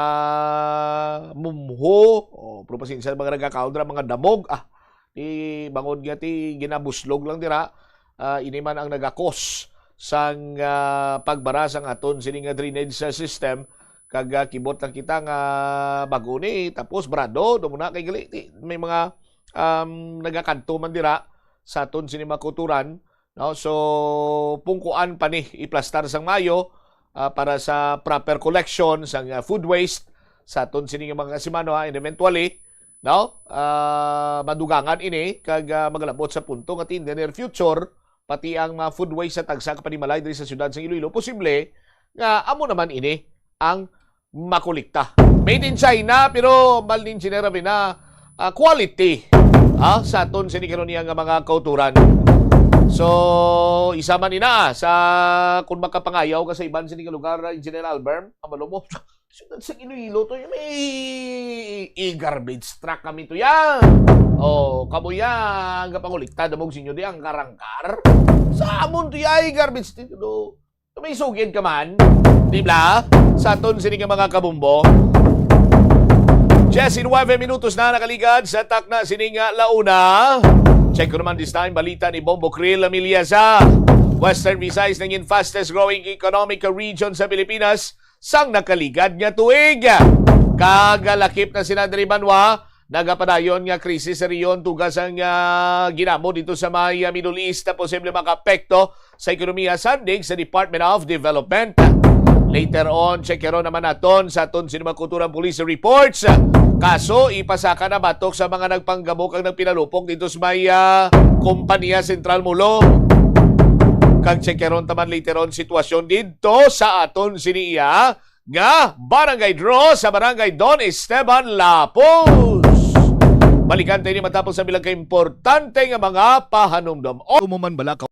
mumho, o, pero pasensya, mga nagakaon dira, mga damog, ah, ti bangod nga ti ginabuslog lang dira, ah, ini man ang nagakos sang ah, pagbara sang aton sini nga drainage sa system. Kag ah, kibot lang kita nga bago ni, tapos brado do muna kay gali ti, may mga um, nagakadto man dira sa aton sini mga kuturan, no? So pungkuan pa ni iplastar sang mayo ah, para sa proper collection sang ah, food waste sa aton sini nga mga kasimanwa, and eventually, no, ah, madugangan ini kag ah, magalabot sa punto nga in the near future pati ang mga food waste sa tagsa ka panimalay diri sa siyudad sa Iloilo, posible nga amo naman ini ang makolekta. Made in China, pero mal ni Engineer Ravina, ah, quality ah, sa aton sini karon niya nga mga kauturan. So, isa man ina sa kung makapangayaw ka sa iban sini nga lugar, Engineer Albert, ang malumo. Siyudad sa Iloilo to, may e-garbage truck kami to yan. Oh, kamo yan, kapangulikta, damog sinyo di ang karangkar. Sa amon to yan, garbage dito do. May sugid ka man, di ba? Sa aton sini nga mga kabumbo. Diyes y nuebe minutos na nakaligad sa takna sini nga launa. Check ko naman this time, balita ni Bombo Krill Lamiliasa. Western Visayas nangin fastest growing economic region sa Pilipinas sang nakaligad nga tuig. Kag lakip na sina diri banwa, nagapadayon nga krisis sa rehiyon tuga sang ah, ginamo dito sa may ah, Middle East na posible makaapekto sa ekonomiya, sandig sa Department of Development. Later on, check naman naton sa aton sini mga kulturang police reports. Kaso, ipasaka na batok sa mga nagpanggabo kag nagpinalupok dito sa may ah, kompanya Central Molo. Kag check taman later on sitwasyon dito sa aton sini iya nga Barangay Draw sa Barangay Don Esteban, Lapuz. Balikan tayo ni matapos sa bilang kaimportante nga mga pahanumdom. O Kung mo man bala ka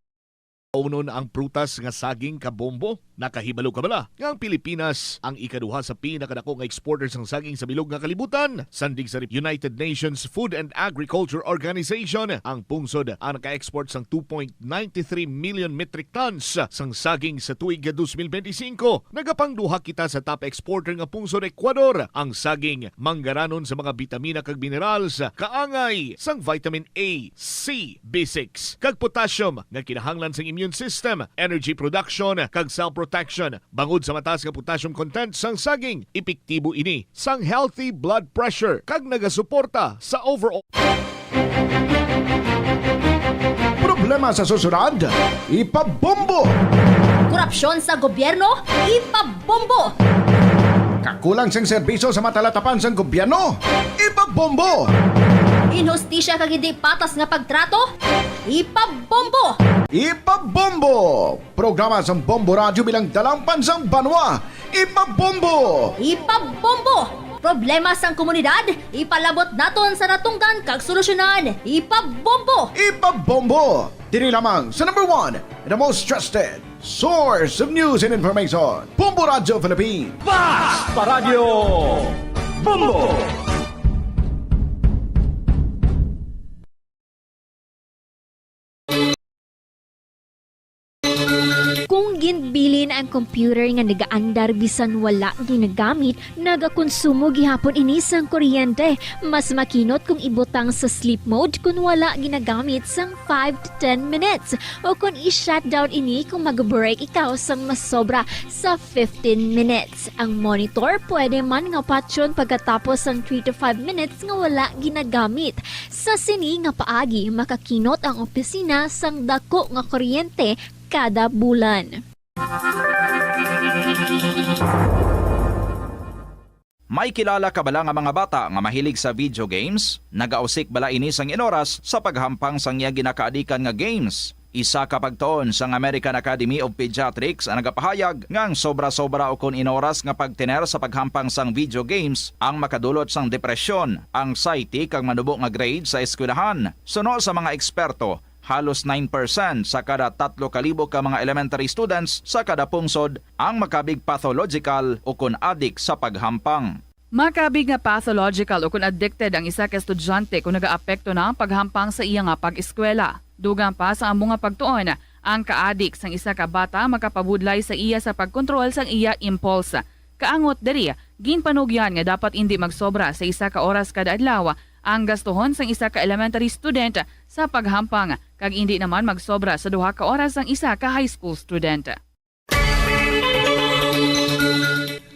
Unon ang prutas nga saging kabombo. Nakahibalo ka bala nga ang Pilipinas ang ikaduha sa pinakadako nga exporter sang saging sa bilog nga kalibutan? Sandig sa United Nations Food and Agriculture Organization, ang pungsod ang naka-export sang two point nine three million metric tons sang saging sa tuig nga twenty twenty-five. Nagapangduha kita sa top exporter nga pungsod, Ecuador. Ang saging manggaranon sa mga bitamina kag minerals, kaangay sang vitamin A, C, B six, kag potassium nga kinahanglan sang immune system, energy production, kag cell protection. Bangod sa mataas nga potassium content sang saging, epektibo ini sang healthy blood pressure kag nagasuporta sa overall. Problema sa susunod, ipabombo. Korupsyon sa gobyerno, ipabombo. Kakulang sing serbisyo sa matalatapan sang gobyerno, ipabombo. Inhustisya kag hindi patas nga pagtrato, ipabombo. Ipabombo. Programa sang Bombo Radyo bilang dalampan sang banwa, ipabombo. Ipabombo. Problema sang komunidad, ipalabot naton sa natungdan kag solusyonan, ipabombo. Ipabombo. Diri lamang sa number one, the most trusted source of news and information, Bombo Radyo Philippines. Basta Radyo Bombo! Kung ginbilin ang computer nga nagaandar bisan wala ginagamit, nagakonsumo gihapon ini sang kuryente. Mas makinot kung ibutang sa sleep mode kon wala ginagamit sang five to ten minutes, o kon i-shutdown ini kung mag-break ikaw sang masobra sa fifteen minutes. Ang monitor pwede man nga patyon pagkatapos sang three to five minutes nga wala ginagamit. Sa sini nga paagi, makakinot ang opisina sang dako nga kuryente kada bulan. May kilala ka bala nga mga bata nga mahilig sa video games? Nagausik bala ini sang inoras sa paghampang sang iya ginakaadikan nga games? Isa ka pagtuon sang American Academy of Pediatrics ang nagapahayag nga ang sobra-sobra ukon inoras nga pagtener sa paghampang sang video games ang makadulot sang depresyon, anxiety, kag manubo nga grade sa eskwelahan. Suno sa mga eksperto, halos nine percent sa kada tatlo ka libo ka mga elementary students sa kada pungsod ang makabig pathological ukon adik sa paghampang. Makabig nga pathological ukon addicted ang isa ka estudyante kon nagaapekto na ang paghampang sa iya nga pag-eskwela. Dugang pa sa amo nga pagtuon, ang kaadik sang isa ka bata makapabudlay sa iya sa pagkontrol sang iya impulse. Kaangot diri, ginpanugyan nga dapat indi magsobra sa isa ka oras kada adlaw ang gastuhon sang isa ka elementary student sa paghampang, kag indi naman magsobra sa duha ka oras ang isa ka high school student.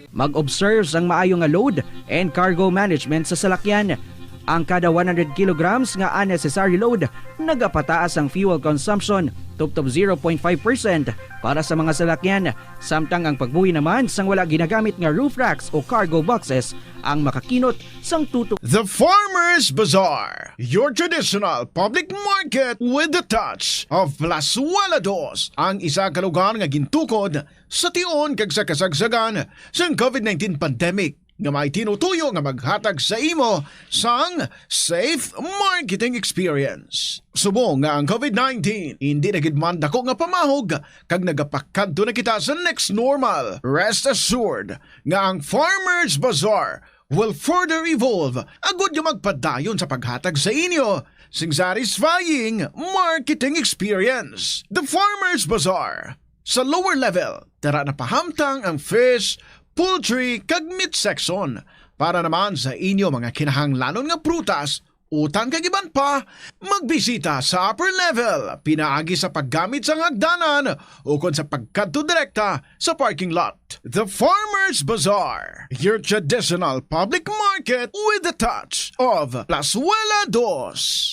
Mag-observe sang maayo nga load and cargo management sa salakyan. Ang kada one hundred kilograms nga unnecessary load nagapataas ang fuel consumption tubtob zero point five percent para sa mga salakyan, samtang ang pagbuhi naman sang wala ginagamit nga roof racks o cargo boxes ang makakinot sang tuto. The Farmers Bazaar, your traditional public market with the touch of Plazuela Dos, ang isa ka lugar nga gintukod sa tion kag sa kasagsagan sang covid nineteen pandemic, nga may tinutuyo nga maghatag sa imo sang safe marketing experience. Subong nga ang covid nineteen indi na gid man dako nga pamahog kag nagapakadto na kita sa next normal, rest assured nga ang Farmers Bazaar will further evolve agud nga magpadayon sa paghatag sa inyo sing satisfying marketing experience. The Farmers Bazaar. Sa lower level, tara na pahamtang ang fish, poultry, kag meat section. Para naman sa inyo mga kinahanglanon nga prutas, utang kag iban pa, magbisita sa upper level pinaagi sa paggamit sang hagdanan ukon sa pagkadto direkta sa parking lot. The Farmers Bazaar, your traditional public market with the touch of Plazuela Dos.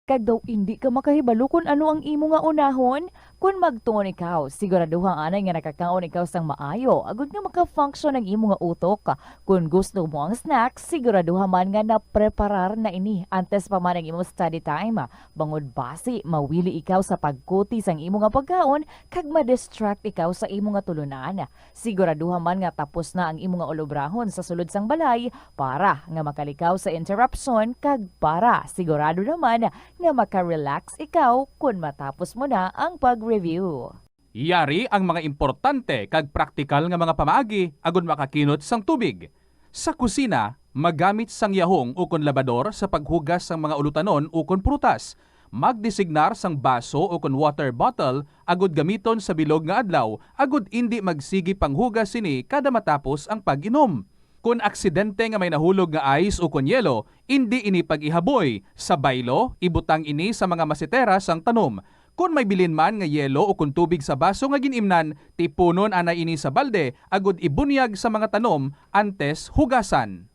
Kag daw indi ka makahibalo kon ano ang imo nga unahon, Kon magtuon ikaw, siguraduha anay nga nakakaon ikaw sang maayo, agud nga maka-function ang imo nga utok. Kon gusto mo ang snack, siguraduha man nga napreparar na ini antes pa man ang imo study time. Bangod basi, mawili ikaw sa pagkuti sang imo nga pagkaon kag ma-distract ikaw sa imo nga tulunan. Siguraduha man nga tapos na ang imo nga ulobrahon sa sulod sang balay para nga makalikaw sa interruption kag para sigurado naman nga maka-relax ikaw kon matapos mo na ang pag-review. Yari ang mga importante kag praktikal nga mga pamaagi agud makakinot sang tubig. Sa kusina, magamit sang yahong ukon labador sa paghugas sang mga ulutanon ukon prutas. Magdesignar sang baso ukon water bottle agud gamiton sa bilog nga adlaw agud indi magsigi panghugas sini kada matapos ang pag-inom. Kon aksidente nga may nahulog nga ice ukon yelo, indi ini pag-ihaboy. Sa baylo, ibutang ini sa mga masitera sang tanom. Kon may bilin man nga yelo ukon tubig sa baso nga gin-imnan, tipunon anay ini sa balde agud ibunyag sa mga tanom antes hugasan.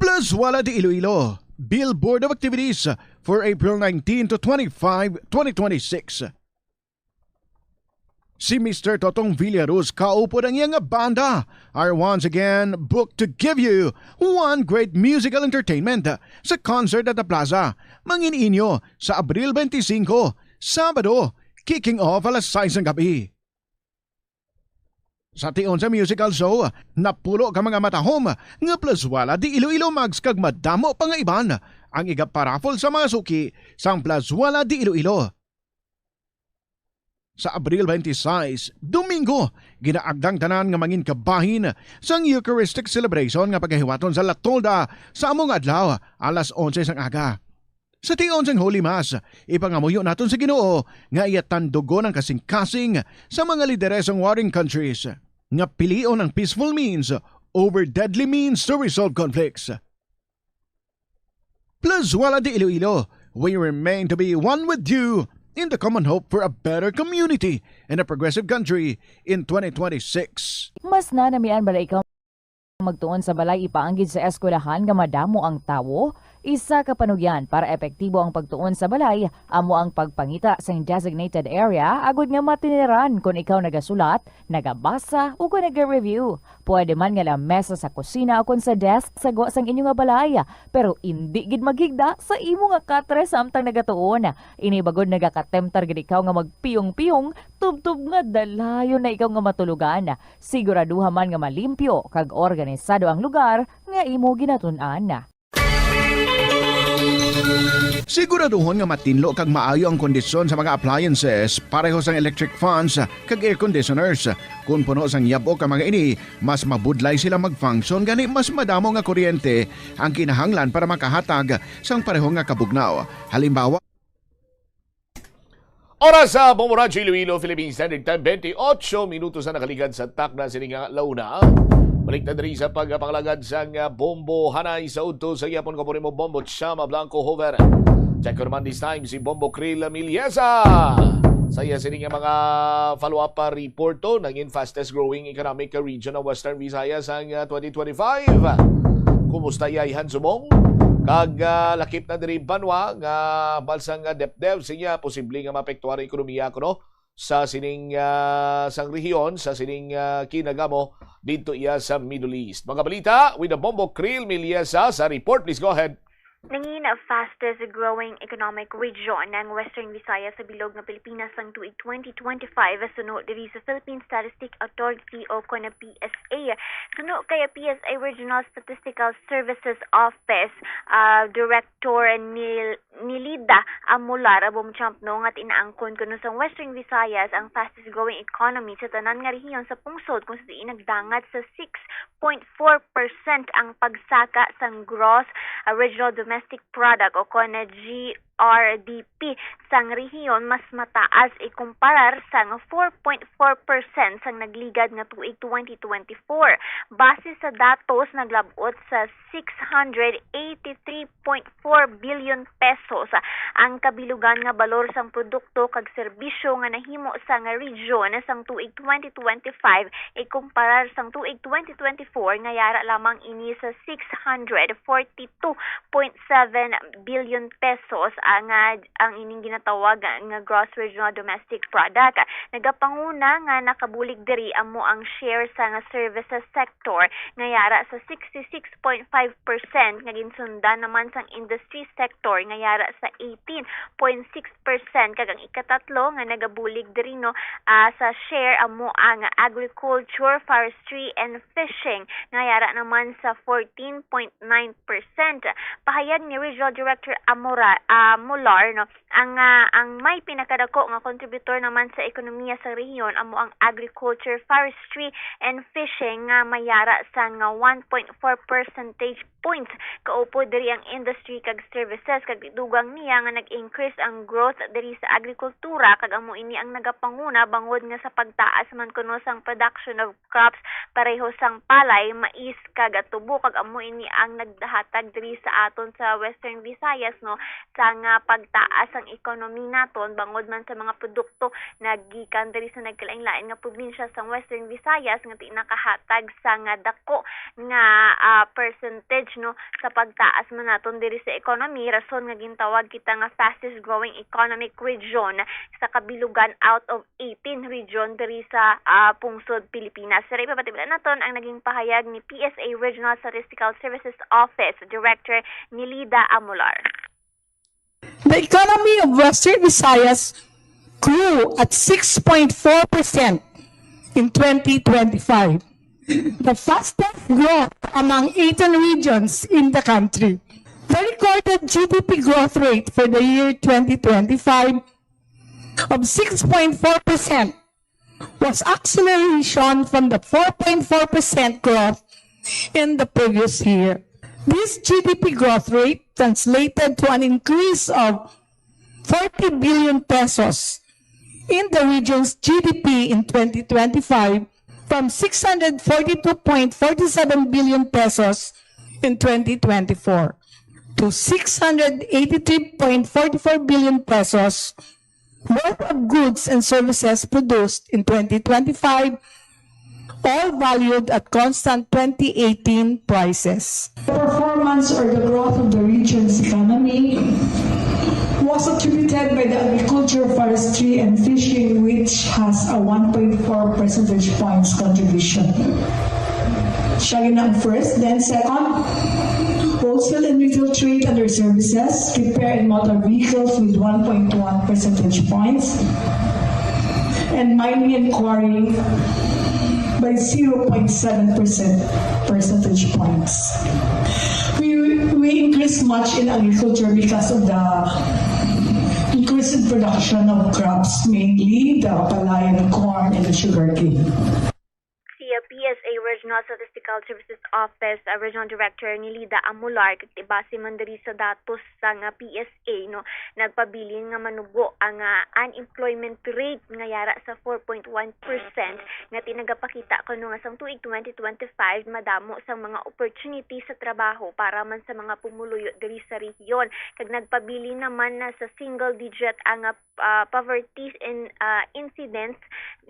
Plus Wala de Iloilo, Billboard of Activities for April nineteen to twenty-five, twenty twenty-six. Si Mister Totong Villaruz kaupod ang iya nga banda are once again booked to give you one great musical entertainment sa concert at the plaza. Mangin-inyo sa Abril twenty-five, Sabado, kicking off alas sais ng gabi. Sa tion sa musical show, napulo ka mga matahom nga Plus Wala de Iloilo Mags kag madamo pa nga iban ang igaparaffle sa mga suki sang Plus Wala de Iloilo. Sa Abril twenty-six, Domingo, ginaagdang tanan nga mangin kabahin sang Eucharistic celebration nga pagahiwaton sa La Tolda sa amo nga adlaw, alas onse sang aga. Sa tion sang Holy Mass, ipangamuyo naton sa Ginoo nga iya tandugon ang kasing-kasing sa mga lideres sang warring countries nga pilion ang peaceful means over deadly means to resolve conflicts. Plus Wala de Iloilo, we remain to be one with you in the common hope for a better community and a progressive country in twenty twenty-six. Mas nanamian bala ikaw magtuon sa balay ipaanggid sa eskwelahan nga madamo ang tawo? Isa ka panugyan para epektibo ang pagtuon sa balay amo ang pagpangita sang designated area agud nga matiniran kon ikaw nagasulat, nagabasa, o kon naga-review. Pwede man nga lamesa sa kusina o kon sa desk sa gwa sang inyo nga balay, pero indi gid maghigda sa imo nga katre samtang nagatuon. Ini bagod nagakatemtar gid ikaw nga magpiyong-piyong, tubtob nga dalayon na ikaw nga matulugan. Siguraduha man nga malimpyo kag organisado ang lugar nga imo ginatun-an. Siguraduhon nga matinlo kag maayo ang kondisyon sa mga appliances, pareho sang electric fans kag air conditioners. Kon puno sang yab-ok ang mga ini, mas mabudlay sila mag-function, gani mas madamo nga kuryente ang kinahanglan para makahatag sang pareho nga kabugnaw. Halimbawa, Oras sa Bombo Radyo Iloilo, Philippine Standard Time, twenty-eight minutos na nakaligad sa takna sini nga launa. Balik na diri sa pagpangalagad sang, ah, Bombo Hanay sa udto sa gihapon. Ko po nimo Bombo Chama Blanco Hover. Check ko naman this time si Bombo Krill Miliesa. Sa iya sini nga mga follow-up pa report to, nangin fastest growing economic region ng Western Visayas ang, ah, twenty twenty-five. Kumusta iyay, Hansumong? Kag, ah, lakip na diri banwa nga balsa nga depdep sinya posible nga maapektuhan ang ekonomiya kuno sa sining, ah, sang rehiyon, sa sining, ah, kinagamo didto iya sa Middle East. Mga balita with the Bombo Krill Miliesa sa report. Please go ahead. Nangin fastest growing economic region ang Western Visayas sa bilog nga Pilipinas sang tuig twenty twenty-five, suno diri sa Philippine Statistics Authority o kon P S A. Suno kay P S A Regional Statistical Services Office, ah, Director Nil-, Nilida Amular Abomchamp, no, nga tinaangkon kuno sang Western Visayas ang fastest growing economy sa tanan nga rehiyon sa pungsod, kung sa diin nagdangat sa six point four percent ang pagsaka sang gross, ah, regional domestic product o kon G R D P sang rehiyon, mas mataas ikumparar sang four point four percent sang nagligad nga tuig twenty twenty-four. Base sa datos, naglab-ot sa six hundred eighty-three point four billion pesos ang kabilugan nga balor sang produkto kag serbisyo nga nahimo sang region sang tuig twenty twenty-five ikumparar sang tuig twenty twenty-four nga yara lamang ini sa six hundred forty-two point seven billion pesos ang, ah, ang ining ginatawag nga gross regional domestic product. Nagapanguna nga nakabulig diri amo ang share sa nga services sector nga yara sa sixty-six point five percent, nga ginsundan naman sang industry sector nga yara sa eighteen point six percent, kag ang ikatatlo nga nagabulig diri, no, ah, sa share amo ang agriculture, forestry, and fishing nga yara naman sa fourteen point nine percent. Pahayag ni Regional Director Amora, ah, Mular, no, ang, ah, ang may pinakadako nga kontributor naman sa ekonomiya sa rehiyon amo ang agriculture, forestry, and fishing nga mayara sa nga one point four percentage points. Kaupod diri ang industry kag services, kag dugang niya nga nag-increase ang growth diri sa agrikultura, kag amo ini ang nagapanguna bangod nga sa pagtaas man kuno sang production of crops pareho sang palay, mais, kag tubo, kag amo ini ang naghatag diri sa aton sa Western Visayas, no, sa nga pagtaas ang ekonomi naton bangod man sa mga produkto nga gikan diri sa nagkalain-lain nga probinsya sang Western Visayas nga ti-, nakahatag sa nga dako nga, ah, percentage, no, sa pagtaas man naton diri sa economy, rason nga gintawag kita nga fastest growing economic region sa kabilugan out of eighteen region diri sa, ah, pungsod Pilipinas. Pero ipapatibayan naton ang naging pahayag ni P S A Regional Statistical Services Office Director Nelida Amolar. The economy of Western Visayas grew at six point four percent in twenty twenty-five, the fastest growth among eighteen regions in the country. The recorded G D P growth rate for the year twenty twenty-five of six point four percent was acceleration from the four point four percent growth in the previous year. This G D P growth rate translated to an increase of forty billion pesos in the region's G D P in twenty twenty-five, from six hundred forty-two point forty-seven billion pesos in twenty twenty-four to six hundred eighty-three point forty-four billion pesos worth of goods and services produced in twenty twenty-five, all valued at constant twenty eighteen prices. The performance or the growth of the region's economy was attributed by the agriculture, forestry, and fishing, which has a one point four percentage points contribution. Siya yun ang first. Then second, wholesale and retail trade and their services, repair and motor vehicles with one point one percentage points, and mining and quarry by zero point seven percent percentage points. We, we increased much in agriculture because of the increase in production of crops, mainly the palay, the corn, and the sugarcane. Si, uh, P S A Regional Statistical Services Office, uh, Regional Director Nelida Amular, kag ti base man diri sa datos sang, uh, P S A, no, nagpabilin nga manubo ang, uh, unemployment rate nga yara sa four point one percent, nga ti nagapakita kuno nga sang tuig twenty twenty-five madamo sang mga opportunity sa trabaho para man sa mga pumuluyo diri sa rehiyon, kag nagpabilin naman na sa single digit ang, uh, ah, poverty in, ah, incidence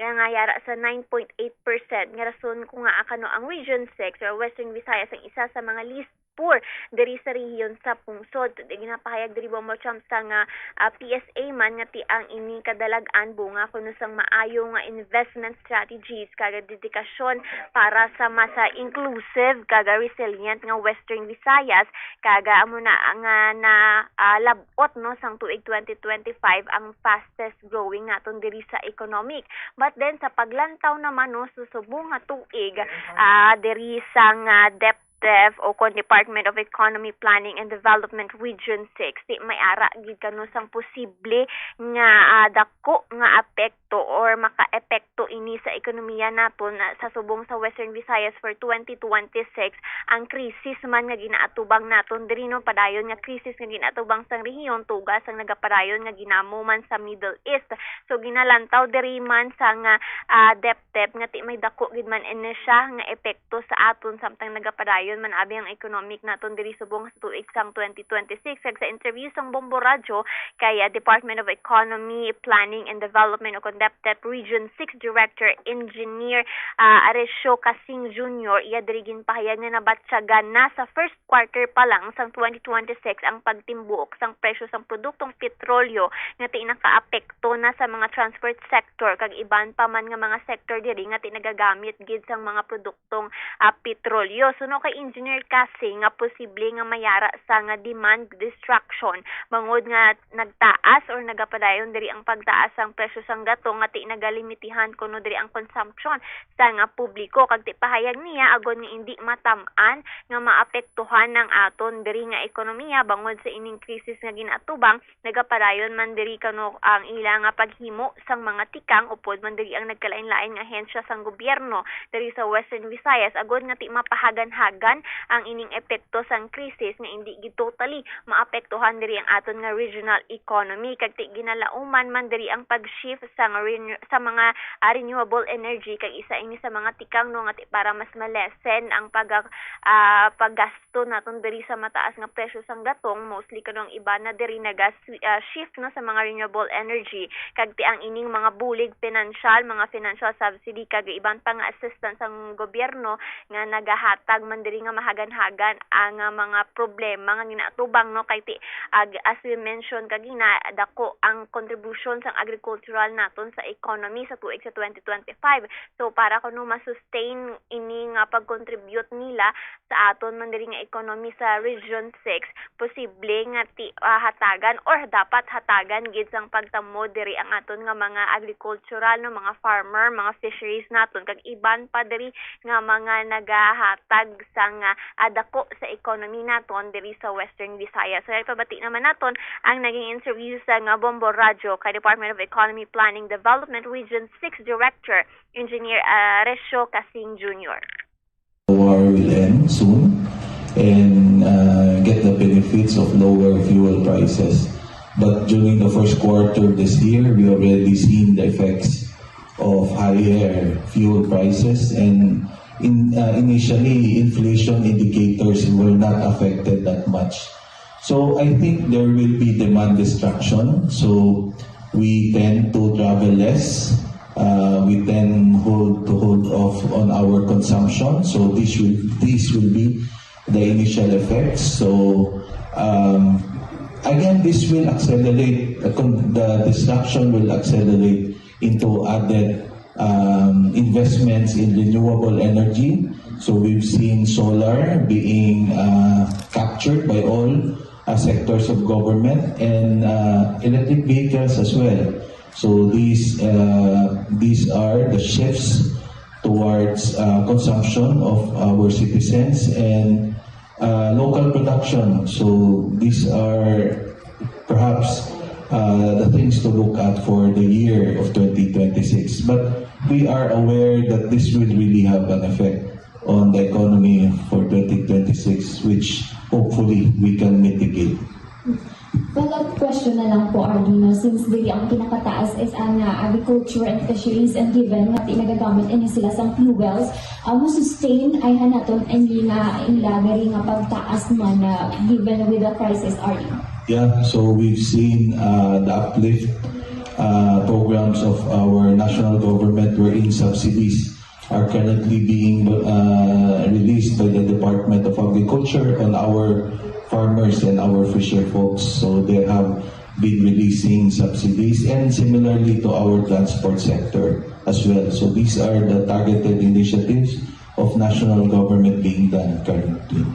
nga, nga yara sa nine point eight percent. Nga rason ko nga, ah, kano ang Region six or Western Visayas ang isa sa mga least poor diri sa rehiyon sa pungsod. Ginapahayag diri, Bombo Champ, sa nga, ah, P S A man nga ti ang ini kadalag-an bunga kuno sang maayo nga investment strategies kag dedikasyon para sa mas, ah, inclusive kag resilient nga Western Visayas, kag amo na nga na, ah, lab-, ot, no, sang tuig twenty twenty-five ang fastest growing naton diri sa economic. But then, sa paglantaw naman, no, sa subong nga tuig, ah, diri sang, ah, DepDev o kon Department of Economy, Planning and Development Region six, ti may ara gid kano sang posible nga, ah, dako nga epekto or makaepekto ini sa ekonomiya naton, ah, sa subong sa Western Visayas for twenty twenty-six. Ang krisis man nga ginaatubang naton diri, no, padayon nga krisis nga ginaatubang sang rehiyon, tuga sang nagapadayon nga ginamo man sa Middle East. So, ginalantaw diri man sang, ah, DepDev nga ti may dako gid man ini siya nga epekto sa aton samtang nagapadayon man abi ang economic naton diri subong sa tuig sang twenty twenty-six. Kag sa interview sang Bombo Radyo kay, ah, Department of Economy, Planning and Development o kon DepEd Region six Director Engineer, ah, Aresio Casing Junior, iya diri ginpahayag nga nabatyagan na sa first quarter pa lang sang twenty twenty-six ang pagtimbuok sang presyo sang produktong petrolyo nga ti nakaapekto na sa mga transport sector kag iban pa man nga mga sector diri nga ti nagagamit gid sang mga produktong, ah, petrolyo. Suno kay Engineer Casing nga posible nga mayara sa nga demand destruction bangod nga nagtaas or nagapadayon diri ang pagtaas sang presyo sang gatong nga ti nagalimitihan kuno diri ang consumption sa nga publiko. Kag ti pahayag niya, agod nga indi matam-an nga maapektuhan ang aton diri nga ekonomiya bangod sa ining krisis nga ginaatubang, nagapadayon man diri kuno ang ila nga paghimo sang mga tikang upod man diri ang nagkalain-lain nga ahensya sang gobyerno diri sa Western Visayas, agod nga ti mapahagan-hagan ang ining epekto sang krisis nga indi gid totally maapektuhan diri ang aton nga regional economy. Kag ti ginalauman man diri ang pag-shift sa nga renew-, sa mga, ah, renewable energy, kag isa ini sa mga tikang, no, nga ti para mas ma-lessen ang pag, ah, paggasto naton diri sa mataas nga presyo sang gatong, mostly kuno ang iban na diri naga swi-, ah, shift, no, sa mga renewable energy. Kag ti ang ining mga bulig pinansyal, mga financial subsidy, kag iban pa nga assistance sang gobyerno nga nagahatag man diri nga mahagan-hagan ang, ah, mga problema nga ginaatubang, no, kay ti, ag-, as we mentioned kagina, dako ang contribution sang agricultural naton sa economy sa tuig sa twenty twenty-five. So, para kuno ma-sustain ini nga pag-contribute nila sa aton man diri nga economy sa Region six, posible nga ti, ah, hatagan or dapat hatagan gid sang pagtamod diri ang aton nga mga agricultural, no, mga farmer, mga fisheries naton, kag iban pa diri nga mga nagahatag sang, ah, dako sa economy naton diri sa Western Visayas. So, ipabati naman naton ang naging interview sa nga Bombo Radyo kay Department of Economy, Planning, Development Region six Director, Engineer, ah, Resyo Casing Junior. War will end soon and, uh, get the benefits of lower fuel prices. But during the first quarter this year, we already seen the effects of higher fuel prices, and in, uh, initially, inflation indicators were not affected that much. So I think there will be demand destruction. So we tend to travel less. Uh, we tend hold to hold off on our consumption. So this will this will be the initial effects. So um, again, this will accelerate. Uh, con- the destruction will accelerate into added um, investments in renewable energy. So we've seen solar being uh, captured by all uh, sectors of government and uh, electric vehicles as well. So these uh, these are the shifts towards uh, consumption of our citizens and uh, local production. So these are perhaps uh, the things to look at for the year of twenty twenty-six. But we are aware that this will really have an effect on the economy for twenty twenty-six, which hopefully we can mitigate. Follow-up question na lang po, Arlino, since diri ang pinakataas is ang uh, agriculture and fisheries, and given nga ti nagagamit ini sila sang fuels, uh, mo-sustain ay hanaton ini nga ila diri nga pagtaas man uh, given with the crisis, Arlino? Yeah, so we've seen uh, the uplift uh, programs of our national government wherein subsidies are currently being uh, released by the Department of Agriculture on our farmers and our fisher folks. So they have been releasing subsidies and similarly to our transport sector as well. So these are the targeted initiatives of national government being done currently.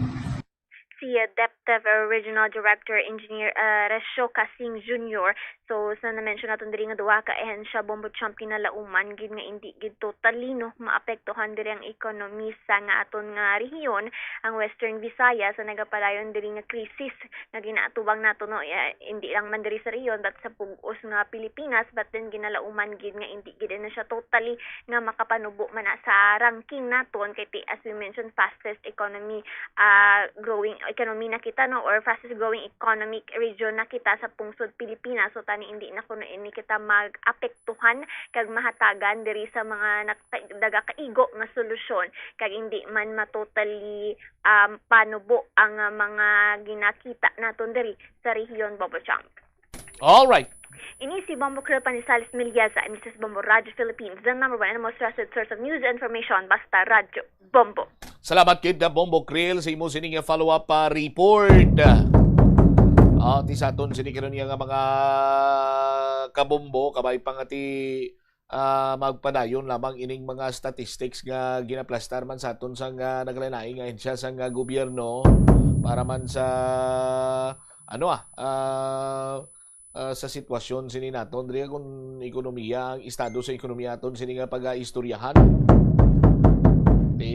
Si uh, DepEd Regional Director Engineer uh, Resyo Casing Junior. So sa na-mention naton diri nga duha ka ahensya, Bombo Champ, kinalauman gid nga indi gid totally, no, maapektuhan diri ang ekonomi sa nga aton nga rehiyon, ang Western Visayas, sa nagapadayon diri nga krisis nga ginaatubang nato, no, eh, indi lang man diri sa rehiyon but sa bug-os nga Pilipinas, but then ginalauman gid nga indi gid na siya totally nga makapanubo man na sa ranking naton kay ti, as we mentioned, fastest economy uh, growing economy na kita, no, or fastest growing economic region na kita sa pungsod Pilipinas. So, Hindi na kuno ini kita mag-apektuhan kag mahatagan diri sa mga nagta-, nagakaigo nga solusyon, kag hindi man ma-totally, um, panubo ang, uh, mga ginakita naton diri sa rehiyon, Bobo Chang. All right. Ini si Bombo Krill Panizales Melieza, and this is Bombo Radyo Philippines, the number one and most trusted source of news and information. Basta Radyo Bombo. Salamat gid na Bombo Krill sa imo sining follow-up, ah, report. Ah, ti sa aton sini karon nga mga kabombo, kabay pa nga ti, ah, magpadayon lamang ining mga statistics nga ginaplastar man sa aton sang, ah, naglain-lain nga ahensya sang, ah, gobyerno para man sa, ano, ah, ah, ah, sa sitwasyon sini naton diri, kung ekonomiya, ang estado sa ekonomiya aton sini nga pag-aistoryahan. Di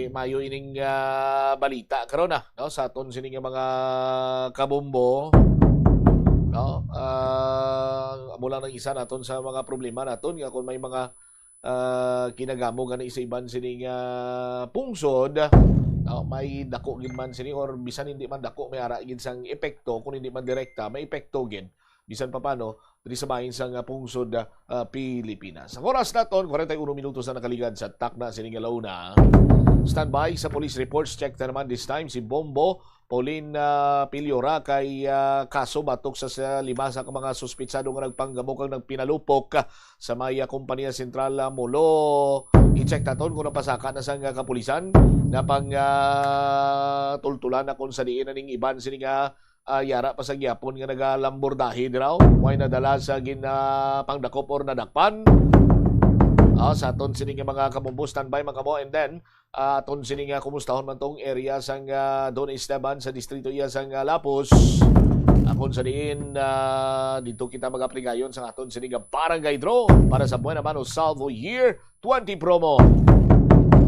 mayo ining, ah, balita karon, ah, no, sa aton sini nga mga kabombo, no? Ah, amo lang ang isa naton sa mga problema naton nga kung may mga, ah, kinagamo gani sa iban sini nga pungsod, no? May dako gid man sini, or bisan hindi man dako, may ara gid sang epekto, kung hindi man direkta, may epekto gid bisan pa paano diri sa bahin sang, ah, pungsod, ah, Pilipinas. Ang oras naton, kwarenta y uno minutos na nakaligad sa takna sini nga launa. Standby sa police reports. Check na naman this time si Bombo Pauline, ah, Piliora kay, ah, kaso batok sa, sa lima sa mga suspitsado nga nagpanggamo kag nagpinalupok, ah, sa may, ah, Kompanya Sentral, ah, Molo. I-check naton kung napasaka na sang, ah, kapulisan na pang, ah, tultulan na kung sa diin na ning iban sini nga, ah, yara pa sa gihapon nga nagalambordahe diraw. May nadala sa gin, ah, pangdakop or nadakpan. Ah, sa aton sini nga mga kabombo, standby man kamo, and then, ah, aton sini nga kumustahon man tong area sang, ah, Don Esteban sa distrito iya sang, ah, Lapus. Akon sa diin, ah, dito kita mag-apligayon sa aton sini nga barangay draw para sa Buena Mano Salvo Year twenty promo.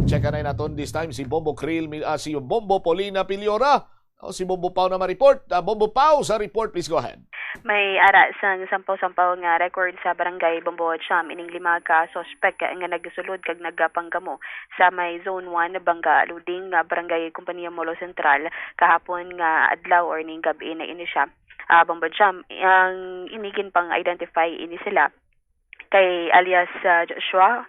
Check na naton this time si Bombo Krill, mi-, ah, si Bombo Paulina Piliora. O, si Bombo Pau na ma-report. Ah, Bombo Pau, sa report, please go ahead. May ara sang sampaw-sampaw nga record sa barangay Bombo Cham ining lima ka suspek nga nagsulod kag nagpanggamo sa may Zone one, Bangga Luding, nga barangay Kompanya Molo Central, kahapon nga adlaw or ning gab-i na ini siya. Ah, Bombo Cham, ang ini ginpang-identify ini sila kay alias, ah, Joshua,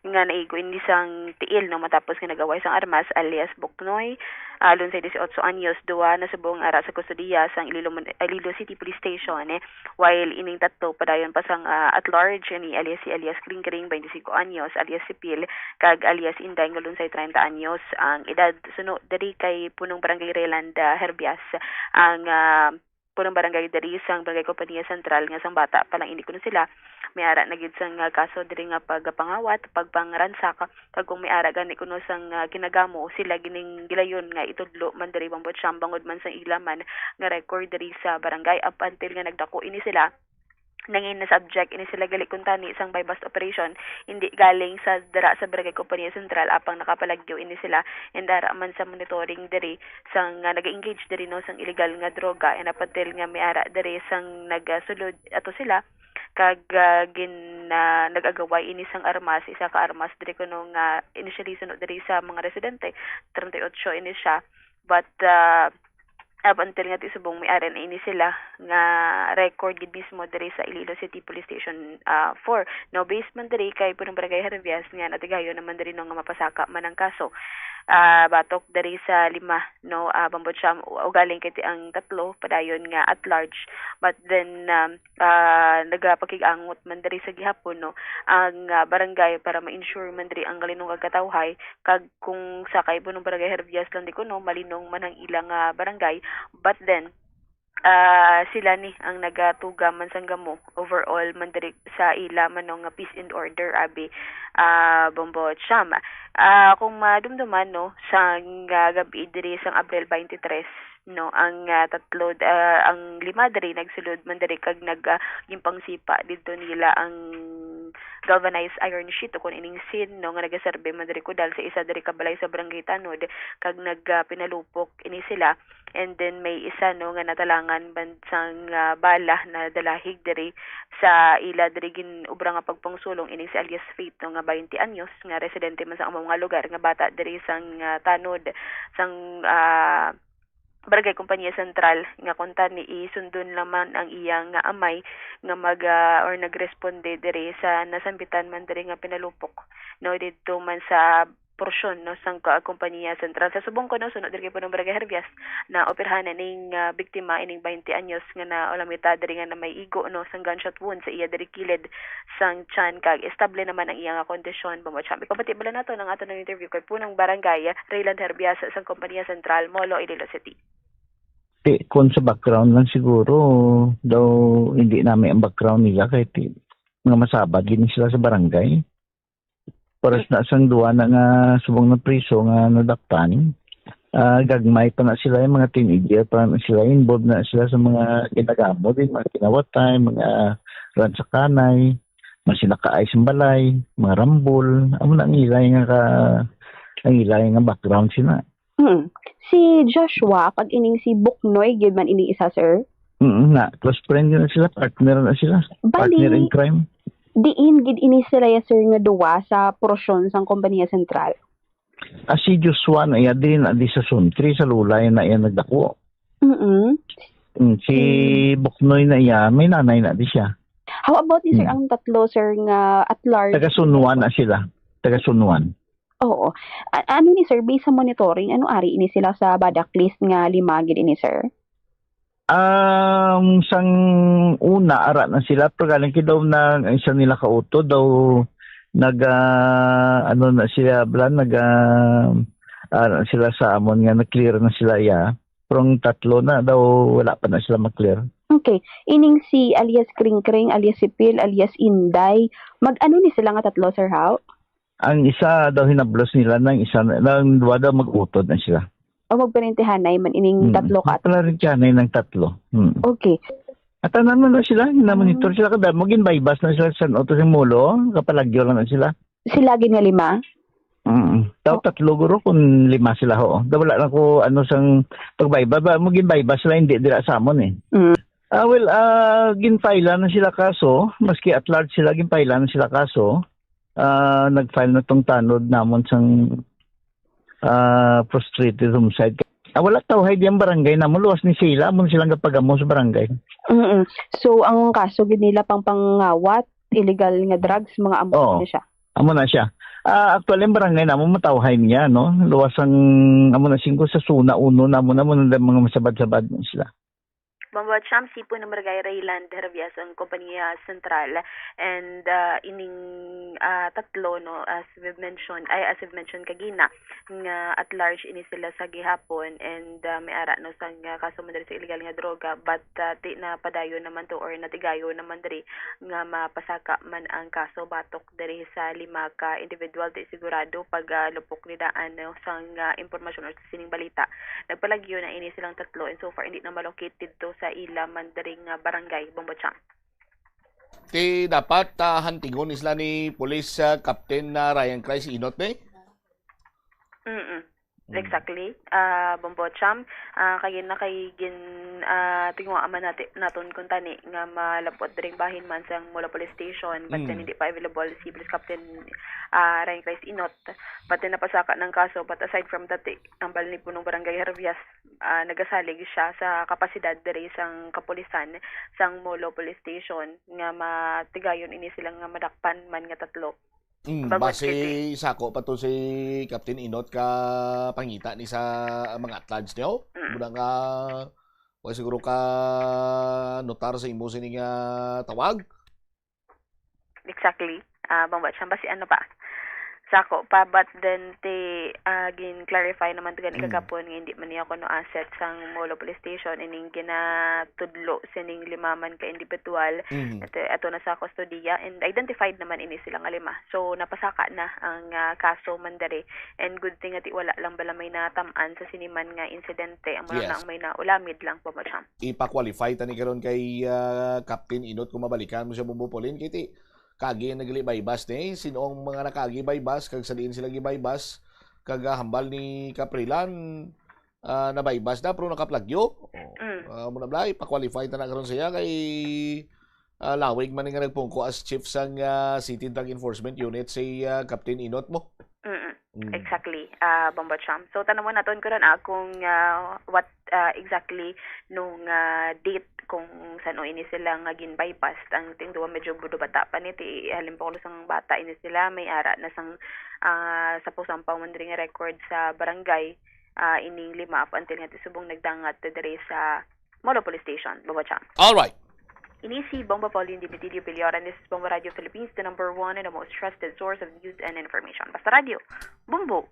nga naigo ini sang tiil, no, matapos nga nag-away sang armas, alias Buknoy, ah, lunsay dieciocho anyos, duwa na subong ara sa kustodiya sang Iloilo Mun-, Iloilo City Police Station, eh, while ining tatlo padayon pa sang, ah, at large, ni alias, si alias Kringkring, twenty-five anyos, alias Sipil, kag alias Inday, nga lunsay treinta anyos ang edad. Suno diri kay punong barangay Reland, ah, Herbias, ang, ah, punong barangay diri sang Barangay Compania Central nga sang bata pa lang ini kuno sila, may ara na gid sang, ah, kaso diri nga pagpangawat, pagpangransak, kag kung may ara gani kuno sang, ah, ginagamo sila gining gilayon nga itudlo man diri Bombo Cham bangod man sang ila man nga record diri sa barangay. Up until nga nagdako ini sila, nangin na subject ini sila gali kuntani sang buy-bust operation, hindi galing sa dira sa Barangay Compania Central, apang nakapalagyo ini sila, and ara man sa monitoring diri sang, nga nag-engage diri, no, sang illegal nga droga, and up until nga may ara diri sang nagasulod ato sila, kag, ah, gin-, ah, nag-agaway ini sang armas, isa ka armas diri kuno nga initially suno diri sa mga residente, treinta y ocho ini siya, but, ah, up until nga ti subong may ara na ini sila nga record gid mismo diri sa Iloilo City Police Station, ah, four. No, based man diri kay punong barangay Herbias nga natigayon naman diri, no, nga mapasaka man ang kaso. Ah, batok diri sa lima, no, ah, Bombo Cham, u-, ugaling kay ti ang tatlo padayon nga at large. But then, um, ah, nagapakig-angot man diri sa gihapon, no, ang, ah, barangay para ma-ensure man diri ang kalinong kag katawhay, kag kung sa kay punong barangay Herbias lang di kuno, malinong man ang ilang, ah, barangay. But then, ah, sila ni ang nagatuga man sang gamo overall man diri sa ila man, no, nga peace and order, abi, ah, Bombo Cham. Ah, kung madumduman, no, sang, ah, gab-i diri sang Abril twenty-three, no, ang, ah, tatlo, ah, ang lima diri nagsulod man diri kag nag, ah, ginpangsipa didto nila ang galvanized iron sheet o kon ining sin, no, nga nagaserbi man diri kudal sa isa diri ka balay sa Barangay Tanod, kag nag, ah, pinalupok ini sila. And then may isa, no, nga natalangan man sang, ah, bala na dalahig diri sa ila diri gin-obra nga pagpangsulong, ining si alias Faith, no, nga twenty anyos, nga residente man sa amo nga lugar, nga bata diri sang, ah, Tanod, sang, ah, Barangay Kompanya Sentral nga kuntani isundon naman ang iyang nga amay nga mag, ah, or nagresponde diri sa nasambitan man diri nga pinalupok, no, didto man sa porsyon, no, sang ka-, Kompanya Sentral. Sa subong ko, no, suno diri kay punong Barangay Herbias, na operahan na ning, ah, biktima ining twenty anyos nga na ulamita diri nga na may igo, no, sang gunshot wound sa iya diri kilid sang tiyan, kag estable naman ang iya nga kondisyon. Bumbo Cham, ipabati bala nato ang aton nga interview kay punong Barangay Rayland Herbias sang Kompanya Sentral, Molo, Iloilo City. Ti, kung sa background lang siguro, daw hindi namin ang background nila kay ti, mga masabad gini sila sa barangay. Paras na sang duwa na nga subong na priso nga nadakpan. Ah, gagmay pa na sila, yung mga teenager pa na sila, involved na sila sa mga ginagamo din, mga kinawatay, mga ransakanay, mga sinakaay sa balay, mga rambol, amo na ang ilay nga ka, ang ilay nga background sila. Hmm. Si Joshua, kag ining si Buknoy, gyud man ining isa, sir? Mm, na close friend na sila, partner na sila. Bali, partner in crime. Diin gid ini sila ya, sir, nga duwa sa porosyon sang Kompanya Sentral? Ah, si Joshua na iya din, ah, di sa Suntri, sa Lulay na iya nagdako. Mm-mm. Mm, si Buknoy na iya, may nanay na di siya. How about ni, sir, hmm, ang tatlo, sir, nga at large? Taga Sunuan na sila. Taga Sunuan. Oo. A-, ano ni, sir, based sa monitoring, ano ari ini sila sa badak list nga lima gid ini, sir? Um, sang una, ara na sila, pero galing kay daw na ang isa nila ka utod daw nag, ah, ano na siya, bla, nag, ah, ara na sila sa amon nga nag-clear na sila, ya. Pero ang tatlo na daw, wala pa na sila ma-clear. Okay. Ining si alias Kringkring, alias Sipil, alias Inday, mag-ano ni sila nga tatlo, Sir Hao? Ang isa daw hinablos nila, nang isa na, nang duwa daw mag-utod na sila. O magparentehanay man ining, hmm, tatlo ka? Parentehanay ng tatlo. Hmm. Okay. At naman na sila, namonitor, hmm, sila kada, magin baybas na sila sa auto sa Molo, kapalagyo lang na sila. Sila gid nga lima? Mm. Daw, oh, tatlo guro kung lima sila, ho. Daw wala lang ko, ano, sang pagbayba, ba, magin baybas sila, hindi dira sa amon, eh. Mm. Ah, well, ah, ginfile na sila kaso, maski at large sila, ginfile na sila kaso. Ah, nag-file na tong tanod namon sang, ah, frustrated homicide. Ah, wala tawhay di ang barangay namon, luwas ni sila, amon silang gapagamo sa barangay. Mm-mm. So, ang kaso gid nila pang pangawat, illegal nga drugs, mga amo, oo, na siya? Amo na siya. Ah, actually, ang barangay namon matawhay niya, no? Luwas ang, amo na, singko sa Suna uno namon, amo na mga masabad-sabad na sila. Bambo Cham, si punong Barangay Rayland Herbias ang Kompanya Sentral, and, ah, ining, ah, tatlo, no, as we've mentioned, ay, as we've mentioned kagina, nga at large ini sila sa gihapon, and, ah, may ara, no, sang, ah, kaso man diri sa illegal nga droga, but, ah, ti-, napadayon naman to or natigayon naman diri nga mapasaka man ang kaso batok diri sa lima ka individual. Di sigurado pag, ah, lupok ni daan, no, sang, ah, impormasyon or sa sining balita. Nagpalagyo na ini silang tatlo, and so far hindi na malocate didto sa ila man diri nga barangay, Bambo Cham. Ti dapat, ah, hantingon ni sila ni Police, ah, Captain, ah, Ryan Christ Inot, eh? Mm-mm. Mm. Exactly. Ah, Bambo Cham, ah, kay na kay gin, ah, tinguha man nati-, naton kung tani nga malapot dring bahin man sang Molo Police Station, but then, mm, hindi pa available si Police Captain, ah, Ryan Christ Inot. But then, napasaka ng kaso. But aside from that, eh, ang bal ni punong Barangay Herbias, ah, nagasalig siya sa kapasidad diri sang kapulisan sang Molo Police Station nga matigayon ini sila nga madakpan man nga tatlo. Mm, base sako pa to si Captain Inot ka pangita ni sa mga at large niyo. Mm. Muna nga, wa siguro ka notar sa imo sini nga tawag? Exactly. Ah, bang ba siya? Basi ano pa? Sako pa, but then ti, ah, gin-clarify naman to gani, mm, kagapon nga hindi man niya kuno asset sang Molo Police Station ining ginatudlo sining lima man ka individual. Mm. Ito, ato na sa kustodiya and identified naman ini sila nga lima. So, napasaka na ang, ah, kaso man diri. And good thing nga ti wala lang bala may natamaan sa sini man nga insidente. Amo lang, yes, na ang may naulamid lang po, Ma'am. Ipa-qualify tani karon kay, ah, Captain Inot kung mabalikan mo siya, Bumbo Pauline. Kay ti, kagi ang nagli baybas ni. Sino ang mga nakagi baybas, kag sa diin sila gibaybas, kag, ah, hambal ni Kaprilan, ah, nabaybas na, pero nakaplagyo. Oh. Mm. Ah, muna, Blay, pa-qualify ta na karon siya kay, ah, lawig man nga nagpungko as chief sang, ah, City Drug Enforcement Unit si, ah, Captain Inot mo. Mm-mm. Mm. Exactly, ah, Bombo Cham. So, tanawon naton karon, ah, kung, ah, what, ah, exactly nung, ah, date kung san-o ini sila nga gin-bypass. Ang ting duwa medyo budo bata pa ni, ti, halimbawa, sang bata ini sila, may ara na sang, ah, sampaw-sampaw man diri nga record sa barangay, ah, ining lima up until nga ti subong nagdangat diri sa Molo Police Station, Bombo Cham. All right. Ini si Bombo Pauline Dimitidio Piliora. This is Bombo Radio Philippines, the number one and the most trusted source of news and information. Basta Radio, Bombo.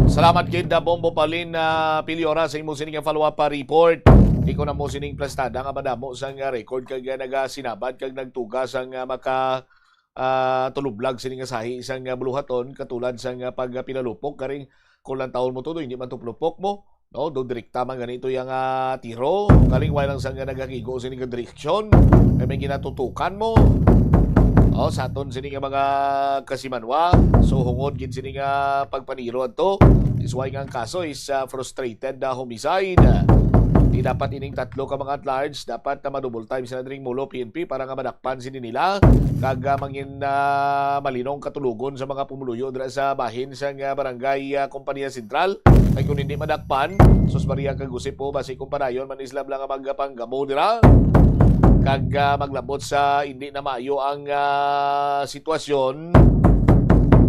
Salamat gid, ah, Bombo Pauline, ah, Piliora, sa imo sining follow-up, ah, report. Ikaw na mo sining plastada nga madamo sang, ah, record kag, ah, nagasinabad kag nagtuga sang, ah, maka, ah, tulublag sini nga sahi sang, ah, buluhaton, katulad sang, ah, pagpinalupok, karing kung lantawon mo to, do, hindi man to pulupok mo, no? Do direkta man ganito yang, ah, tiro. Kaling wala lang sang nagakigo sini nga direksyon, kay may ginatutukan mo. Oh, sa aton sini nga mga kasimanwa, so hungod gid sini nga pagpaniro adto, is why nga ang kaso is, ah, frustrated na homicide. Di dapat ining tatlo ka mga at large, dapat na ma-double time sila dring Molo P N P para nga madakpan sini nila, kag, ah, mangin, ah, malinong katulogon sa mga pumuluyo dira sa bahin sang, ah, barangay, ah, Kompanya Sentral. Kay kung hindi madakpan, sus Maria kag Joseph po, basi kung padayon man isla lang nga magpanggamo dira, kag, ah, maglabot sa hindi na maayo ang, ah, sitwasyon,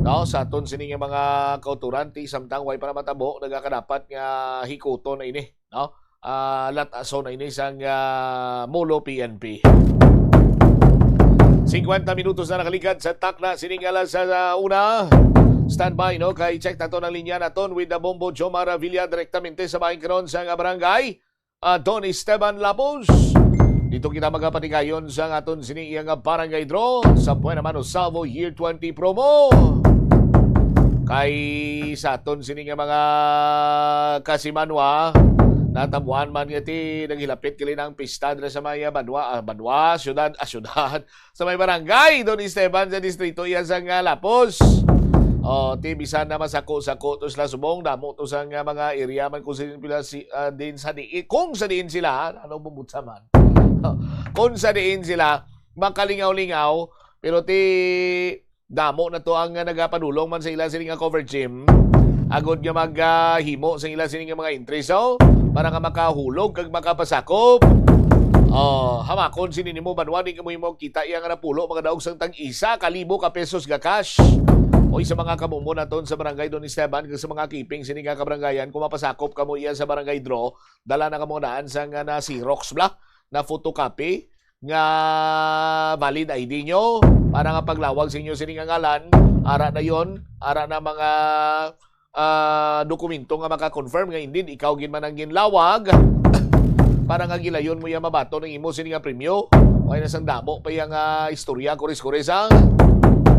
no, sa aton sini nga mga kauturan, ti samtang way pa na matabo, nagakadapat nga hikuton na ini, no? Ah, latason na ini sang, ah, Molo P N P. Singkwenta minutos na nakaligad sa takna sining alas, ah, una. Standby, no? Kay check nato ang linya naton with the Bombo Jomar Avila direktamente sa bahin karon sa nga barangay, ah, Don Esteban Lapos. Dito kita magapatigayon sa aton sini iya nga barangay draw sa Buena Mano Salvo Year twenty promo. Kay sa aton sini nga mga kasimanwa, natabuan man nga ti naghilapit kili ang pista dira sa may banwa, ah, banwa, syudad, ah, syudad, sa may barangay Don Esteban sa distrito iya sang, ah, Lapos. Oh, ti bisan na masako-sako to sila subong, damo to sang, ah, mga area man kung sino pila si, ah, din sa diin, kung sa diin sila, ano bumutsa man. Kung sa diin sila makalingaw-lingaw, pero ti damo na to ang, ah, nagapadulong man sa ila sini nga cover gym. Agod nga mag, ah, himo sa ila sini nga mga entry, so, para nga makahulog kag makapasakop. Oh, hamakon sini nimo banwa, di ka mo himo kita iya nga napulo, makadaog sang tag isa ka libo ka pesos ga cash. Oy, sa mga kamumon naton sa barangay Don Esteban kag sa mga keeping sini nga kabarangayan, kung mapasakop kamo iya sa barangay draw, dala na kamo daan sa nga na Xerox bla, na photocopy nga valid I D nyo para nga paglawag sa inyo sini nga ngalan, ara na yon, ara na mga, ah, dokumento nga maka-confirm nga indeed ikaw gid man ang ginlawag para nga gilayon mo iya mabaton ang imo sini nga premyo. Way na sang damo pa iya nga istorya, kuris-kuris, ha?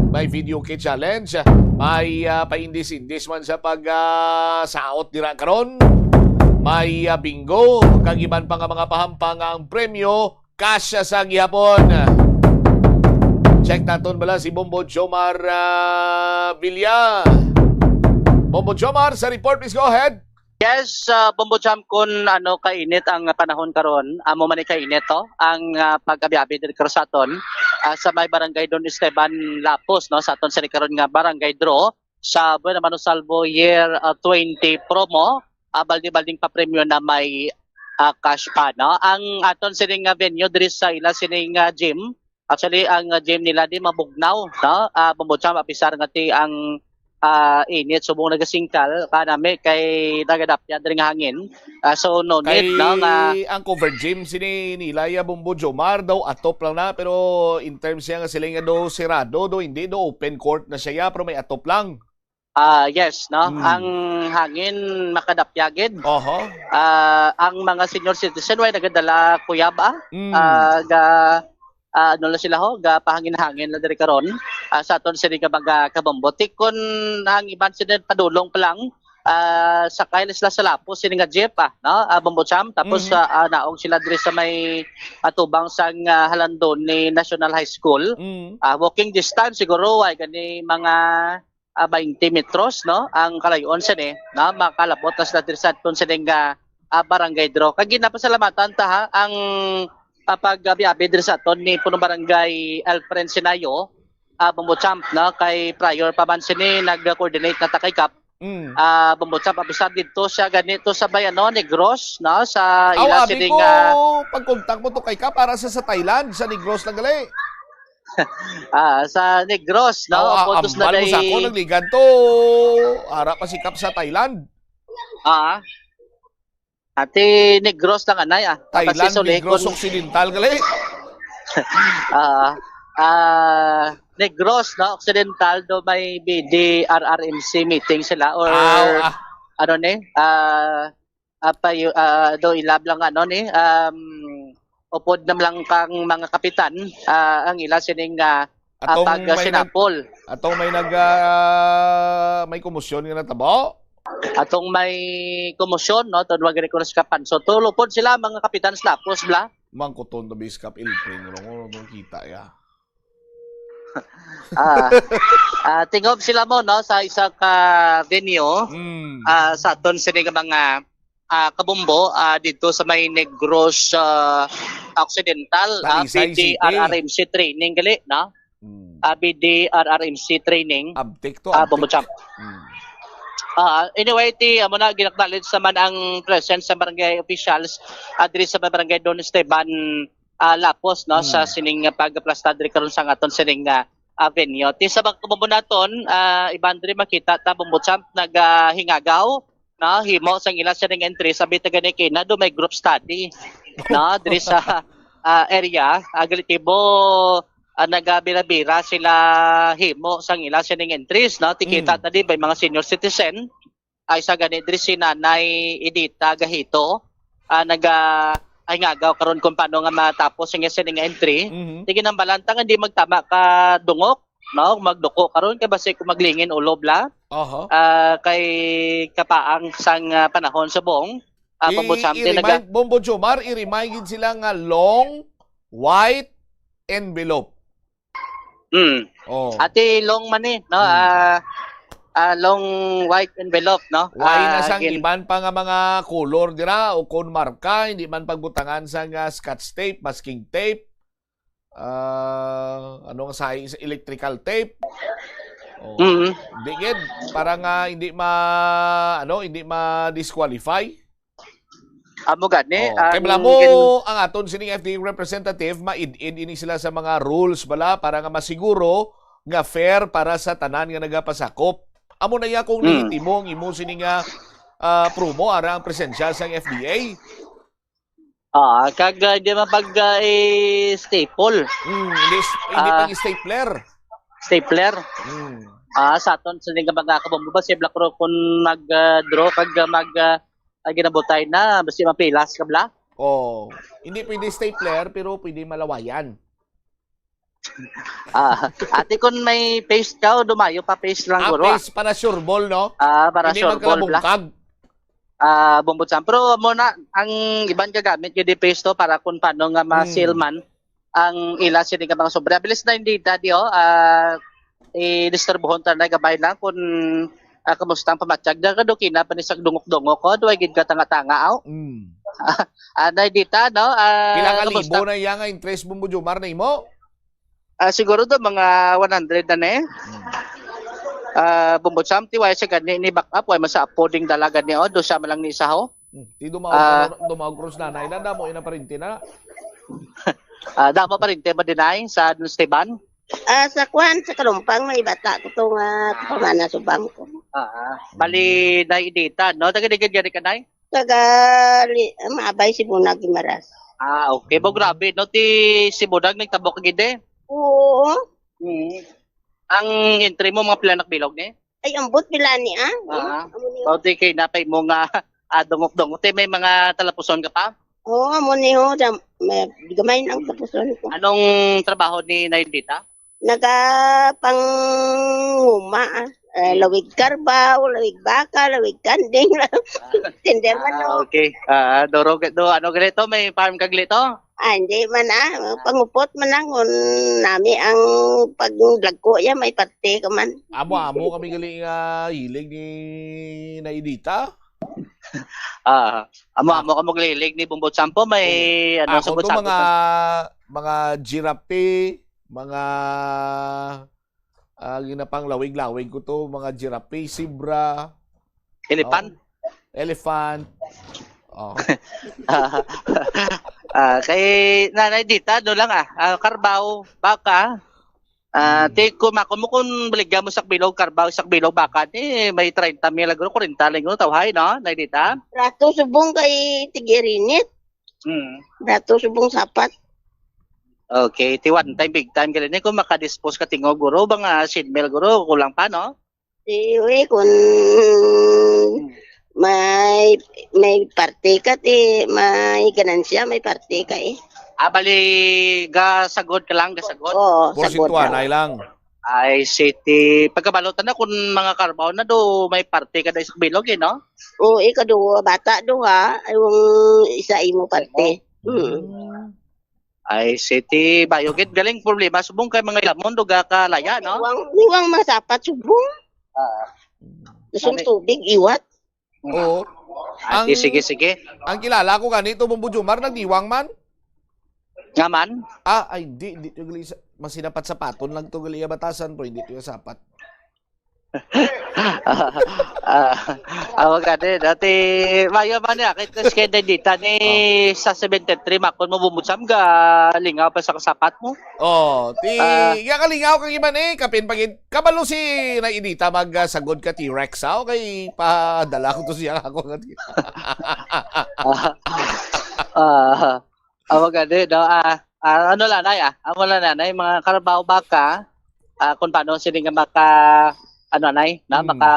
May video kit challenge, may, ah, paindis-indis man sa pag, ah, saot dira karon. May, ah, bingo, kag iban pa nga mga pahampang nga ang premyo cash sa gihapon. Check naton bala si Bombo Jomar, ah, Villa. Bombo Jomar, sa report, please go ahead. Yes, ah, Bombo Jam, kun ano kainit ang panahon karon, amo man ni kainit to ang, ah, pag-abi-abi diri karon sa aton, ah, sa may barangay Don Esteban Lapos, no, sa aton sini karon nga barangay draw sa Buena Mano Salvo Year, ah, twenty promo. Ah, baldi-balding papremyo na may, ah, cash pa, no. Ang aton sini nga venue diri sa ila sini nga gym, actually, ang, ah, gym nila di mabugnaw, no? Ah, Bombo Jam, apisar nga ti ang, ah, init subong nagasingkal kanami kay nagadapya diri nga hangin. Ah, so no need, no, nga ang covered gym sini nila ya, Bombo Jomar, daw atop lang na, pero in terms siya nga sila nga do serado, do hindi, do open court na siya ya, pero may atop lang. Ah, yes, no? Mm. Ang hangin makadapya gid. Oho. Ah, ang mga senior citizen way nagadala kuyab, ah. Mm. Ah, ga, ah, ano lang sila ho, ga pahangin-hangin lang diri karon, ah, sa aton sini nga mga kabombo. Ti kun ang iban sini padulong pa lang, ah, sakay na sila sa Lapos sini nga jeep, ah, no? Ah, Bombo Jam. Tapos, Mhm. ah, ah, naog sila diri sa may atubang sang, ah, halandon ni National High School. Mm. Ah, walking distance siguro, ay gani mga ah, twenty metros, no, ang kalayon sini, no, makalabot na sila diri sa aton sini nga, ah, barangay draw. Kag ginapasalamatan ta, ha, ang, ah, pag-abi-abi diri sa aton ni Punong Barangay Alfred Sinayo, ah, Bombo Champ, no? Kay prior pa man sini, nag-coordinate na ta kay Kap. Mm. Ah, Bombo Champ, abisar dito siya ganito sa Bayano, Negros, no? Sa Aw, ila abi sining, ko, ah, pagkontak mo to kay ka para sa, sa Thailand, sa Negros lang gali. Ah, sa Negros, no? Aw, ah, Photos na ambal mo sa day ako, nagligad to. Ara pa si Kap sa Thailand. Ah. Ati Negros lang, anay, ah. Thailand, Kasi Negros Occidental, gali. Ah, ah, Negros, no, Occidental, do may B D R R M C meeting sila or Aw, ah. ano ni, ah, ah, payo, ah, do ilab lang ano ni, um, upod na lang kang mga kapitan, ah, ang ila sining, ah, ah, Atong pag, ah, may nag-, sinapol. Atong may nag, ah, may komosyon nga natabo? Atong may komosyon, no, tawag ni Kunas Kapan. So, tulo pod sila, mga kapitan sa lapos, bla. Mangkuton to, Biskap Ilpring, wala ko nakita, ya. Ah, ah, tingob sila mo, no, sa isa ka venue, Mm. ah, sa aton sini nga mga, ah, kabumbo, ah, dito sa may Negros, ah, Occidental, ah, Talisay City. B D R R M C training gali, no? Mm. Ah, B D R R M C training. Abtik to, Ah, abtik. Bombo Champ. Mm. Ah, anyway, ti, amo na, gin-acknowledge naman ang presence sa barangay officials, ah, diri sa barangay Don Esteban, ah, Lapos, no, sa Mm. sining, ah, pag-aplastar diri karon sa aton sining, ah, ah, venue. Ti sa mga kabumbo naton, ah, iban diri makita ta, Bombo Champ, nagahingagaw, no, himo sang ila sining entry, sabi ta gani kay na do may group study, no, diri sa, ah, area, ah, galitibo, ah, nagabira-bira sila himo sang ila sining entries, no, tikita Mm. ta di may mga senior citizen, ay sa gani diri si Nanay Edita Gahito, ah, naga-, ay ngagaw karon kung paano nga matapos ang iya sining entry. Mhm. Sige nang balanta nga di magtama ka dungok, no? Magduko karon kay basi kung maglingin ulob la. Aha. Ah, kay kapaang sang, ah, panahon subong, ah, I-, Bombo Champ, i-remind, naga- Bombo Jomar, i-remind gid sila nga long white envelope. Hmm. Oh. Ati long man ni, no? Hmm. Ah, ah, long white envelope, no? Why na Ah, sang gin- iban pa nga mga color dira o kon marka, hindi man pagbutangan sang, ah, scotch tape, masking tape, ah, ano nga sa, sa electrical tape. Oh. Mm. Hindi gid, para nga hindi ma-, ano, hindi ma-disqualify. Amo gani, Oh, kay ang bala mo, gin- ang aton sining F D A representative, maid-id ini sila sa mga rules bala para nga masiguro nga fair para sa tanan nga nagapasakop. Amo na iya kung Hmm. lehitimo ang imo sini nga, ah, promo ara ang presensya sang F D A. Ah, kag, ah, di man pag, ah, i-staple. Hmm, hindi s-, hindi Ah. pag-stapler. Stapler. Hmm. Ah, sa aton sini nga mga kabombo, si Black Rock kung mag, ah, draw kag, ah, mag, ah, ay ginabutay na, basi mapilas ka bala. Oh, hindi pwede stapler, pero pwede malawayan. Ah, ati, kung may paste ka, o dumayo pa, paste lang, Ah, guro, ah. Paste para sure ball, no? Ah, para Hindi sure ball bala. magkalabungkag. Ah, Bombo Champ. Pero mo na, ang iban gagamit gyud di paste to para kung paano nga ma-seal Hmm. man ang ila sini nga mga sobra. Bilis na hindi, Daddy, oh. Ah, i-disturbohon ta na gamay lang kung, ah, kamusta ang pamatyag. Daga do kina pa ni sa dungok-dungok, oh. Duway gid ka tanga-tanga, aw. Mm. Ah, Nay Dita, no? Ah, Pila ka kamusta? Libo na iya nga interest, Bombo Jomar, na imo? Ah, siguro do mga one hundred na ni. Mm. Ah, Bombo Champ, ti way sa gani ni back up, way man sa apo ding dalagan ni, oh. Do siya man lang ni isa, ho. Hmm, ti dumaog Ah. na, dumaog cross na, nay. Nanda mo, ina parente na. Ah, damo parente mo dinay sa Don Esteban? Ah, sa kwan, sa Kalumpang, may bata ko to nga kapamana subang ko. Ah, ah. Bali, Nay Edita, no? Taga digid gani ka, Nay? Taga li-, Maabay, Sibunag, Guimaras. Ah, okay. Bo, grabe, no? Ti Sibunag, nagtabok ka gid, eh. Oo. Mm. Ang entry mo, mga pila na ka bilog ni? Ay, ambot pila ni, ah? Ah. Amo ni. Pwede kay napay mo nga, ah, dungok-dungok. Te, may mga talapuson ka pa? Oo, amo ni, ho. Dam-, may, gamay na ang tapuson ko. Anong trabaho ni Nay Dita? Nagapanguma, ah. Eh, Hmm. lawig karbaw, lawig baka, lawig kanding. Tender man, Ah, ho. Okay. Ah, duro, do, ano, ganito, may farm ka ganito? Ah, hindi man, ah. Pangupot man lang kung nami ang pagdagko ya, may parte ka man. Amo-amo kami gali nga hilig ni Nay Dita. Ah, amo-amo kamo hilig ni Bombo Champo, may, Oo. ano, Ako sa to, Butsampo mga, pa. Mga girapi, mga Ah, ginapanglawig-lawig ko to, mga giraffe, zebra, Elephant. Oh, elephant. Oh. Ah, kay Nanay Dita, ano lang ah, ah, karbaw, baka. Ah, Mm. Ti ko mako mo kung baligya mo sa bilog, karbaw sa bilog, baka ni may treinta mil agro, kwarenta lang yung tawhay, no, Nanay Dita? Rato subong kay tigirinit. Hmm. Rato subong sapat. Okay, ti one time, big time, gali ni kung makadispose ka tingog, guro, ba nga sin mil, guro, kulang pa, no? Di, we, kung may may parte ka, ti may ganansya, may parte ka eh. Ah, bali, gasagod ka lang, gasagod. Oo, Porsentuhan sagod ay lang. Ay, city. Pagkabalutan na kung mga karbaw na do, may parte ka na sa bilog eh, no? Oo, ikaduha, bata duha, ay yung isa imo parte. Hmm. Ay, city. Bayogit, galing problema. Subong kay mga ilamon, duga ka laya, no? Niwang, niwang masapat subong. Ah, Kusog Ano- tubig, iwat. Oo. ah, Ang- di, sige, sige. Ang kilala ko ganito, Bombo Jomar, nagniwang man. Nga man? Ah, ay, hindi, hindi to gali sa, masinapat-sapaton lang to gali batasan, pero hindi to sapat. Ah, ah, awa gani, dati, mayo man niya, kahit na skenda dita ni sa seventy-three, makon mo bumutsam ga, lingaw pa sa kasapat mo. Oh, ti, Ah. Ya kalingaw kang iban eh, kapin pagin, kabalo si na Edita mag ah, sagod ka T-Rex, ha? Okay, padala ko to siya ako. Ah, ah, awa gani, no? Ah, ah, ano lang, nay, ah? Amo lang, nanay, mga karabaw baka, ah, kung paano sila nga maka, ano, nay, na, Hmm. maka,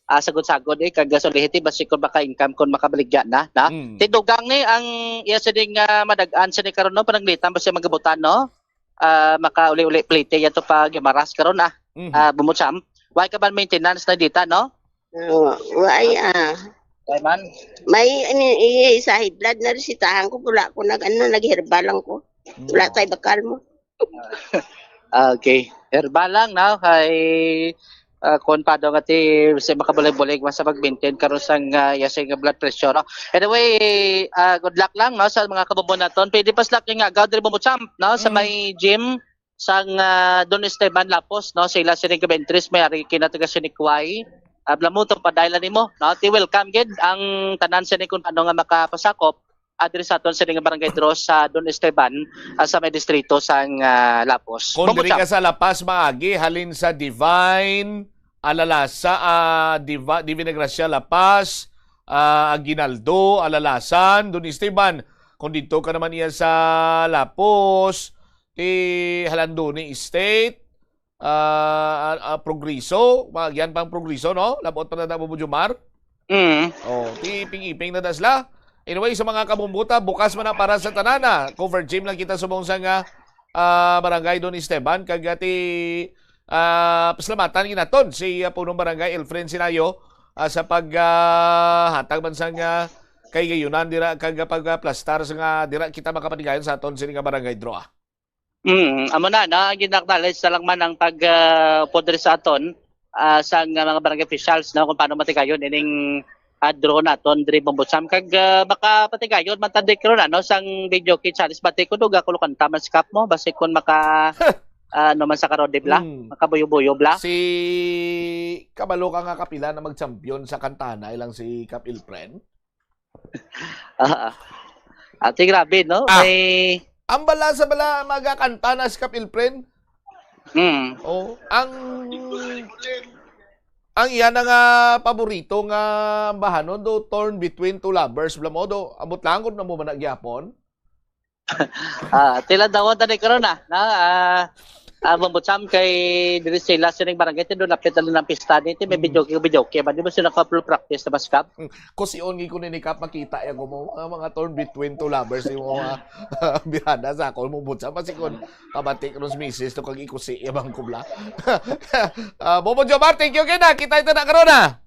ah, sagod-sagod, eh, kag gasolihiti, basi kung maka-income, kung makabaligya na, na? Mm. Ti dugang ni, ang iya sining, ah, madag-an sini karon, no? Pananglitan ba siya magabutan, no? Ah, makauli-uli plite yan to pa Guimaras karon, ah. Mhm. Ah, bumutsam. Why ka ba maintenance na dita, no? Oo, why ah. Why man? May ano, eh, sa high blood na resitahan ko, wala ko nag ano, nagherbal lang ko. Wala tay bakal mo. Ah, okay. Herbal lang, no? Kay, ah, kung paano nga ti, si makabulig-bulig, mas sa pag-maintain karon sang, ah, iya sing blood pressure, no? Anyway, ah, good luck lang, no, sa mga kabubo naton. Pwede pa sila kay nga, Gaudry Bumbo Champ, no, sa Mm. may gym sang, ah, Don Esteban Lapos, no? Sila sining Coventry, may ari kina taga Sinikway. Abla mo, to, padaylan nimo, no? Ti welcome gid ang tanan sini kung ano nga makapasakop, ah, diri sa aton sini nga barangay draw sa Don Esteban, ah, sa may distrito sang, ah, Lapos. Kung diri Bumutsa. Ka sa La Paz, maagi, halin sa Divine, Alalasa, ah, Diva, Divina Gracia, La Paz, ah, Aguinaldo, Alalasan, Don Esteban. Kung dito ka naman iya sa Lapos, ti Halandoni Estate, ah, ah, ah, Progreso, maagyan pang Progreso, no? Labot pa na Bumbo Jomar. Mm. Oh, ti iping-iping na dasla. Anyway, sa mga kabumbuta, bukas man na para sa tanana. Cover gym lang kita subong sa nga, ah, barangay Don Esteban. Kag ti, ah, pasalamatan ginaton si, ah, Punong Barangay Elfren Sinayo, ah, sa pag, ah, hatag man sa nga kay gayunan dira kag pagplastar sa nga dira kita makapatigayon sa aton sini nga barangay draw. Mm, amo na, na gin-acknowledge na lang man ang pag ah, pod diri sa aton, ah, sang mga barangay officials, no, kung paano matigayon ining, ah, draw naton diri Bumbo Champ. Kag ah, baka patigayon man ta di karon, ano, sang video kit challenge, bati ko duga ko kanta man si Kap mo, basi kun maka ano man sa karon, di bla? Hmm. Makabuyo-buyo bla. Si kabalo ka nga kapila na mag-champion sa kantana ilang si Kap Ilpren. Ah, ate, grabe, no? Ah. May Ang bala sa bala magakanta na si Kap Ilpren. Mm. Oh, ang ang iya na nga paborito nga bahanon do, Torn Between Two Lovers, bala mo do, abot lang gud na mo man na gyapon. Ah, tila dawon tani karon na, na ah, ah, Bumbo Champ kay diri sila sining barangay ti do lapit na lang ang pista ni ti may Mm. video kay video kay ba di ba sila ka practice na mas Kap? Kusion gi ko ni Kap, makita ya ko mo mga, mga Torn Between Two Lovers yung mga birada sa ako mo butsa pa si kon pabati ko si misis to kag ikusi ya bang kubla. Ah, Bumbo Jomar, thank you kay na. Kita ito na karon na.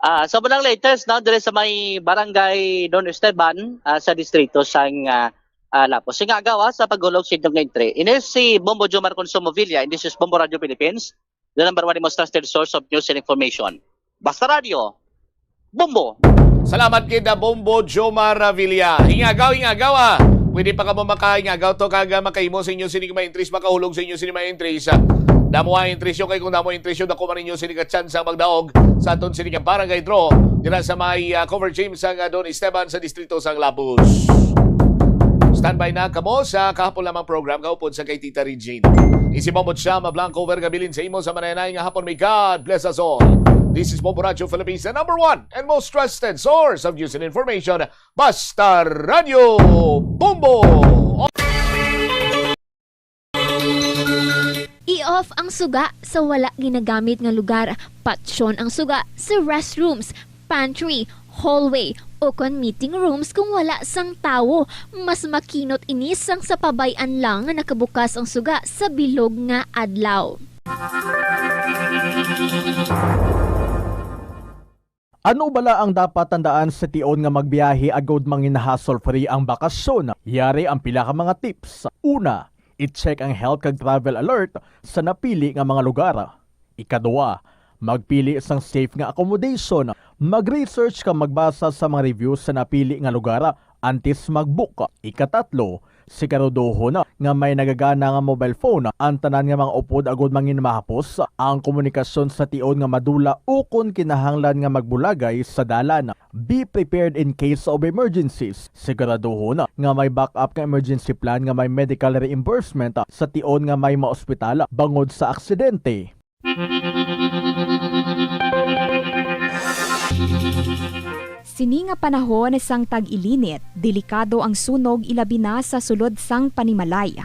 Ah, sa unang latest, no, diri sa may barangay Don Esteban, ah, sa distrito sang ah, ah, Lapos. Sing agaw, ah, sa paghulog sa inyong entry. Ini si Bombo Jomar Consumo Villa, and this is Bombo Radio Philippines, the number one most trusted source of news and information. Basta Radio, Bombo! Salamat kay da Bombo Jomar Villa. Ingagaw, ingagaw ah. Pwede pa kamo makaingagaw to kag ah, makahimo sa inyo sini mga entries, makahulog sa inyo sini mga entries. Ah. Damo ang entrisyo, kay kung damo ang entrisyo, dako man ninyo sini ka tsansa magdaog sa aton sini ka barangay draw dira sa may, ah, cover gym sa, ah, Don Esteban sa distrito sang Labus. Standby na kamo sa kahapon lamang program kaupod sa kay Tita Regine. Isi mo mo siya, mablanco over nga bilin sa imo sa manayanay nga hapon. May God bless us all. This is Bombo Radyo Philippines, the number one and most trusted source of news and information. Basta Radyo Bombo! I-off ang suga sa wala ginagamit nga lugar. Patyon ang suga sa restrooms, pantry, hallway, o kon meeting rooms kung wala sang tawo. Mas makinot ini sang sa pabay-an lang nga nakabukas ang suga sa bilog nga adlaw. Ano bala ang dapat tandaan sa tion nga magbiyahe agud mangin hassle-free ang bakasyon? Yari ang pila ka mga tips. Una, i-check ang health kag travel alert sa napili nga mga lugar. Ikaduha, magpili sang safe nga accommodation. Mag-research kag magbasa sa mga reviews sa napili nga lugar antes mag-book. Ikatatlo, siguraduhon nga may nagagana nga mobile phone ang tanan nga mga upod agud mangin mahapos ang komunikasyon sa tion nga madula ukon kinahanglan nga magbulagay sa dalan. Be prepared in case of emergencies. Siguraduhon nga may backup nga emergency plan nga may medical reimbursement sa tion nga may maospital bangod sa aksidente. Sini nga panahon sang tag-ilinit, delikado ang sunog, ilabi na sa sulod sang panimalay.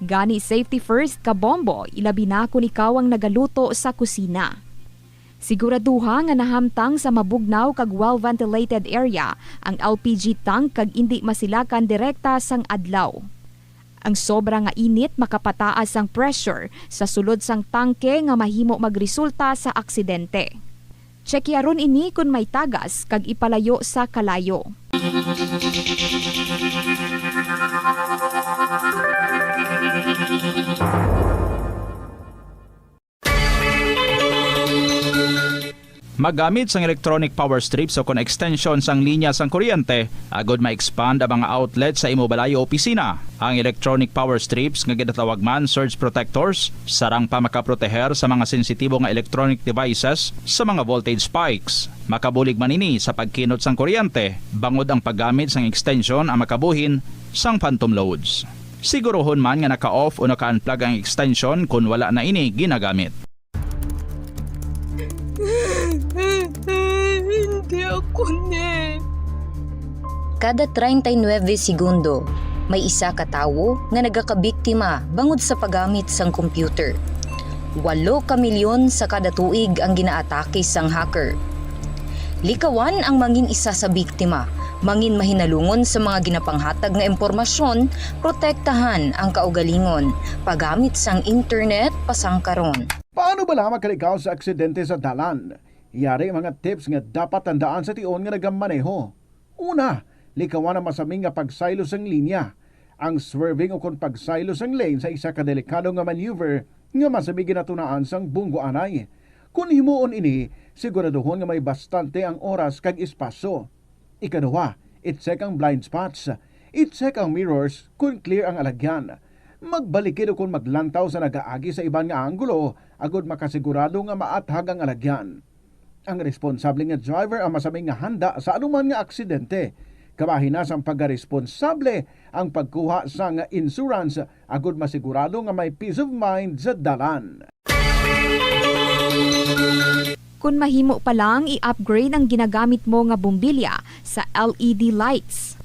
Gani, safety first, kabombo, ilabi na kon ikaw ang nagaluto sa kusina. Siguraduha nga nahamtang sa mabugnaw kag well-ventilated area ang L P G tank kag indi masilakan direkta sang adlaw. Ang sobra nga init makapataas sang pressure sa sulod sang tangke nga mahimo magresulta sa aksidente. Tsekyaron ini kon may tagas kag ipalayo sa kalayo. Maggamit sang electronic power strips ukon extension sang linya sang kuryente agud ma-expand ang mga outlet sa imo balay o opisina. Ang electronic power strips, nga ginatawag man surge protectors, sarang pa makaproteher sa mga sensitibo nga electronic devices sa mga voltage spikes. Makabulig man ini sa pagkinot sang kuryente, bangod ang paggamit sang extension ang makabuhin sang phantom loads. Siguruhon man nga naka-off o naka-unplug ang extension kon wala na ini ginagamit. Hindi ako ni. Kada treinta y nueve segundo, may isa ka tawo nga nagakabiktima bangod sa paggamit sang computer. Walo ka milyon sa kada tuig ang ginaatake sang hacker. Likawan ang mangin isa sa biktima, mangin mahinalungon sa mga ginapanghatag nga impormasyon, protektahan ang kaugalingon, paggamit sang internet pasangkaron. Paano bala makalikaw sa aksidente sa dalan? Yari mga tips nga dapat tandaan sa tion nga nagamaneho. Una, likawan ang masami nga pagsaylo sang linya. Ang swerving ukon pagsaylo sang lane sa isa ka delikado nga maneuver nga masami ginatunaan sang bunggo anay. Kon himuon ini, siguraduhon nga may bastante ang oras kag espasyo. Ikaduha, i-check ang blind spots. I-check ang mirrors kon clear ang alagyan. Magbalikid ukon maglantaw sa nagaagi sa iban nga anggulo agod makasigurado nga maathag ang alagyan. Ang responsable nga driver ang masami nga handa sa anuman nga aksidente. Kabahin na sang pagkaresponsable ang pagkuha sang insurance agod masigurado nga may peace of mind sa dalan. Kon mahimo pa lang, i-upgrade ang ginagamit mo nga bombilya sa L E D lights.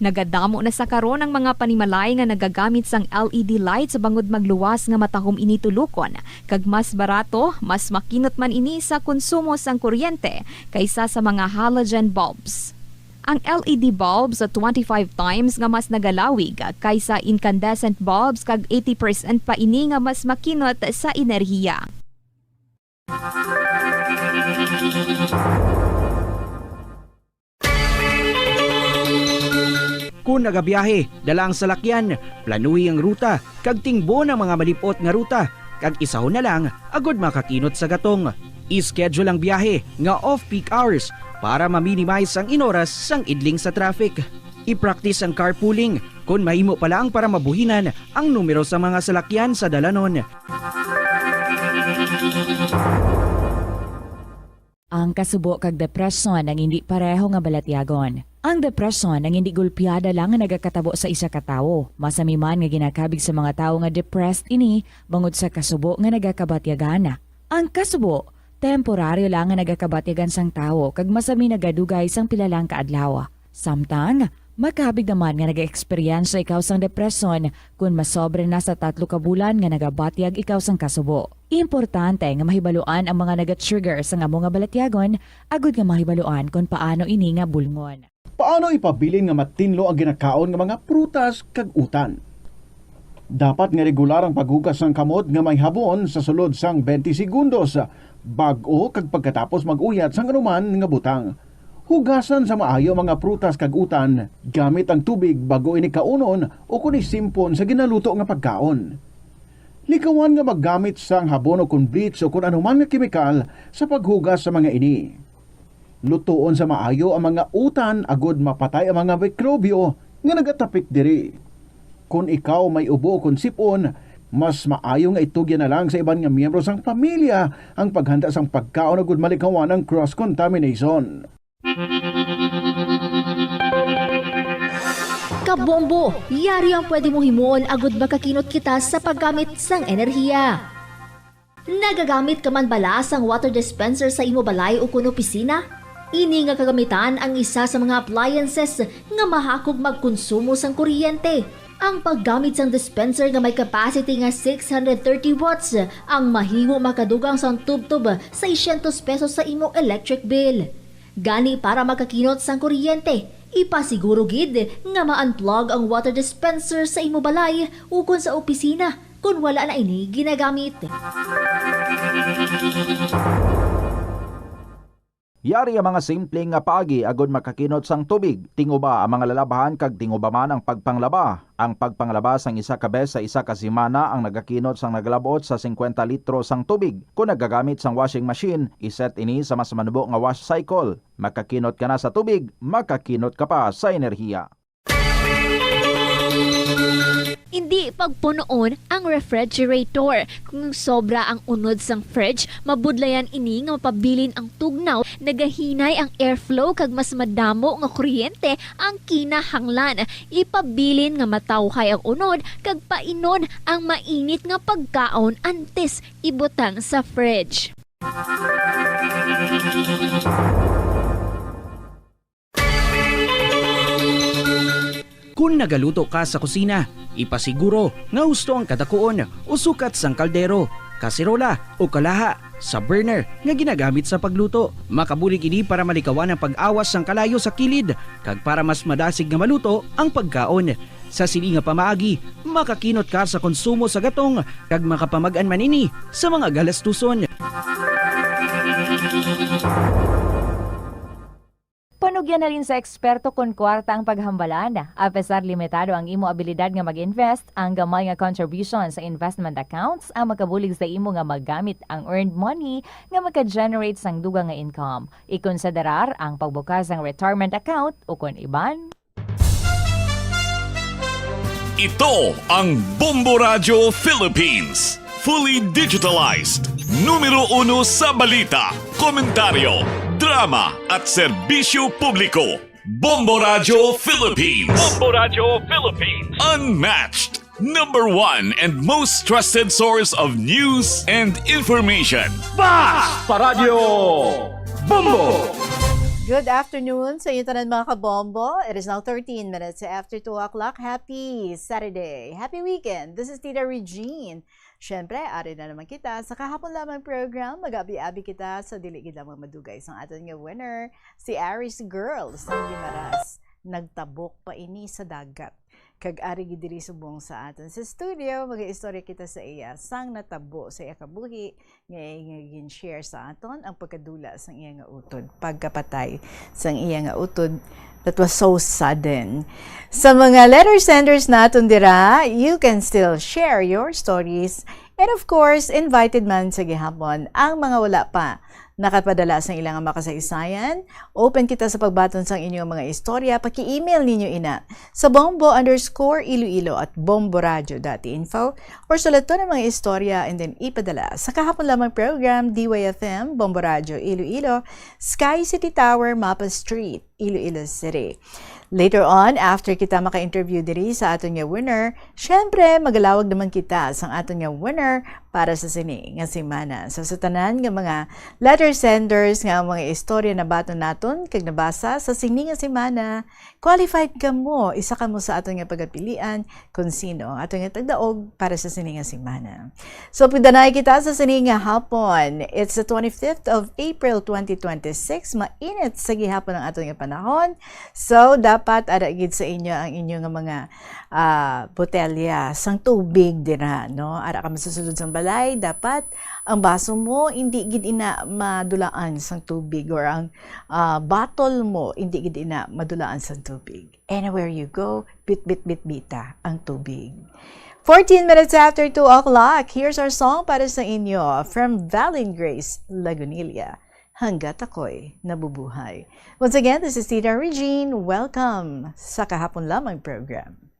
Nagadamo na sa karon ang mga panimalay nga nagagamit sang L E D lights bangod magluwas nga matahom ini tulokon, kag mas barato, mas makinot man ini sa konsumo sang kuryente kaysa sa mga halogen bulbs. Ang L E D bulbs twenty-five times nga mas nagalawig kaysa incandescent bulbs kag eighty percent pa ini nga mas makinot sa enerhiya. Kon nagabiyahe, dala ang salakyan, planuhi ang ruta, kag tingbon ang mga malip-ot nga ruta, kag isahon na lang agod makakinot sa gatong. I-schedule ang biyahe nga off-peak hours para ma-minimize ang inoras sang idling sa traffic. I-practice ang carpooling kon mahimo pa lang para mabuhinan ang numero sa mga salakyan sa dalanon. Ang kasubo kag depresyon ang hindi pareho nga balatyagon. Ang depresyon ang hindi gulpiada lang nga nagakatabo sa isa ka tawo. Masami man nga ginakabig sa mga tawo nga depressed ini bangod sa kasubo nga nagakabatyagan. Ang kasubo, temporaryo lang nga nagakabatyagan sang tawo kag masami nagadugay sang pila lang ka adlaw. Samtang, makabig naman nga nag-eksperyensya ikaw sang depresyon kon masobra na sa tatlo ka bulan nga nagabatyag ikaw sang kasubo. Importante nga mahibaluan ang mga naga-trigger sang amo nga balatyagon agud nga mahibaluan kon paano ini nga bulngon. Paano ipabilin nga matinlo ang ginakaon nga mga prutas kag utan? Dapat nga regular ang paghugas sang kamot nga may habon sa sulod sang twenty segundos, bag-o kag pagkatapos mag-uyat sang anuman nga butang. Hugasan sa maayo ang mga prutas kag utan gamit ang tubig bag-o ini kaunon o kon isimpon sa ginaluto nga pagkaon. Likawan nga maggamit sang habon o kon bleach o kon anuman nga kemikal sa paghugas sa mga ini. Lutoon sa maayo ang mga utan agud mapatay ang mga mikrobyo nga nagatapik diri. Kon ikaw may ubo o kon sip-on, mas maayo nga itugyan na lang sa iban nga miyembro sang pamilya ang paghanda sang pagkaon agud malikawan ang cross contamination. Kabombo, yari ang pwede mo himuon agud makakinot kita sa paggamit sang enerhiya. Nagagamit ka man bala sang water dispenser sa imo balay ukon opisina? Ini nga kagamitan ang isa sa mga appliances nga mahakog magkonsumo sang kuryente. Ang paggamit sang dispenser nga may capacity nga six hundred thirty watts ang mahimo makadugang sang tubtob seiscientos pesos sa imo electric bill. Gani, para makakinot sang kuryente, ipasiguro gid nga ma-unplug ang water dispenser sa imo balay ukon sa opisina kon wala na ini ginagamit. Yari ang mga simple nga paagi agud makakinot sang tubig. Tinguba ang mga lalabhan kag tinguba man ang pagpanglaba. Ang pagpanglaba sang isa ka bes sa isa ka semana ang nagakinot sang nagalab-ot sa singkwenta litro sang tubig. Kon nagagamit sang washing machine, iset ini sa mas manubo nga wash cycle. Makakinot ka na sa tubig, makakinot ka pa sa enerhiya. Indi pagpunoon ang refrigerator. Kung sobra ang unod sang fridge, mabudlayan ini nga mapabilin ang tugnaw, nagahinay ang airflow, kag mas madamo nga kuryente ang kinahanglan. Ipabilin nga matawhay ang unod kag painon ang mainit nga pagkaon antes ibutang sa fridge. Kon nagaluto ka sa kusina, ipasiguro nga husto ang kadakuon o sukat sang kaldero, kaserola, o kalaha sa burner nga ginagamit sa pagluto. Makabulig ini para malikawan ang pag-awas sang kalayo sa kilid kag para mas madasig nga maluto ang pagkaon. Sa sini nga pamaagi, makakinot ka sa konsumo sa gatong kag makapamag-an man ini sa mga galastuson. Panugyan na rin sa eksperto kon kwarta ang paghambalan. Apesar limitado ang imo abilidad nga mag-invest, ang gamay nga contribution sa investment accounts ang makabulig sa imo nga magamit ang earned money nga maka-generate sang dugang nga income. Ikonsiderar ang pagbukas sang retirement account ukon iban. Ito ang Bombo Radyo Philippines. Fully digitalized. Numero uno sa balita, komentaryo, drama, at serbisyo publiko. Bombo Radyo Philippines. Bombo Radyo Philippines. Unmatched. Number one and most trusted source of news and information. Basta Radyo Bombo! Good afternoon sa inyo tanan, mga kabombo. It is now thirteen minutes after two o'clock. Happy Saturday. Happy weekend. This is Tita Regine. Siyempre, ari na naman kita sa kahapon lamang program. Mag-abi-abi kita sa dili gid lamang madugay sang aton nga winner, si Aris Girl sang Guimaras. Nagtabok pa ini sa dagat. Kag ari gid diri subong sa aton sa studio, mag-istorya kita sa iya sang natabo sa iya kabuhi, nga iya nga gin-share sa aton ang pagkadula sang iya nga utod, pagkapatay sang iya nga utod. That was so sudden. Sa mga letter senders naton dira, you can still share your stories. And of course, invited man sa gihapon ang mga wala pa nakapadala sang ilang mga kasaysayan. Open kita sa pagbaton sang inyong mga istorya. Paki-email ninyo ina sa bombo underscore iloilo at bomboradio dot info or sulaton ang mga istorya and then ipadala sa kahapon lamang program, D Y F M, Bombo Radio Iloilo, Sky City Tower, Mapa Street, Iloilo City. Later on, after kita maka-interview diri sa aton nga winner, syempre, magalawag naman kita sang aton nga winner para sa sini nga semana. So, sa tanan nga mga letter senders nga ang mga istorya nabaton naton kag nabasa sa sini nga semana, qualified kamo, isa kamo sa aton nga pagapilian kung sino ang aton nga tagdaog para sa sini nga semana. So, pagdanay kita sa sini nga hapon. It's the twenty-fifth of April, twenty twenty-six. Mainit sa gihapon ang aton nga panahon. So, dapat ara gid sa inyo ang inyo nga mga, ah, botelya sang tubig dira, no? Ara ka masusulod sang balay, dapat ang baso mo hindi gid ina madulaan sang tubig or ang, ah, bottle mo hindi gid ina madulaan sang tubig. Anywhere you go, bit-bit-bitbita ang tubig. Fourteen minutes after two o'clock, here's our song para sa inyo from Valen Grace Lagunilla, Hanggat Ako'y Nabubuhay. Once again, this is Tita Regine. Welcome sa Kahapon Lamang program.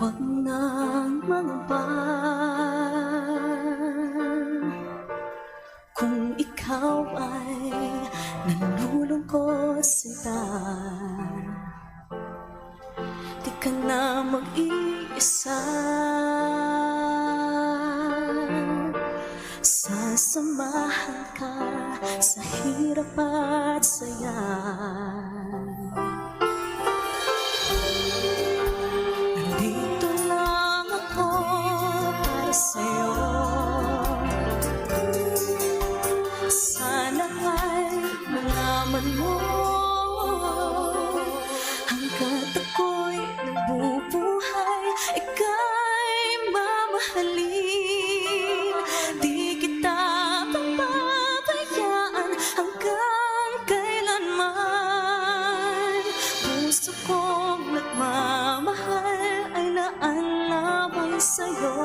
Huwag nang mangamba kung ikaw ay nalulungkot, sinta. Di ka na mag-iisa. Sasamahan ka sa hirap at saya. Nandito lang ako para sa'yo. Sana ay malaman mo, hanggat ako'y nabubuhay, ika'y mamahalin. Di kita pababayaan hanggang kailanman. Puso kong nagmamahal ay naanaway sa'yo.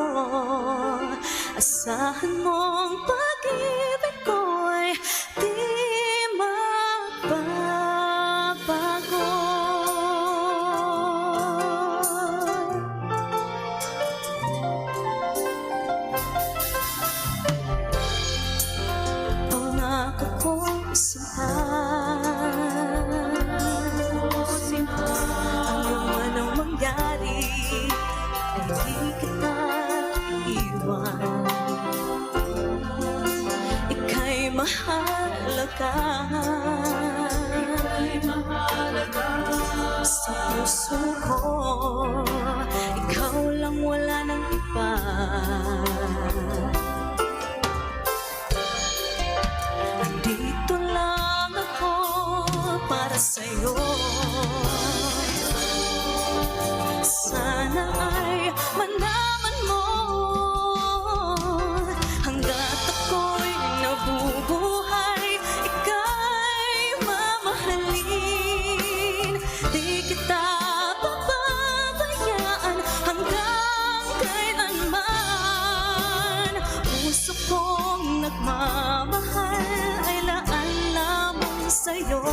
Asahan mong pag-ibig ko'y di magbabago. Pangako kong simbahan, ano man ang mangyari, ay di kita iwan. Ika'y mahalaga. Sa puso ko, ikaw lang, wala nang iba. Nandito lang ako para sa'yo. Sana ay malaman mo, hanggat ako'y nabubuhay, ika'y mamahalin. Di kita pababayaan hanggang kailanman. Puso kong nagmamahal ay laan lamang sa'yo.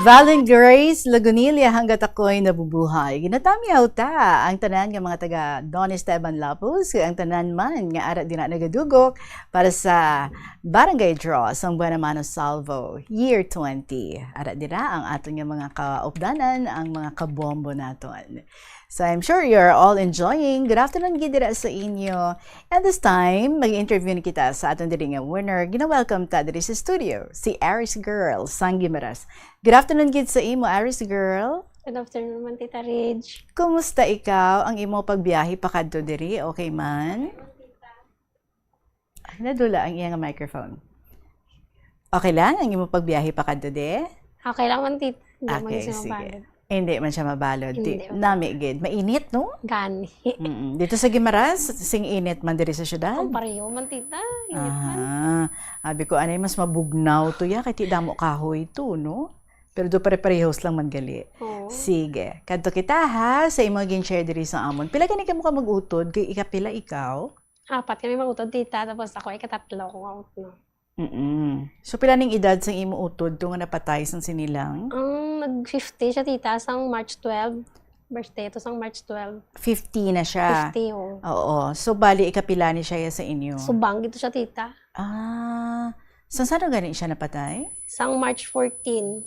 Valen Grace Lagunilla, "Hanggat ako'y nabubuhay." Ginatamyaw ta ang tanan nga mga taga Don Esteban Lapuz, kag ang tanan man nga ara dira nagadugok para sa Barangay Draw sang Buena Mano Salvo Year twenty. Ara dira ang aton nga mga kaupdanan, ang mga kabombo naton. So I'm sure you're all enjoying. Good afternoon gid dira sa inyo. And this time, mag-interview na kita sa aton diri nga winner. Gina-welcome ta diri sa studio, si Aris Girl sang Guimaras. Good afternoon gid sa imo, Aris Girl. Good afternoon man, Tita Ridge. Kumusta ikaw? Ang imo pagbiyahe pakadto diri, okay man? Ay, nadula ang iya nga microphone. Okay lang ang imo pagbiyahe pakadto di? Okay lang man, Tita. Hindi man Okay, siya sige. mabalod. Hindi man siya mabalod. Di, Hindi mabalod. nami gid. Mainit, no? Gani. Mm-mm. Dito sa Guimaras, sing init man diri sa syudad? Ang pareho man, Tita. Init man. Aha. Abi ko, anay mas mabugnaw to ya, kay ti damo kahoy to, no? Pero do pare-parehos lang man gali. Oo. Sige. Kadto kita, ha, sa imo gin-share diri sa amon. Pila gani kamo ka mag-utod? Kay ikapila ikaw? Apat kami mag-utod, Tita. Tapos ako ay katatlo kong utod. Mm-mm. So, pila ning edad sang imo utod to nga napatay sang sinilang? Ang nag-fifty siya, Tita, sang March twelve. Birthday to sang March twelve. Fifty na siya? Fifty, oo. Oo. So, bali, ikapila ni siya sa inyo? Subang gid to siya, Tita. Ah. Sang sano gani siya napatay? Sang March fourteen.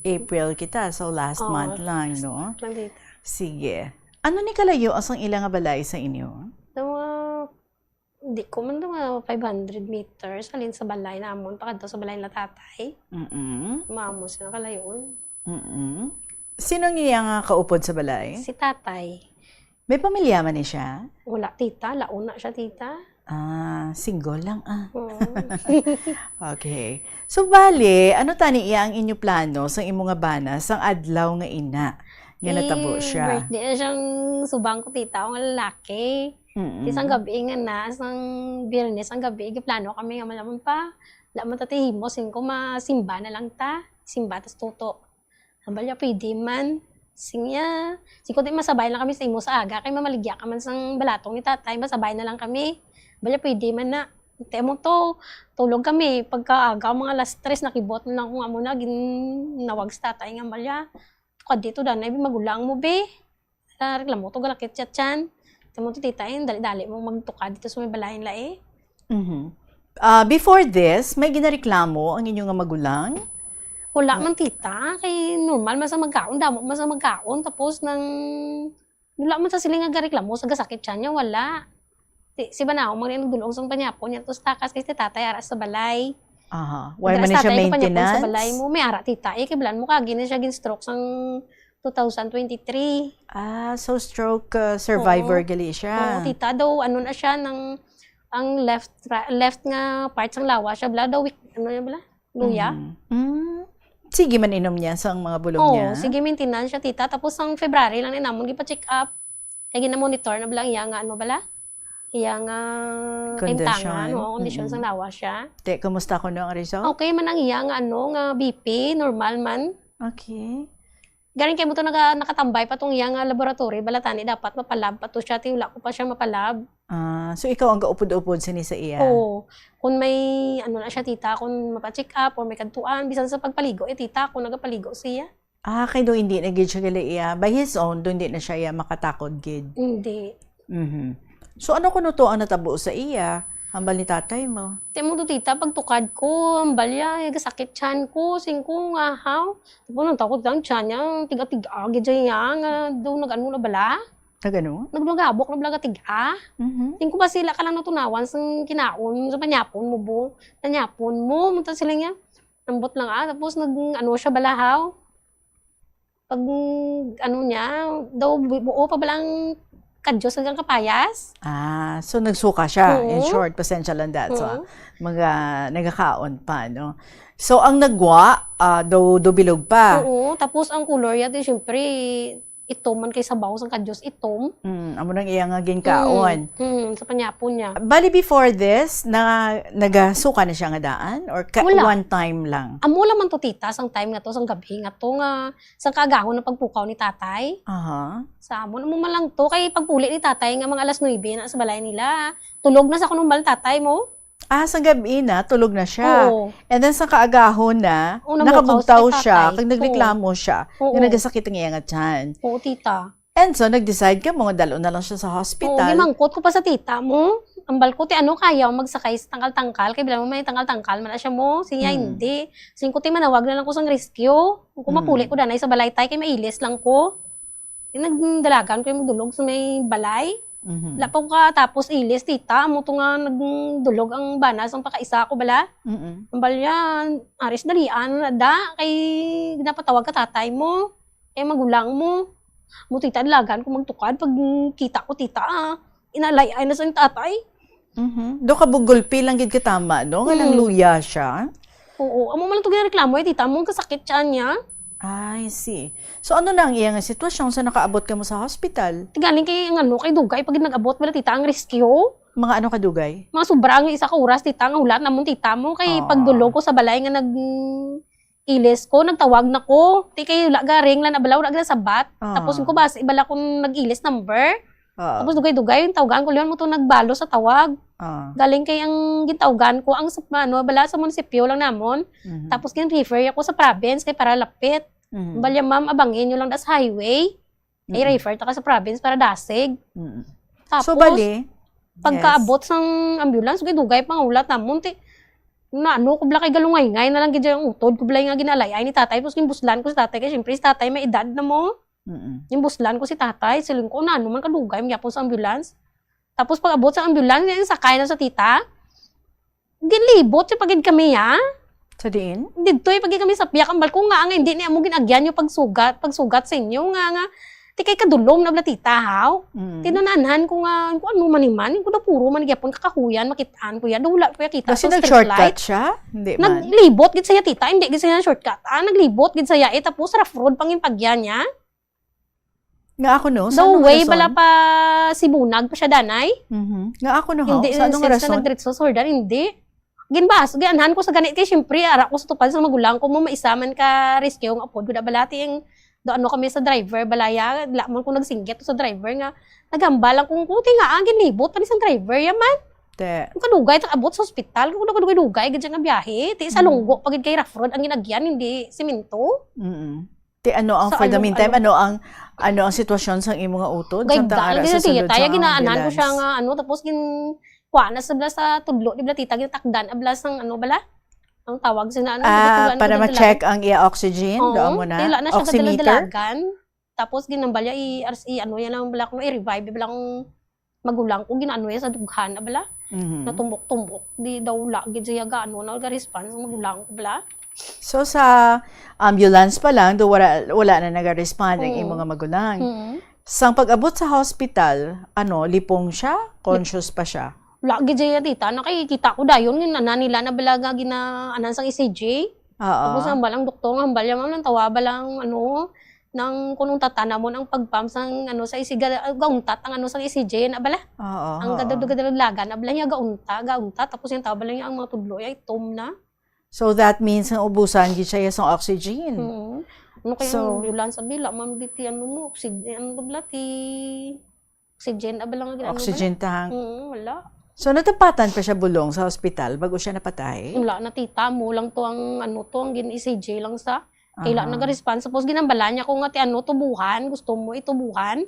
April kita, so last Oo, month lang, last no? month lang, Tita. Sige. Ano ni kalayo ang sang ila nga balay sa inyo? Sa mga Di ko man to nga five hundred meters, halin sa balay namon, pakadto sa balay nila tatay. Mm-mm. Mamo sila kalayon. Mm-mm. Sino ang iya nga kaupod sa balay? Si tatay. May pamilya man ni siya? Wala, tita. Launa siya, tita. Ah, single lang, ah. Oo. Okay. So, bali, ano tani iya ang inyo plano sa imo nga bana sang adlaw nga ina nga natabo Eh, siya? Birthday na siyang subang ko, tita, ang lalaki. Mm-mm. Isang gabi nga na, isang Biyernes, ang gabi, giplano kami nga malaman pa. Wala man ta ti himo, sing ko masimba na lang ta. Simba tas tuto. Ang balya, pwede man. Sing ya, sing ko, di masabay lang kami sa imo sa aga, kay mamaligya ka man sang balatong ni tatay, masabay na lang kami. Balya, pwede man na. Te mo to, tulog kami. Pagkaaga, mga alas tres, nakibot na lang kung amo na, ginawag sa tatay nga balya. Tukad dito, danay, bi, magulang mo, bi. Sa reklamo to, galakit siya tiyan. Tamo to, tita, eh, dali-dali mo magtukad dito sa may balay nila, eh. Mhm. Ah, before this, may ginareklamo ang inyo nga magulang? Wala man, tita. Kay normal man sa magkaon, damo man sa magkaon. Tapos nang, wala man sa sila nga gareklamo sa gasakit siya niya, wala. Ti, si Banaw, mga nagdulong sa panyapon niya, tapos takas kay si tatay ara sa balay. Aha. Wala man siya tatay, panyapon sa maintenance? Balay mo, may ara, tita. Eh, kay bilan mo, kagi na siya gin-stroke sang two thousand twenty-three. Ah, so stroke, uh, survivor Oo. gali siya. Oo, tita, daw, ano na siya, nang, ang left, ra-, left nga part sang lawas siya, bala, daw, weak, ano niya, bala? Luya. Mhm. Mm. Sige man inom niya sang mga bulong Oo, niya? Sige, maintenance siya, tita. Tapos, ang February lang na namon, gipa-check up. Kaya gina-monitor na bala ang iya nga, ano bala? Iya nga Kondisyon. Kaimtangan, oo, kondisyon Mm-mm. sang lawas siya. Te, kumusta kuno ang result? Okay man ang iya nga, ano, nga B P, normal man. Okay. Galing kay mo to naga-, nakatambay pa tong iya nga laboratory, bala tani dapat mapalab pa to siya, ti wala ko pa siya mapalab. Ah, so ikaw ang gaupod-upod sini sa iya? Oo. Kung may, ano na siya, tita, kung mapa-check up or may kadtuan, bisan sa pagpaligo, eh, tita, kung nagapaligo siya. Ah, kay do hindi na gid siya gali iya, by his own, do hindi na siya iya makatakod gid? Hindi. Mhm. So, ano kuno to ang natabo sa iya? Hambal ni tatay mo? Ti mo to, tita, pagtukad ko, hambal iya, eh, gasakit tiyan ko, sing ko nga, haw? Tapos nang takot lang tiyan niya, tiga-tiga, gid siya iya, nga daw nag-ano na bala? Nag-ano? Nag-, nagabok na bala, tiga. Mhm. Sing ko ba sila ka lang natunawan sang kinaon, sa panyapon mo, bo? Panyapon mo, munta sila niya. Ambot lang, ah. Tapos nag-, ano siya bala, haw? Pag, ano niya, daw bu-, buo pa balang kadyo sa gang kapayas. Ah, so nagsuka siya. In Oo. short, pasensya lang that. So, Oo. mga nagakaon pa, no? So, ang nagwa, ah, daw, daw bilog pa. Oo, tapos ang kulor niya, di, syempre, itom man kay sabaw sang kadyos itom. Mm, amo nang iya nga ginkaon. Mm, mm, sa panyapon niya. Bali, before this, na, nagasuka na siya nga daan? Or ka-, Wala. one time lang? Amo lang man to, tita, sang time nga to, sang gabi nga to, nga, sang kaagahon na pagpukaw ni tatay. Aha. Sa amo, amo man lang to, kay pagpuli ni tatay nga mga alas nuebe na sa balay nila. Tulog na sa kunumbal tatay mo. Ah, sa gabi na, tulog na siya. Oo. And then sa kaagahon na, Oo, namukaw nakabugtaw sa siya, tatay. Kag Oo. nagreklamo siya, Oo. nga nagasakit ang iyang tiyan. Oo, tita. And so, nag-decide ka mo nga dalon na lang siya sa Oo, hospital. Gimangkot ko pa sa tita mo. Ambal ko, ti ano, kaya magsakay sa tangkal-tangkal? Kay bilang mo may tangkal-tangkal man na siya mo. Siya Hmm. hindi. Sing ko, ti manawag na lang ko sang rescue. Kung Hmm. mapuli ko danay sa balay tay, kay mailis lang ko. Di nagdalagan ko yung magdulog sa may balay. Mhm. Wala pa ko katapos ilis, tita. Amo to nga nagdulog ang bana sang pakaisa ko bala. Mm-mm. Ang balya, aris dalian na da, kay ginapatawag ka tatay mo, kay magulang mo. Mo tita, dalagan ko magtukad pag kita ko, tita, ah. Inalay-ay na sa tatay. Mhm. Do ka bugulpi lang gid katama, no? Nga nang Mm. luya siya. Oo, amo man lang to ginareklamo, eh, tita, mo kasakit siya niya. I see. So, ano na ang iya nga sitwasyon sa nakaabot ka mo sa hospital? Ti galing kay, ang ano, kay dugay pag nag-abot bala, tita, ang rescue. Mga ano ka dugay? Mga sobra nga isa ka oras, tita, nga hulat namon, tita, mo kay Ah. pagdulog ko sa balay nga nag-, ilis ko, nagtawag na ko. Ti kay wala garing lang na bala, wala gina sabat. Ah. Tapos ko basi bala kung nag-ilis number. Oo. Tapos dugay-dugay, yung tawgan ko, Leon, mo to nagbalo sa tawag. Oo. Galing kay ang gintawgan ko, ang sa, ano, bala sa munisipyo lang namon. Mhm. Tapos gin-refer ako sa province kay para lapit. Mhm. Balya, ma'am, abangin nyo lang das highway. Ay, Mhm. refer ta ka sa province para dasig. Mhm. Tapos, So, bali, pagkaabot yes. sang ambulance, dugay-dugay pang hulat namon, ti, na ano, ko bala kay galungay-ngay na lang gid ang utod, ko bala nga ginalay-ay ni tatay, tapos gimbuslan ko si tatay, kay siyempre si tatay may edad na mo. Mm-mm. Yung buslan ko si tatay, siling ko, "Nano man kadugay, magyapon sa ambulance." Tapos pag-abot sa ambulance, yung sakay na sa tita, ginlibot yung pagid kami, ha? Sa diin? Dito yung pagid kami sa piyak, ang balkon nga, nga hindi niya mo ginagyan yung pagsugat, pagsugat sa inyo, nga, nga, ti kay kadulom na bala tita, haw? Mm. Tinananhan ko nga, kung ano man ni man, kung napuro man gyapon kakahuyan, makitaan ko yan, daw wala ko ya kita Kasi sa street nag-shortcut light. siya? Hindi man. Naglibot gid siya, tita, hindi gid siya shortcut. Ah, naglibot gid siya, eh, tapos rough road pang yung pagyan niya. Nga ako, no? Sa The anong way rason? bala pa Sibunag pa siya, danay? Mhm. Nga ako, no, Hindi, Sa anong since na rason? nagdiretso sa Jordan, hindi. Ginbas, gianhan ko sa ganit kay, siyempre, ara ko sa tupad sa magulang ko mo, maisa man ka rescue nga apod ko na balati ang do ano kami sa driver, balaya, la man ko nagsinggit sa driver nga, naghambal lang kung kuti nga, ang ginlibot pa ni sang driver, yaman. Te. Ang kadugay, tak abot sa ospital, kung kadugay-dugay, gid siya nga biyahe, ti sa Mm. lunggo, pagid kay rough road, ang ginagyan, hindi simento. Mm-mm. Ti ano ang, Sa for the ano, meantime, ano? ano ang, ano ang sitwasyon sang imo nga utod? Gay, Samtang daan ara gid sa siya, sulod taya, sang ginaanan ko siya ambulance. nga, ano, tapos gin-, kuha na sa bala sa tudlo, di bala, tita, ginatakdan, abla sang, ano, bala? Ang tawag sa na, ano, Ah, ginatakdan ko para dito ma-check lang. ang iya oxygen, Oo, doon mo na? tila na siya Oximeter? kadala-dalagan. Tapos, ginambalya, i-, ars-, i-, ano, yan lang, bala, kung i-revive, bala, kung magulang ko, ginaano yan sa dughan, abala. Mhm. Natumbok-tumbok. Di daw lagi siya ga-, ano, nag-response ang magulang ko, bala. So, sa ambulance pa lang, do wala, wala na nag-respond ang Oo. imo nga magulang. Mm. Sang pag-abot sa hospital, ano, lipong siya? Conscious pa siya? Lagi siya, tita. Nakikita ko dayon, yun, ana nila na bala nga gina-, anan sang E C G. Oo. Tapos ang balang doktor nga, hambal niya, ma'am, nang tawa balang, ano, nang kunong tatanamon ang pag-pump sang, ano, sa E C G, ah, gauntat ang, ano, sang E C G na bala. Oo, Ang oo. gadadugad-dalagan na bala niya, gaunta, gaunta, tapos yung tawa bala niya, ang mga tudlo, ay, itom na. So, that means, naubusan gid siya sa oxygen. Mm. Ano kaya So yung ambulance, abi, la, ma'am, di ti, ano mo, oxygen, ano bala, ti, oxygen, abala nga gin-, ano Oxygen bala? tank. Mm, wala. So, natapatan pa siya bulong sa hospital bago siya napatay? Wala na, tita, mo lang to ang, ano to, ang gin-E C G lang sa Kay la Aha. naga-response. Tapos ginambalan niya ko nga, ti ano, tubuhan, gusto mo itubuhan?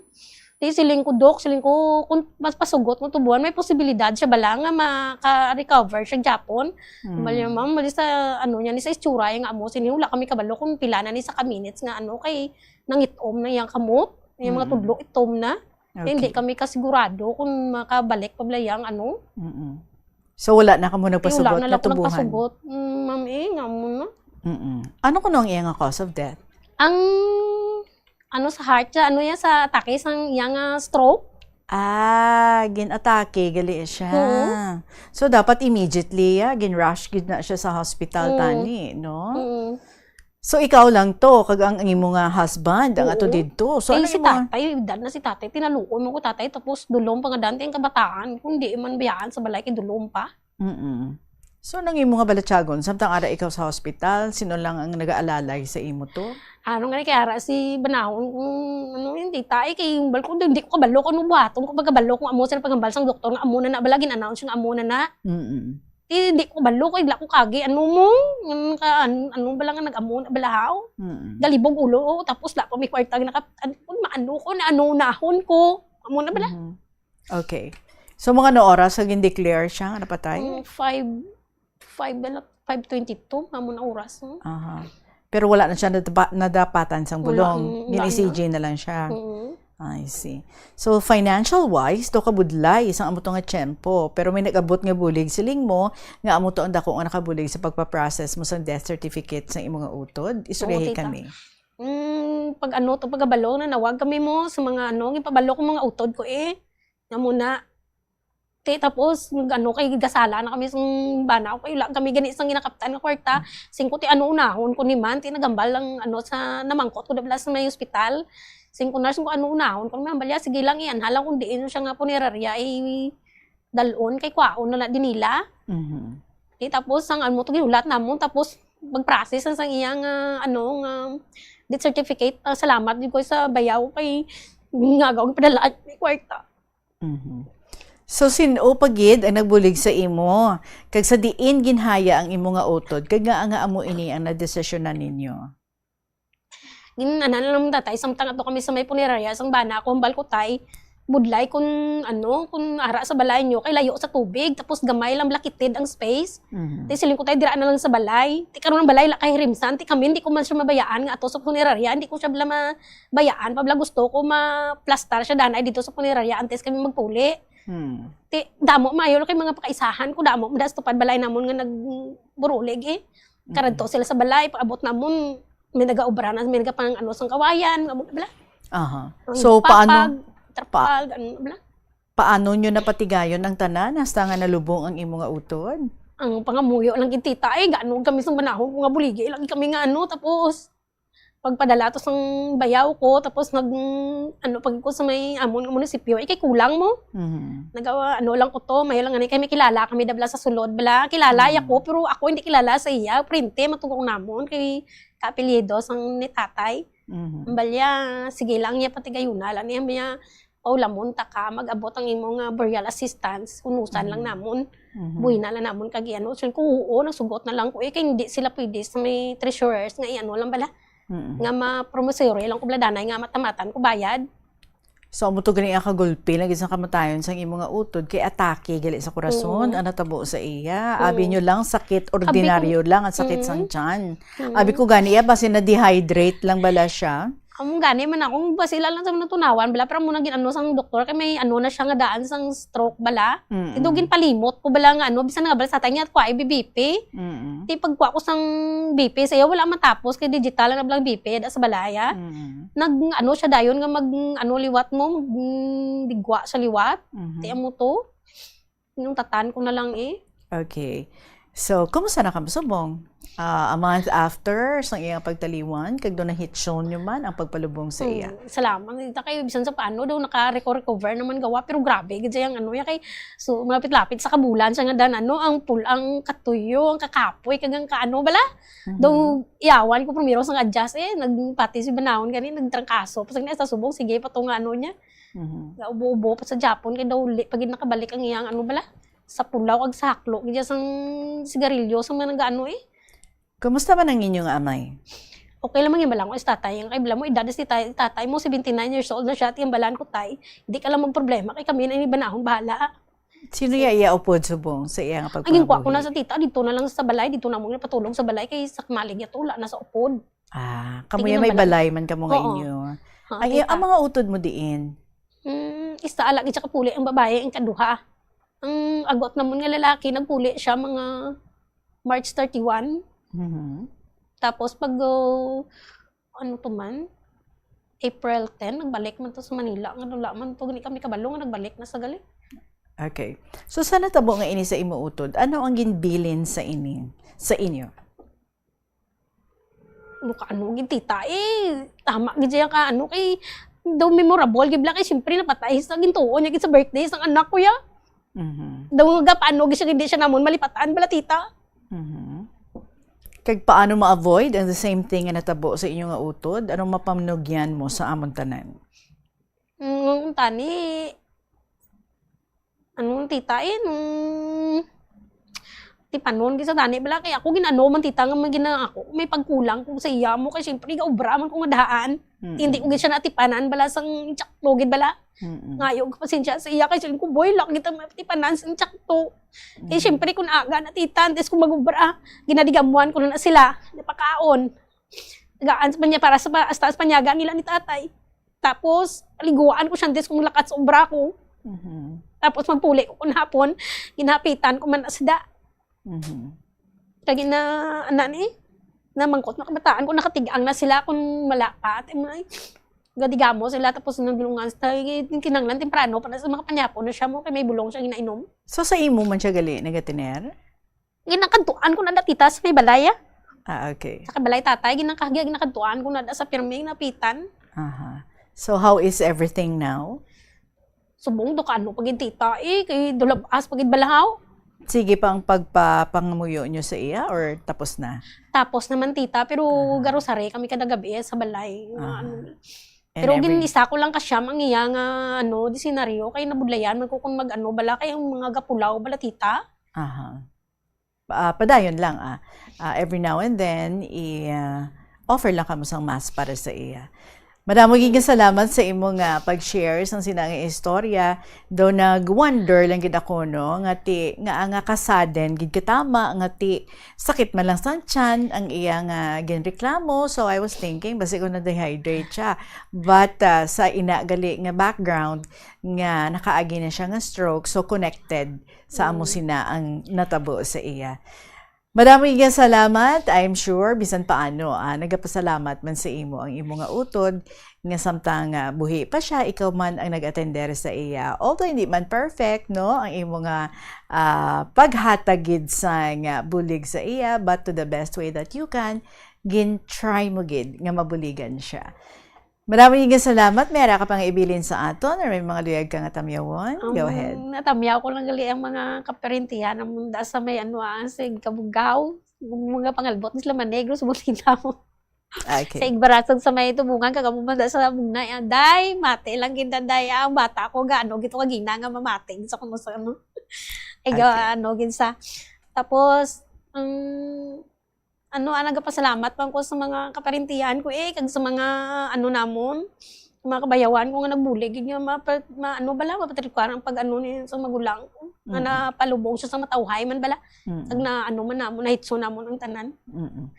Ti siling ko, "Dok," siling ko, "kung mas pasugot mo tubuhan, may posibilidad siya bala nga maka-recover siya gyapon?" Mm. Bali, ma'am, bali sa, ano niya, ni sa itsura, yung amo, sini, wala kami kabalo kung pila na ni sa ka minutes nga, ano, kay nangitom na iyang kamot, yung mga Mm. tudlo, itom na. Kaya hindi Okay. kami kasigurado kung makabalik pa bala yang, ano. Mm-mm. So, wala na kamo Ti, wala nagpasugot, na lang ako natubuhan? nagpasugot. Mm, ma'am, eh, nga mo na. Mm-mm. Ano kuno ang iya nga cause of death? Ang, ano, sa heart siya, ano yan, sa atake, sang iya nga stroke. Ah, gin-atake, gali siya. Oo. So, dapat immediately, ah, gin-rush gid na siya sa hospital, Mm. tani, no? Mm. So, ikaw lang to, kag ang, ang imo nga husband, ang ato Oo. didto. So, Kay ano si imo tatay, edad na si tatay, tinaluoy mo ko tatay, tapos dulom pa nga dante ang kabataan, kung di man biyaan sa balay, kay dulom pa. Mm-mm. So, nang imo nga balatyagon, samtang ara ikaw sa hospital, sino lang ang nag-aalalay sa imo to? Ano nga ni, kay ara si Banahon, kung ano yun, tita, eh, kay yung bal ko, hindi ko kabalo kung ano buhaton ko, pagkabalo kung amo sila paghambal sang doktor nga amo na na, bala, gin-announce nga amo na na. Mm-mm. Eh, di ko balo ko, igla ko kagi, ano mo? Ngan ka, an-, ano bala nga nag-amo na balahaw? Mm. Galibog ulo, oh, tapos la pa may kwarta, naka-, an-, kung maano ko, na ano, unahon ko. Amo na bala. Mhm. Okay. So, mga ano oras ka gin-declare siya nga napatay? Mm, five, five bala, five twenty-two, amo na oras, no? Aha. Pero wala na siya nadapa-, nadapatan sang Wala, bulong. mm, wala na. Gin-E C G na lang siya. Mm. I see. So, financial wise, daw kabudlay sang amo to nga tiyempo. Pero may nag-abot nga bulig, siling mo, nga amo to ang dako nga nakabulig sa pagpa-process mo sa death certificate sa imo nga utod? Istoryahi Oo, tita. kami. Mm, pag ano to, pagkabalo, nanawag kami mo sa mga ano, gipabalo ko mga utod ko eh. Nga muna, Ti, tapos, nag-ano, kay gasala na kami sang bana ko, kay wala kami gani sang ginakaptan nga kwarta. Singko, ti, ano, unahon ko ni man, ti, nagambal lang, ano, sa, namangkot ko, dabla sa may ospital. Singko, nurse ko, ano, unahon ko ni man, balya, sige lang, iyan, halang kung diin siya nga punerarya, i-, dalon, kay kwaon na na din nila. Mhm. Ti, tapos, ang, ano, to, gihulat namon, tapos, mag-process na sang iyang, ah, ano, nga, death certificate. Ah, salamat, di ko sa bayaw, kay, nga, gawag padala, may kwarta. Mhm. So, sin-o pa gid ang nagbulig sa imo, kag sa diin ginhaya ang imo nga utod, kag ngaa nga amo ini ang nadesisyonan ninyo? Gin-, ana na lang, tatay, samtang ato kami sa may punerarya, sang bana ko, hambal ko, tay, budlay kun, ano, kun ara sa balay nyo, kay layo sa tubig, tapos gamay lang blakitid ang space. Mhm. Ti siling ko, tay, dira na lang sa balay. Ti karon ang balay la kay rimsan, ti kami, hindi ko man siya mabayaan nga ato sa punerarya, hindi ko siya bala mabayaan, pa bala gusto ko maplastar siya danay dito sa punerarya antes kami magpuli. Hmm. Ti, damo maayo lang kay mga pakaisahan ko, damo man das tupad balay namon nga nagburulig eh. Karadto Mm. sila sa balay, pag-abot namon, may nagaobra na, may nagapang ano sang kawayan, amo bala. Aha. Ang So, papag, paano, trapal, ano bala. paano nyo napatigayon ang tanan hasta nga nalubong ang imo nga utod? Ang pangamuyo lang gid, tita, eh, gaano kami sang banahon ko nga buligi, lagi kami nga ano, tapos pagpadala to sang bayaw ko, tapos nag, ano, pag ko sa may amon nga munisipyo, eh, kay kulang mo. Mhm. Nagawa, ano lang ko to, may lang, ano, kay may kilala kami dabla sa sulod, bala. Kilala Mm. ako, pero ako hindi kilala sa iya. Printe, matugong namon, kay kaapelyido sang ni tatay. Mhm. Ang balya, sige lang niya, pati gayuna lang niya, niya, paulamon ta ka, mag-abot ang imo nga burial assistance, unusan lang Mhm. namon. Mhm. Buhina lang namon, kag ano, so, ko, oo, nasugot na lang ko, eh, kay hindi sila pwede sa may treasurers nga, i-ano lang bala, Mm. nga ma-promissory lang ko bala danay nga matamatan ko bayad. So, amo to gani ang kagulpi lagi sa kamatayon sang imo nga utod kay atake gali sa kurason Mm. ang natabo sa iya. Abi Mm. nyo lang sakit Abi ko ordinaryo lang ang sakit sang Mm. tiyan. Mm. Abi ko gani iya basi na-dehydrate lang bala siya. Amo gani man akong basila lang sa mga tunawan bala, pero amo na gin-ano sang doktor kay may ano na siya nga daan sang stroke bala. Mm. Ito ginpalimot ko bala nga ano, bisan nga bala sa tanya ko ay B P. Mm. Ti pagkuha ko sang B P sa iya, wala matapos kay digital na bala ang B P da sa balaya. Mm. Nag ano siya dayon nga mag ano liwat mo, mag, mm, digwa siya liwat. Mhm. Ti amo to. Nung tatan ko na lang eh. Okay. So, kumusta na kamo subong? Ah, a month after sang iyang pagtaliwan, kag do nahitsyon nyo man ang pagpalubong sa iya? Hmm, salamat. Ita kay bisan sa paano daw naka-reco-, recover naman gawa, pero grabe gid siya ang ano niya kay, so, malapit-lapit sa kabulan siya nga dan, ano, ang pul-, ang katuyo, ang kakapoy, kag ang kaano bala. Mhm. Daw, iyawan ko primero sa nga adjust eh, nagpati si Banahon gani, nagtrangkaso. Pasag na sa subong, sige pa to nga ano niya. Mhm. Naubo-ubo pa sa Japon, kay daw li pa gid nakabalik ang iyang ano bala, sa pulaw kag sa haklo gid sang sigarilyo sa mga nagaano eh. Kumusta man ang inyong amay? Okay lang man yung balangon is tatay. Ang kay bala mo, edad si tay-, tatay mo, seventy-nine years old na siya, at yung balan ko, tay, di ka lang magproblema, kay kami na ni Banahon bahala. Sino ya iya upod subong sa iya nga Ang ginkuha ko na pagpangabuhi? Sa tita, dito na lang sa balay, dito na mo patulog sa balay, kay sa kamalig niya to, wala na sa upod. Ah, kamo Sige ya lang may bala. balay man kamo nga Oo. inyo. Ha, Ay, tita. Ang mga utod mo diin? Mm, isa ala gid siya kapuli ang babae, ang kaduha. Ang agot namon nga lalaki, nagpuli siya mga March thirty-one. Mhm. Tapos pag, uh, ano to man, April ten, nagbalik man to sa Manila. Nga wala man to, gani kami kabalo nga nagbalik na sa gali. Okay. So, sa natabo nga ini sa imo utod, ano ang ginbilin sa ini, sa inyo? Ano ka, ano, gid, tita, eh, tama gid siya ka, ano, kay, daw memorable gid lang, kay, siyempre, napatay sa gintuon niya gid sa birthday sang anak ko, ya. Mhm. Daw nga, paano gid siya, hindi siya namon malipatan, bala, tita. Mhm. Kag paano ma-avoid ang the same thing nga natabo sa inyo nga utod? Anong mapanugyan mo sa amon tanan? Mm, nung tani, ano, tita, eh, nung, tipanon gid sa tani bala, kay ako gin-ano man, tita, nga may gina-, ako may pagkulang ko sa iya mo, kay siyempre gaobra man ko nga dahaan. Mm-mm. Hindi ko gid siya natipanan bala sang tsakto gid bala. Mm-mm. Ngayo ko pasensya sa iya, kay siling ko, "Boy, lak kita matipanan sang tsakto." Kay Mm-mm. siyempre, kung aga na, tita, antes ko mag-obra, ginadigamuan ko na, na sila, napakaon. Tagaan sa panya-, para sa pa-, hasta sa panyaga nila ni tatay. Tapos, liguan ko siya, antes ko maglakat sa obra ko. Mhm. Tapos, magpuli ko kun hapon, ginahapitan ko man na sida. Mhm. Kag na, ana ni, namangkot na kabataan ko, nakatig-ang na sila kung wala pa. Ate mo, ay, gadigamo sila, tapos nagdulungan sa, kinahanglan temprano pa na sa mga panyapon na siya mo, kay may bulong siya ginainom. So, sa imo man siya gali nagatiner? Ginakadtuan ko na da, tita, sa may balay, ah. Ah, okay. Sa kay balay tatay, ginakahagya, ginakadtuan ko na da sa pirming napitan. Aha. So, how is everything now? Subong do ka ano pa gid, tita, eh, kay dulabas pa gid balahaw. Sige pa ang pagpapangamuyo nyo sa iya or tapos na? Tapos naman, tita, pero Aha. garusari kami kada gabi, eh, sa balay, nga Aha. ano. And Pero every gin-, isa ko lang ka siyam ang iya nga, ano, disenaryo, kay nabudlayan man ko kung mag-ano bala, kay ang mga gapulaw bala, tita. Aha. Ah, padayon lang, ah. Ah, every now and then, i, ah, offer lang kamo sang mask para sa iya. Madamo gid nga salamat sa imo nga pag-share sang sina nga istorya. Daw nag-wonder lang gid ako, no, nga ti, nga, nga kasaden gid katama, nga ti sakit man lang sang tiyan ang iya nga ginreklamo. So, I was thinking, basi ko na-dehydrate siya. But, ah, sa ina gali nga background, nga nakaagi na siya nga stroke, so connected sa amo Mm. sina ang natabo sa iya. Madamo nga salamat, I'm sure, bisan paano, ah, nagapasalamat man sa imo ang imo nga utod, nga samtang, ah, buhi pa siya, ikaw man ang nag-atender sa iya. Although hindi man perfect, no, ang imo nga, ah, paghatag gid sa nga bulig sa iya, but to the best way that you can, gin-try mo gid nga mabuligan siya. Madamo nga salamat. May ara ka pa nga ibilin sa aton, or may mga luyag ka nga tamyawon? Go Ang ahead. natamyaw ko lang gali ang mga kaparentihan, ang munda sa may ano, ah, sa Cabugao, mga pangalbot ni sila manegro sa Butita mo. Okay. Sa Igbarasag sa may Tubungan, kag amo man da sa Bugnay, ah, day, mati lang gid, day, ah, ang bata ko, ga, ano, gito ka gina nga mamati sa kuno sa ano. Ay, ga, Okay. ano, gid sa. Tapos, ang ano, ah, nagapasalamat man ko sa mga kaparentihan ko, eh, kag sa mga, ano, namon, mga kabayawan ko nga nagbulig gid nga mapa-, ma-, ano bala, mapatrikuan ang pag-ano ni sa magulang ko, nga Mm. napalubong siya sa matawhay man bala. Mm. Kag na, ano man namon, nahitso namon ang tanan. Mm.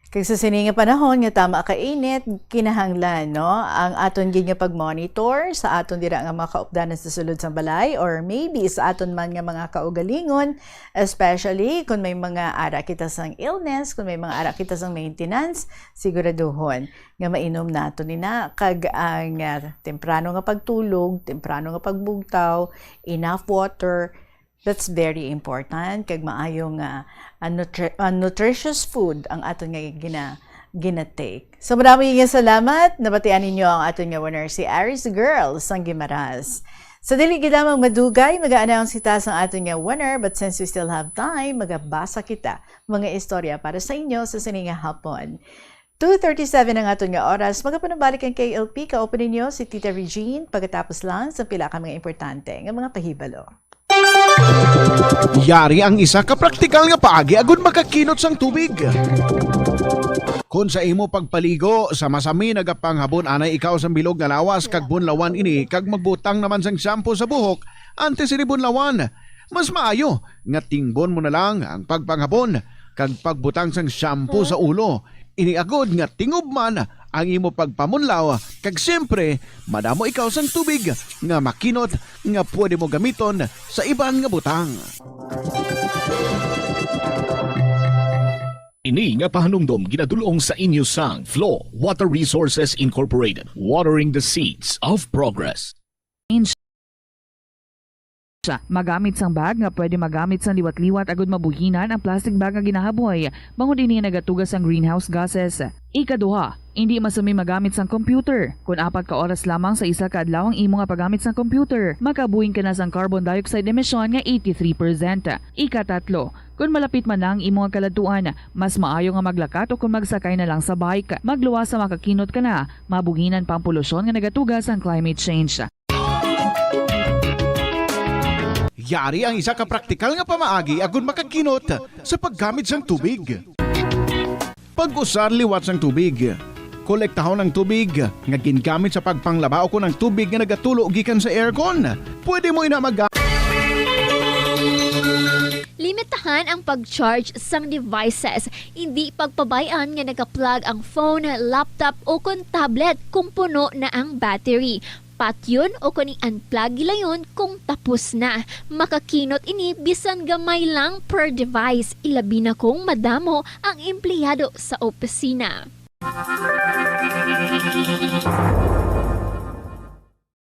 Kag sa sini nga panahon nga tama ka init, kinahanglan, no, ang aton gid nga pag-monitor sa aton dira nga mga kaupdanan sa sulod sang balay, or maybe sa aton man nga mga kaugalingon, especially kung may mga ara kita sang illness, kung may mga ara kita sang maintenance, siguraduhon nga mainom nato nina, kag ang, ah, temprano nga pagtulog, temprano nga pagbugtaw, enough water, that's very important, kag maayo nga, ah, nutri-, ah, nutritious food ang aton nga gina-, gina-take. So, marami nga salamat. Nabatian ninyo ang aton nga winner, si Aris Girl sang Guimaras. Sa dili gid lamang madugay, mag-a-announce kita sang aton nga winner, but since we still have time, magabasa kita mga istorya para sa inyo sa sini nga hapon. Two thirty-seven ang aton nga oras. Magapanubalik ang K L P, kauban ninyo si Tita Regine, pagkatapos lang sa pila ka mga importante nga mga pahibalo. Yari ang isa ka praktikal nga paagi agud makakinot sang tubig. Kon sa imo pagpaligo, sama-sami nagapanghabon anay ikaw sang bilog nga lawas kag bunlawan ini kag magbutang naman sang shampoo sa buhok antes ini bunlawan. Mas maayo nga tingbon mo na lang ang pagpanghabon kag pagbutang sang shampoo sa ulo. Ini agud nga tingob man ang imo pagpamunlaw, kag siyempre, madamo ikaw sang tubig nga makinot nga pwede mo gamiton sa iban nga butang. Ini nga pahanumdom ginadul-ong sa inyo sang Flow Water Resources Incorporated, watering the seeds of progress. Siya. Magamit sang bag nga pwede magamit sang liwat-liwat agud mabuhinan ang plastic bag nga ginahaboy, bangod ini nagatuga sang greenhouse gases. Ikaduha, indi masumi magamit sang computer. Kon apat ka oras lamang sa isa ka adlaw ang imo nga paggamit sang computer, makabuhin ka na sang carbon dioxide emission nga eighty-three percent. Ikatatlo, kon malapit man na ang imo nga kaladtuan, mas maayo nga maglakat o kon magsakay na lang sa bike. Magluwas sa makakinot ka na, mabuhinan pa ang polusyon nga nagatuga sang climate change. Yari ang isa ka praktikal nga pamaagi agud makakinot sa paggamit sang tubig. Pag-usar liwat sang tubig. Kolektahon ang tubig nga gingamit sa pagpanglaba ukon ang tubig nga nagatulo gikan sa aircon. Pwede mo ina mag- Limitahan ang pag-charge sang devices. Indi pagpabay-an nga naka-plug ang phone, laptop, ukon tablet kung puno na ang battery. Patyon ukon i-unplug gilayon kung tapos na. Makakinot ini bisan gamay lang per device, ilabi na kung madamo ang empleyado sa opisina.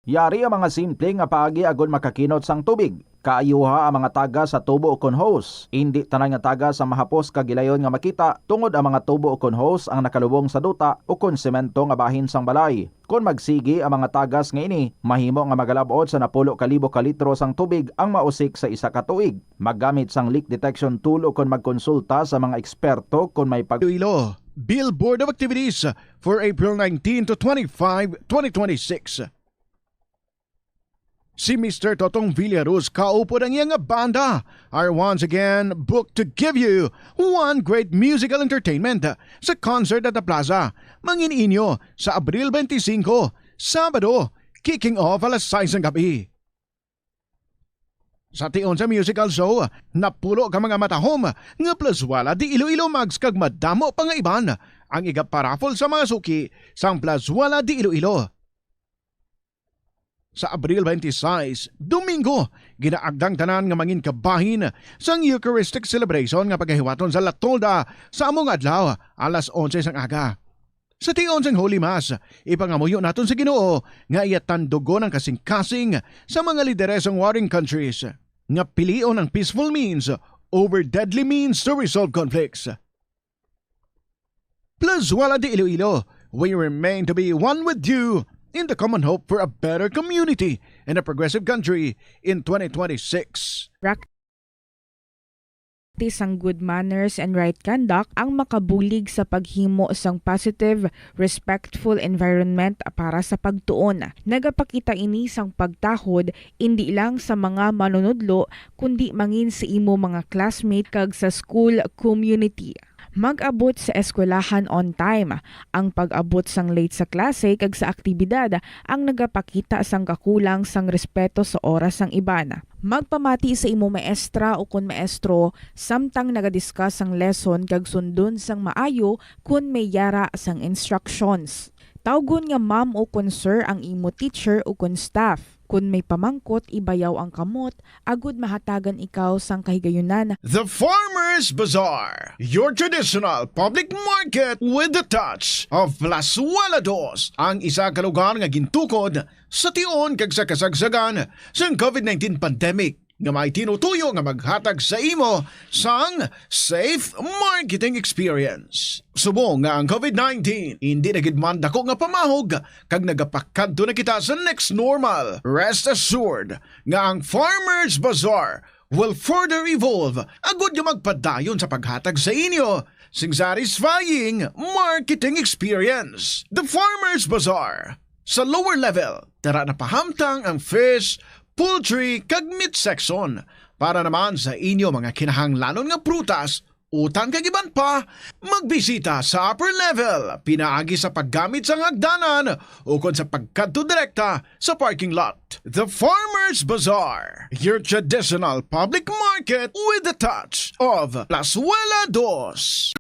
Yari ang mga simple nga paagi agod makakinot sang tubig. Kaayuha ang mga tagas sa tubo ukon hose. Indi tanan nga tagas ang mahapos kag gilayon nga makita, tungod ang mga tubo ukon hose ang nakalubong sa duta ukon semento nga bahin sang balay. Kon magsigi ang mga tagas nga ini, mahimo nga magalab-ot sa napulo ka libo ka litro sang tubig ang mausik sa isa ka tuig. Maggamit sang leak detection tool ukon magkonsulta sa mga eksperto kon may pag- Iloilo, Bill Board of Activities for April nineteen to twenty-five, twenty twenty-six. Si Mister Totong Villaruz kaupod ang iya nga banda are once again booked to give you one great musical entertainment sa concert at the plaza. Mangin inyo sa Abril twenty-five, Sabado, kicking off alas sais sang gabi. Sa tion sa musical show, napulo ka mga matahom nga Plazuela de Iloilo mugs kag madamo pa nga iban ang igaparaffle sa mga suki sang Plazuela de Iloilo. Sa Abril twenty-six, Domingo, ginaagdang tanan nga mangin kabahin sang Eucharistic celebration nga pagahiwaton sa La Tolda sa amo nga adlaw, alas onse sang aga. Sa tion sang Holy Mass, ipangamuyo naton sa Ginoo nga iya tandugon ang kasingkasing sa mga lideres sang warring countries nga pilion ang peaceful means over deadly means to resolve conflicts. Plazuela de Iloilo, we remain to be one with you in the common hope for a better community and a progressive country in twenty twenty-six. Practice sang good manners and right conduct ang makabulig sa paghimo sang positive, respectful environment para sa pagtuon. Nagapakita ini sang pagtahod indi lang sa mga manunudlo kundi mangin sa imo mga classmate kag sa school community. Mag-abot sa eskwelahan on time. Ang pag-abot sang late sa klase kag sa aktibidad ang nagapakita sang kakulang sang respeto sa oras sang iban. Magpamati sa imo maestra ukon maestro samtang naga-discuss sang lesson kag sundon sang maayo kon may yara sang instructions. Tawgon nga ma'am ukon sir ang imo teacher ukon staff. Kon may pamangkot, ibayaw ang kamot agud mahatagan ikaw sang kahigayunan. The Farmers Bazaar, your traditional public market with the touch of Plazuela Dos, ang isa ka lugar nga gintukod sa tion kag sa kasagsagan sang COVID nineteen pandemic nga may tinutuyo nga maghatag sa imo sang safe marketing experience. Subong nga ang COVID nineteen indi na gid man dako nga pamahog kag nagapakadto na kita sa next normal, rest assured nga ang Farmers Bazaar will further evolve agud nga magpadayon sa paghatag sa inyo sing satisfying marketing experience. The Farmers Bazaar. Sa lower level, tara na pahamtang ang fish, poultry, kag meat section. Para naman sa inyo mga kinahanglanon nga prutas, utan kag iban pa, magbisita sa upper level pinaagi sa paggamit sang hagdanan ukon sa pagkadto direkta sa parking lot. The Farmers Bazaar, your traditional public market with the touch of Plazuela Dos.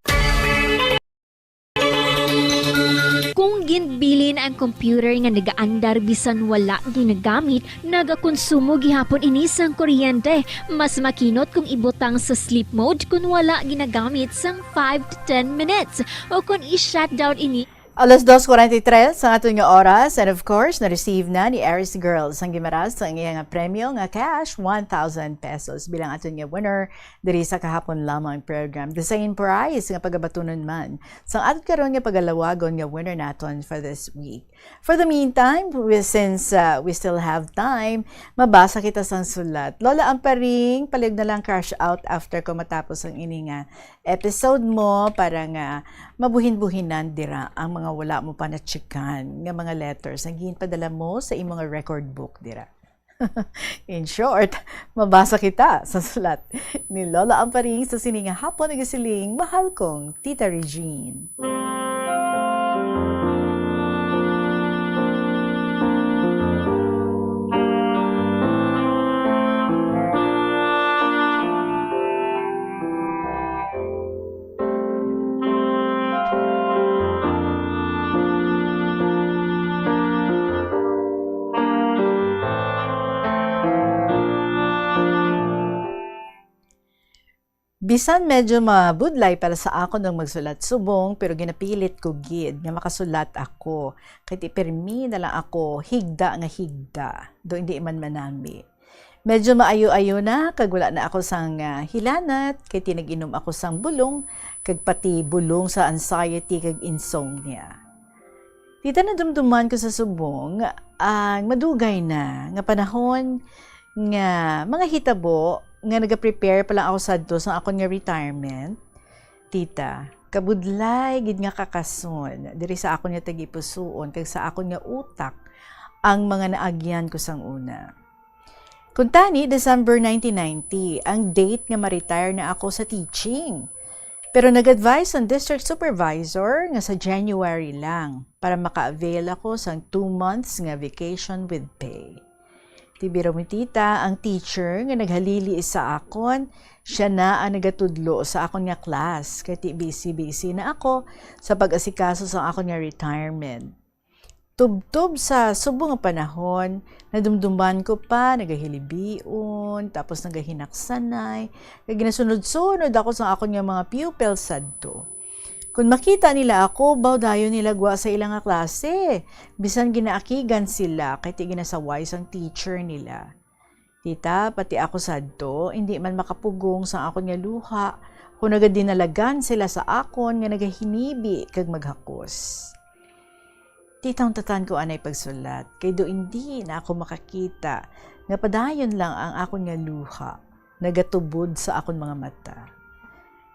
Kung ginbilin ang computer nga nagaandar bisan wala ginagamit, nagakonsumo gihapon ini sang kuryente. Mas makinot kung ibutang sa sleep mode kon wala ginagamit sang five to ten minutes, o kon i-shutdown ini. Alas dos forty-three ang aton nga oras, and of course, na-receive na ni Aries Girls ang gimaras sa iya nga premyo nga cash one thousand pesos bilang aton nga winner diri sa kahapon lamang program. The same prize nga pagabatunon man sa aton karon nga pagalawagon nga winner naton for this week. For the meantime, we, since uh, we still have time, mabasa kita sang sulat. Lola Amparing, palihog na lang crash out after ko matapos ang ini nga episode mo para nga mabuhin-buhinan dira ang mga wala mo pa na-checkan nga mga letters nga ginpadala mo sa imo nga record book dira. In short, mabasa kita sa sulat ni Lola Amparing sa sini nga hapon nagasiling, "Mahal kong Tita Regine." Bisan medyo mabudlay para sa akon ang magsulat subong, pero ginapilit ko gid nga makasulat ako. Kay ti pirmi na lang ako higda nga higda, do hindi man manami. Medyo maayo-ayo na, kag wala na ako sang, ah, hilanat, kay ti nag-inom ako sang bulong, kag pati bulong sa anxiety kag insomnia. Tita, nadumduman ko sa subong ang madugay na nga panahon nga mga hitabo nga nagaprepare pa lang ako sadto sa akon nga retirement. Tita, kabudlay gid nga kakason diri sa akon nga tagipusoon kag sa akon nga utak ang mga naagyan ko sang una. Kuntani, December nineteen ninety ang date nga ma-retire na ako sa teaching. Pero nag-advise ang district supervisor nga sa January lang para maka-avail ako sang two months nga vacation with pay. Ti biro mo, tita, ang teacher nga naghalili sa akon, siya na ang nagatudlo sa akon nga class, kay ti busy-busy na ako sa pag-asikaso sa akon nga retirement. Tubtob sa subong nga panahon, nadumduman ko pa, nagahilibion, tapos nagahinaksanay, kag ginasunod-sunod ako sa akon nga mga pupils sadto. Kon makita nila ako, baw dayon nila gwa sa ila nga klase. Bisan ginaakigan sila, kay ti ginasaway sang teacher nila. Tita, pati ako sadto, indi man makapugong sang akon nga luha, kon nagadinalagan sila sa akon nga nagahinibi kag maghakos. Tita, untatan ko anay pagsulat, kay do indi na ako makakita nga padayon lang ang akon nga luha nagatubod sa akon mga mata.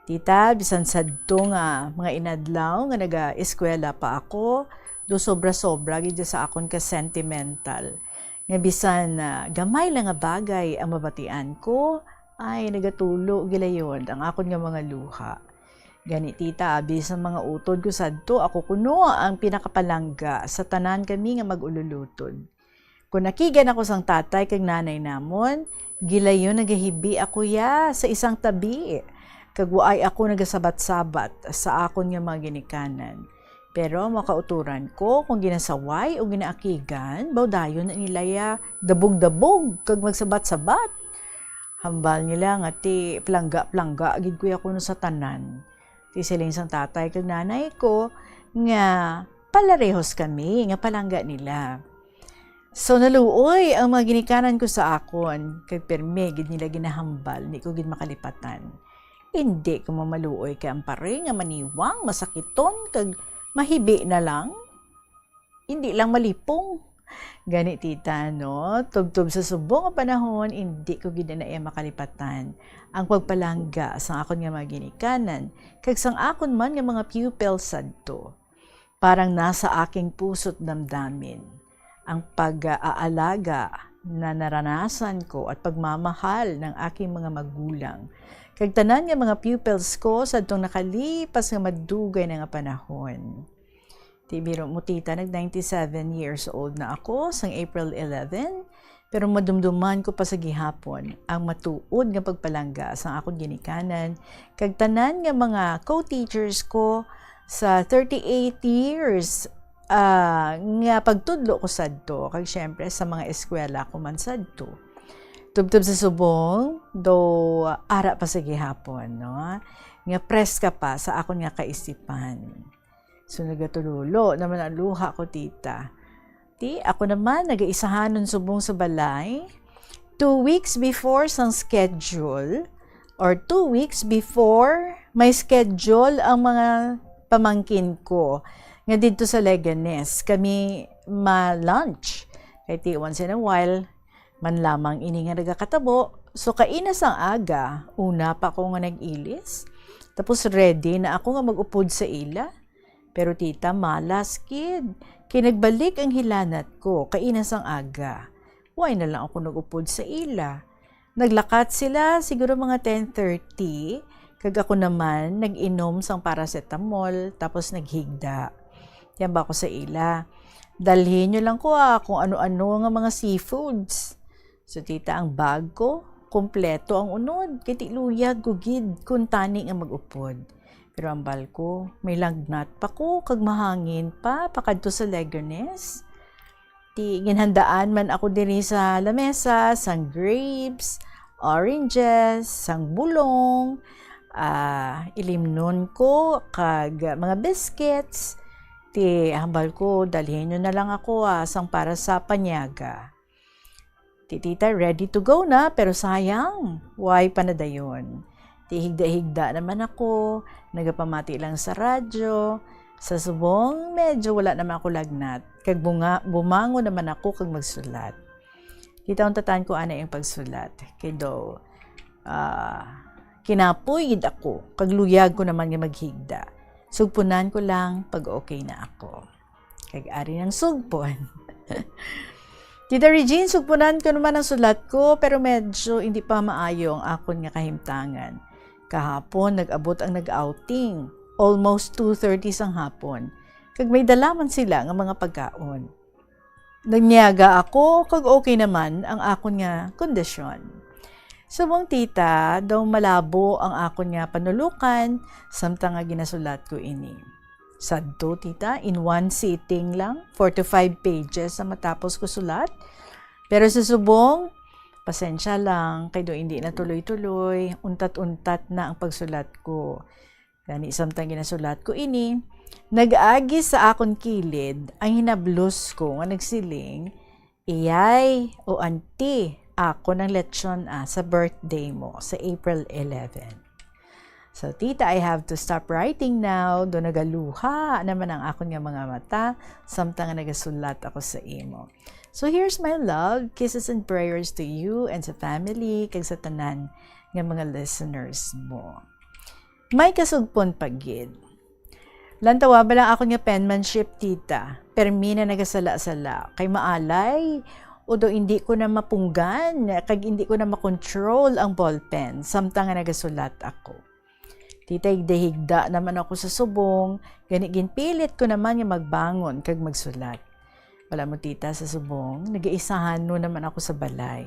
Tita, bisan sadto nga mga inadlaw nga nagaeskwela pa ako, do sobra-sobra gid sa akon ka sentimental. Nga bisan, ah, gamay lang nga bagay ang mabatian ko, ay nagatulo gilayon ang akon nga mga luha. Gani, tita, abi sa mga utod ko sadto, ako kuno ang pinakapalangga sa tanan kami nga mag-ululutod. Kon nakigan ako sang tatay kag nanay namon, gilayon nagahibi ako ya sa isang tabi, kag waay ako nagasabat-sabat sa akon nga mga ginikanan. Pero makauturan ko kon ginasaway o ginaakigan, baw dayon na nila ya dabog-dabog kag magsabat-sabat. Hambal nila nga ti plangga-plangga gid ko ya kuno sa tanan. Ti siling sang tatay kag nanay ko nga palarehos kami nga palangga nila. So, naluoy ang mga ginikanan ko sa akon, kag pirme gid nila ginahambal, di ko gid makalipatan. Indi ko mamaluoy kay ang pare nga maniwang, masakiton, kag mahibi na lang. Indi lang malipong. Gani, tita, no? Tubtob sa subong nga panahon, indi ko gid na iya makalipatan ang pagpalangga sang akon nga mga ginikanan, kag sang akon man nga mga pupil sadto. Parang nasa aking puso't damdamin ang pag-aalaga na naranasan ko at pagmamahal ng aking mga magulang, kag tanan nga mga pupils ko sadtong nakalipas nga madugay na nga panahon. Ti biro mo, tita, nag ninety-seven years old na ako sang April eleven, pero madumduman ko pa sa gihapon ang matuod nga pagpalangga sang akon ginikanan kag tanan nga mga co-teachers ko sa thirty-eight years, ah, nga pagtudlo ko sadto, kag siyempre sa mga eskwela ko man sadto. Tubtob sa subong, do ara pa sa gihapon, no? Nga preska pa sa akon nga kaisipan. So, nagatululo naman ang luha ko, tita. Ti, ako naman, nagaisahanon subong sa balay. Two weeks before sang schedule, or two weeks before may schedule ang mga pamangkin ko nga didto sa Leganes kami ma-lunch. Kay ti once in a while man lamang ini nga nagakatabo. So, kaina sang aga, una pa ko nga nag-ilis. Tapos ready na ako nga mag-upod sa ila. Pero tita, malas gid. Kay nagbalik ang hilanat ko, kaina sang aga. Why na lang ako nag-upod sa ila? Naglakat sila siguro mga ten thirty, kag ako naman nag-inom sang paracetamol, tapos naghigda. Yan ba ako sa ila? Dalhin nyo lang ko ah, kung ano-ano nga mga seafoods. So, tita, ang bag ko, kompleto ang unod, kay ti luyag ko gid kun tani nga mag-upod. Pero ang bal ko, may lagnat pa ko, kag mahangin pa, pakadto sa Leganes. Ti ginhandaan man ako diri sa lamesa, sang grapes, oranges, sang bulong, ah, ilimnon ko, kag mga biscuits. Ti hambal ko, dalhin nyo na lang ako, ah, sang para sa panyaga. Ti tita, ready to go na, pero sayang, why pa na dayon? Ti higda-higda naman ako, nagapamati lang sa radyo. Sa subong, medyo wala naman ako lagnat. Kag bunga, bumangon naman ako kag magsulat. Kita untatan ko ana yung pagsulat. Kay daw, ah, kinapoy gid ako, kag luyag ko naman nga maghigda. Sugpunan ko lang pag okay na ako. Kag ari ang sugpon. Tita Regine, sugpunan ko naman ang sulat ko, pero medyo hindi pa maayo ang akon nga kahimtangan. Kahapon, nag-abot ang nag-outing. Almost two thirty sang hapon. Kag may dala man sila nga mga pagkaon. Nanyaga ako, kag okay naman ang akon nga kondisyon. Subong, tita, daw malabo ang akon nga panulukan, samtang nga ginasulat ko ini. Sadto, tita, in one sitting lang, forty-five pages ang matapos ko sulat. Pero sa subong, pasensya lang, kay do hindi na tuloy-tuloy, untat-untat na ang pagsulat ko. Gani, samtang ginasulat ko ini, nag-agi sa akon kilid ang hinablos ko nga nagsiling, "Iyay, o auntie, ako ng lechon, ah, sa birthday mo, sa April eleven." So, tita, I have to stop writing now. Do nagaluha naman ang akon nga mga mata, samtang nga nagasulat ako sa imo. So, here's my love, kisses and prayers to you and sa family, kag sa tanan nga mga listeners mo. May kasugpon pa gid. Lantawa ba lang akon nga penmanship, tita? Permi na nagasala-sala, kay maalay, o do hindi ko na mapunggan, kag hindi ko na makontrol ang ballpen, samtang nga nagasulat ako. Tita, higda-higda naman ako sa subong, gani ginpilit ko naman nga magbangon kag magsulat. Wala mo, tita, sa subong, nagaisahan no naman ako sa balay.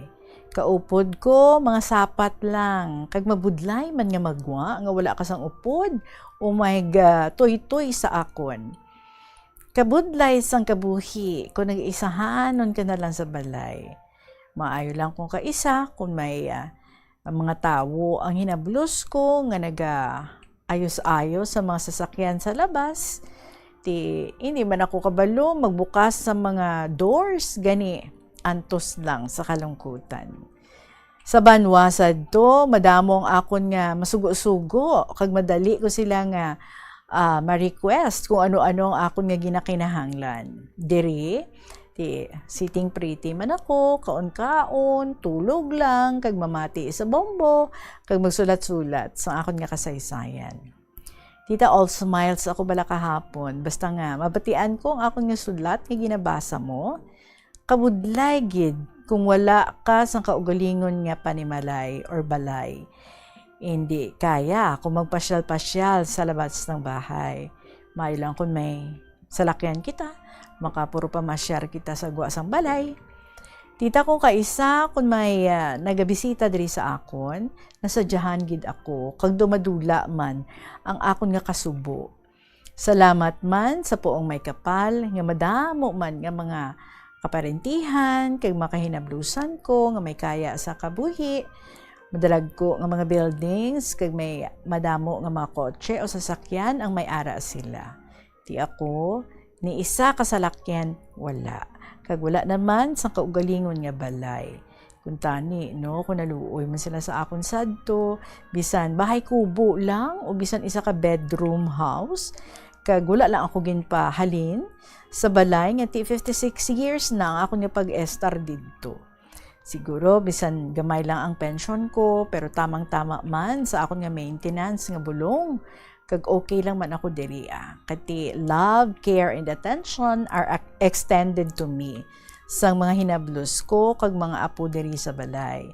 Kaupod ko, mga sapat lang, kag mabudlay man nga magwa nga wala ka sang upod, o may ga-, tuytoy sa akon. Kabudlay sang kabuhi, kung nagaisahanon ka na lang sa balay. Maayo lang kung kaisa, kung may, ah, ang mga tawo ang hinablos ko nga naga-ayos-ayos sa mga sasakyan sa labas. Ti, hindi man ako kabalo magbukas sa mga doors, gani antos lang sa kalungkutan. Sa banwa sadto, madamo ang akon nga masugo-sugo, kag madali ko sila nga, ah, ma-request kung ano-ano ang akon nga ginakinahanglan. Diri, ti, sitting pretty man ako, kaon-kaon, tulog lang, kag mamati sa bombo, kag magsulat-sulat sa akon nga kasaysayan. Tita, all smiles ako bala kahapon, basta nga mabatian ko ang akon nga sulat nga ginabasa mo. Kabudlay gid kung wala ka sang kaugalingon nga panimalay or balay. Hindi kaya kung magpasyal-pasyal sa labas ng bahay. Maayo lang kung may salakyan kita, makapuro pamasyar kita sa gwa sang balay. Tita, kung kaisa, kung may, ah, nagabisita diri sa akon, nasadyahan gid ako, kag dumadula man ang akon nga kasubo. Salamat man sa puong may kapal nga madamo man nga mga kaparentihan kag makahinablusan ko nga may kaya sa kabuhi, madalagko nga mga buildings, kag may madamo nga mga kotse o sasakyan ang may ara sila. Ti ako, ni isa ka salakyan, wala. Kag wala naman sang kaugalingon nga balay. Kuntani, no, kung naluoy man sila sa akon sadto, bisan bahay kubo lang o bisan isa ka bedroom house, kag wala lang ako ginpahalin sa balay nga ti fifty-six years na ang akon nga pag-estar didto. Siguro, bisan gamay lang ang pensyon ko, pero tamang-tama man sa akon nga maintenance nga bulong, kag okay lang man ako diri, ah. Kay ti love, care, and attention are ac-, extended to me. sang mga hinablos ko kag mga apo diri sa balay.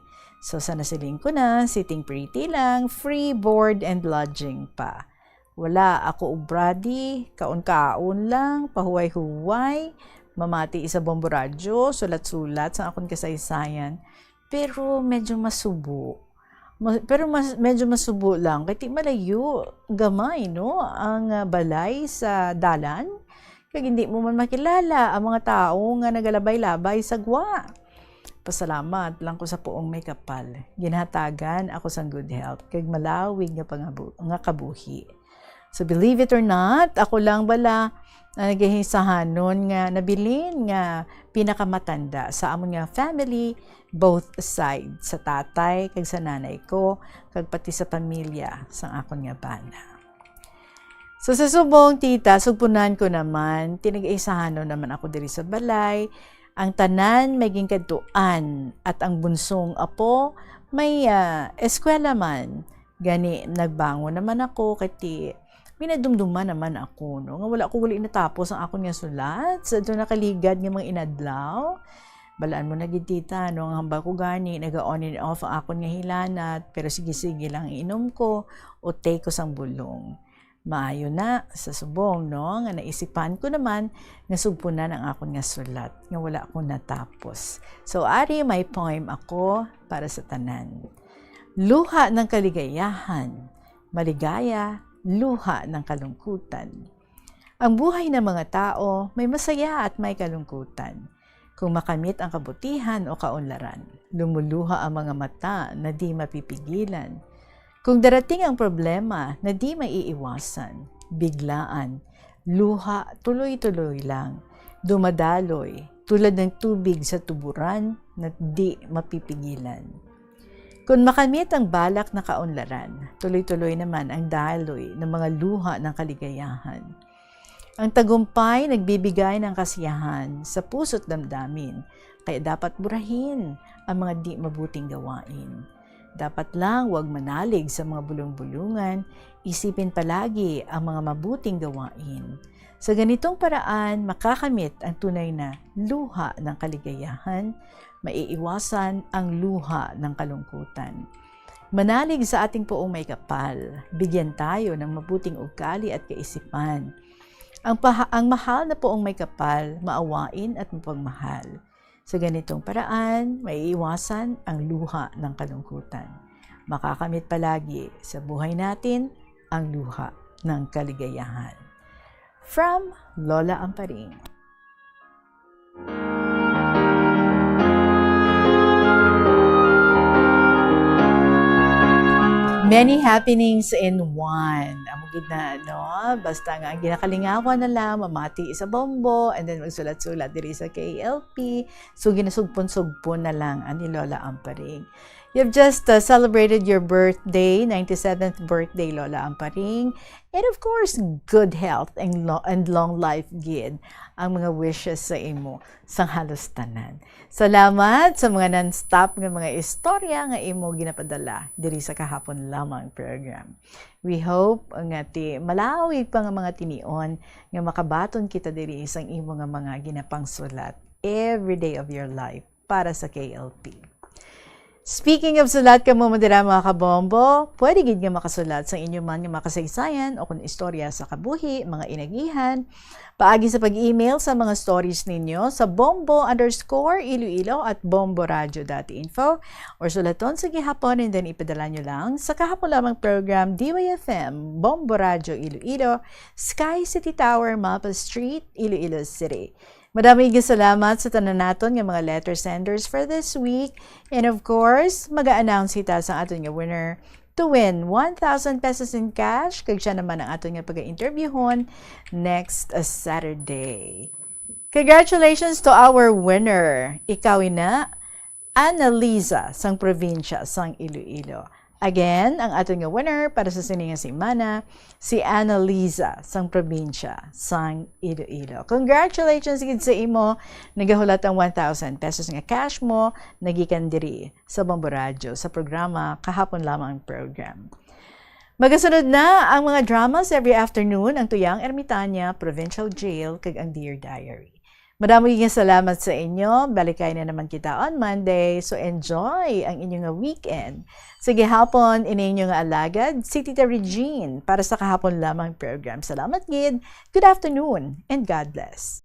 So, sa nasiling ko na, sitting pretty lang, free board and lodging pa. Wala ako ubradi, kaon-kaon lang, pahuway-huway, mamati sa Bombo Radyo, sulat-sulat sang akon kasaysayan. Pero medyo masubo. Ma-, pero mas, medyo masubo lang. Kay ti malayo, gamay, no? Ang, ah, balay sa dalan. Kag hindi mo man makilala ang mga tawo nga nagalabay-labay sa gwa. Pasalamat lang ko sa Poong May Kapal. Ginhatagan ako sang good health, kag malawig nga pangabu-, nga kabuhi. So, believe it or not, ako lang bala ang nagahisahanon nga nabilin nga pinakamatanda sa amon nga family, both side, sa tatay kag sa nanay ko, kag pati sa pamilya sang akon nga bana. So, sa subong, tita, sugpunan ko naman, ti nagaisahanon naman ako diri sa balay. Ang tanan may ginkadtuan, at ang bunsong apo may, ah, eskwela man. Gani, nagbangon naman ako, kay ti, minadumduman naman ako, no, nga wala ko gali natapos ang akon nga sulat sa ato nakaligad nga mga inadlaw. Balaan mo na gid, tita, no, ang hambal ko gani, naga-on and off ang akon nga hilanat, pero sige-sige lang inom ko o take ko sang bulong. Maayo na, sa subong, no, nga naisipan ko naman nga sugpunan ang akon nga sulat, nga wala ko natapos. So, ari may poem ako para sa tanan. Luha ng kaligayahan, maligaya, luha ng kalungkutan. Ang buhay ng mga tao may masaya at may kalungkutan. Kung makamit ang kabutihan o kaunlaran, lumuluha ang mga mata na di mapipigilan. Kung darating ang problema na di maiiwasan, biglaan, luha tuloy-tuloy lang, dumadaloy tulad ng tubig sa tuburan na di mapipigilan. Kung makamit ang balak na kaunlaran, tuloy-tuloy naman ang daloy ng mga luha ng kaligayahan. Ang tagumpay nagbibigay ng kasiyahan sa puso't damdamin, kaya dapat burahin ang mga di mabuting gawain. Dapat lang huwag manalig sa mga bulong-bulungan, isipin palagi ang mga mabuting gawain. Sa ganitong paraan, makakamit ang tunay na luha ng kaligayahan, maiiwasan ang luha ng kalungkutan. Manalig sa ating Poong May Kapal, bigyan tayo ng mabuting ugali at kaisipan. Ang paha-, ang mahal na Poong May Kapal, maawain at mapagmahal. Sa ganitong paraan, maiiwasan ang luha ng kalungkutan. Makakamit palagi sa buhay natin ang luha ng kaligayahan. From Lola Amparing. Many happenings in one. Amo gid na, no? Basta nga, ang ginakalingawan na lang, mamati sa Bombo, and then magsulat-sulat diri sa K L P. So, ginasugpon-sugpon na lang ani Lola Amparing. You've just, uh, celebrated your birthday, ninety-seventh birthday, Lola Amparing. And of course, good health and lo-, and long life gid ang mga wishes sa imo sang halos tanan. Salamat sa mga non-stop nga mga istorya nga imo ginapadala diri sa Kahapon Lamang program. We hope nga ti malawig pa nga mga tinion nga makabaton kita diri sang imo nga mga ginapangsulat every day of your life para sa K L P. Speaking of sulat kamo man dira, mga kabombo, pwede gid nga makasulat sa inyo man nga mga kasaysayan o kung istorya sa kabuhi, mga inagihan, paagi sa pag-email sa mga stories ninyo sa bombo underscore iloilo at bomboradio dot info, or sulaton sa gihapon and then ipadala nyo lang sa Kahapon Lamang program, D Y F M, Bombo Radio Iloilo, Sky City Tower, Mapa Street, Iloilo City. Madamo nga salamat sa tanan naton nga mga letter senders for this week. And of course, mag-a-announce kita sa aton nga winner to win one thousand pesos in cash, kag siya naman ang aton nga pag-interviewhon next, uh, Saturday. Congratulations to our winner. Ikaw ina, Annalisa sang probinsya sang Iloilo. Again, ang aton nga winner para sa sini nga semana, si Annalisa sang probinsya sang Iloilo. Congratulations gid sa imo. Nagahulat ang one thousand pesos nga cash mo, nagikan diri sa Bombo Radyo sa programa Kahapon Lamang Program. Magasunod na ang mga dramas every afternoon, ang Tuyang Ermitanya, Provincial Jail, kag ang Dear Diary. Madamo nga salamat sa inyo. Balikay na naman kita on Monday. So enjoy ang inyo nga weekend. Sige hapon, ini inyo nga alagad, si Tita Regine, para sa kahapon lamang program. Salamat gid. Good afternoon and God bless.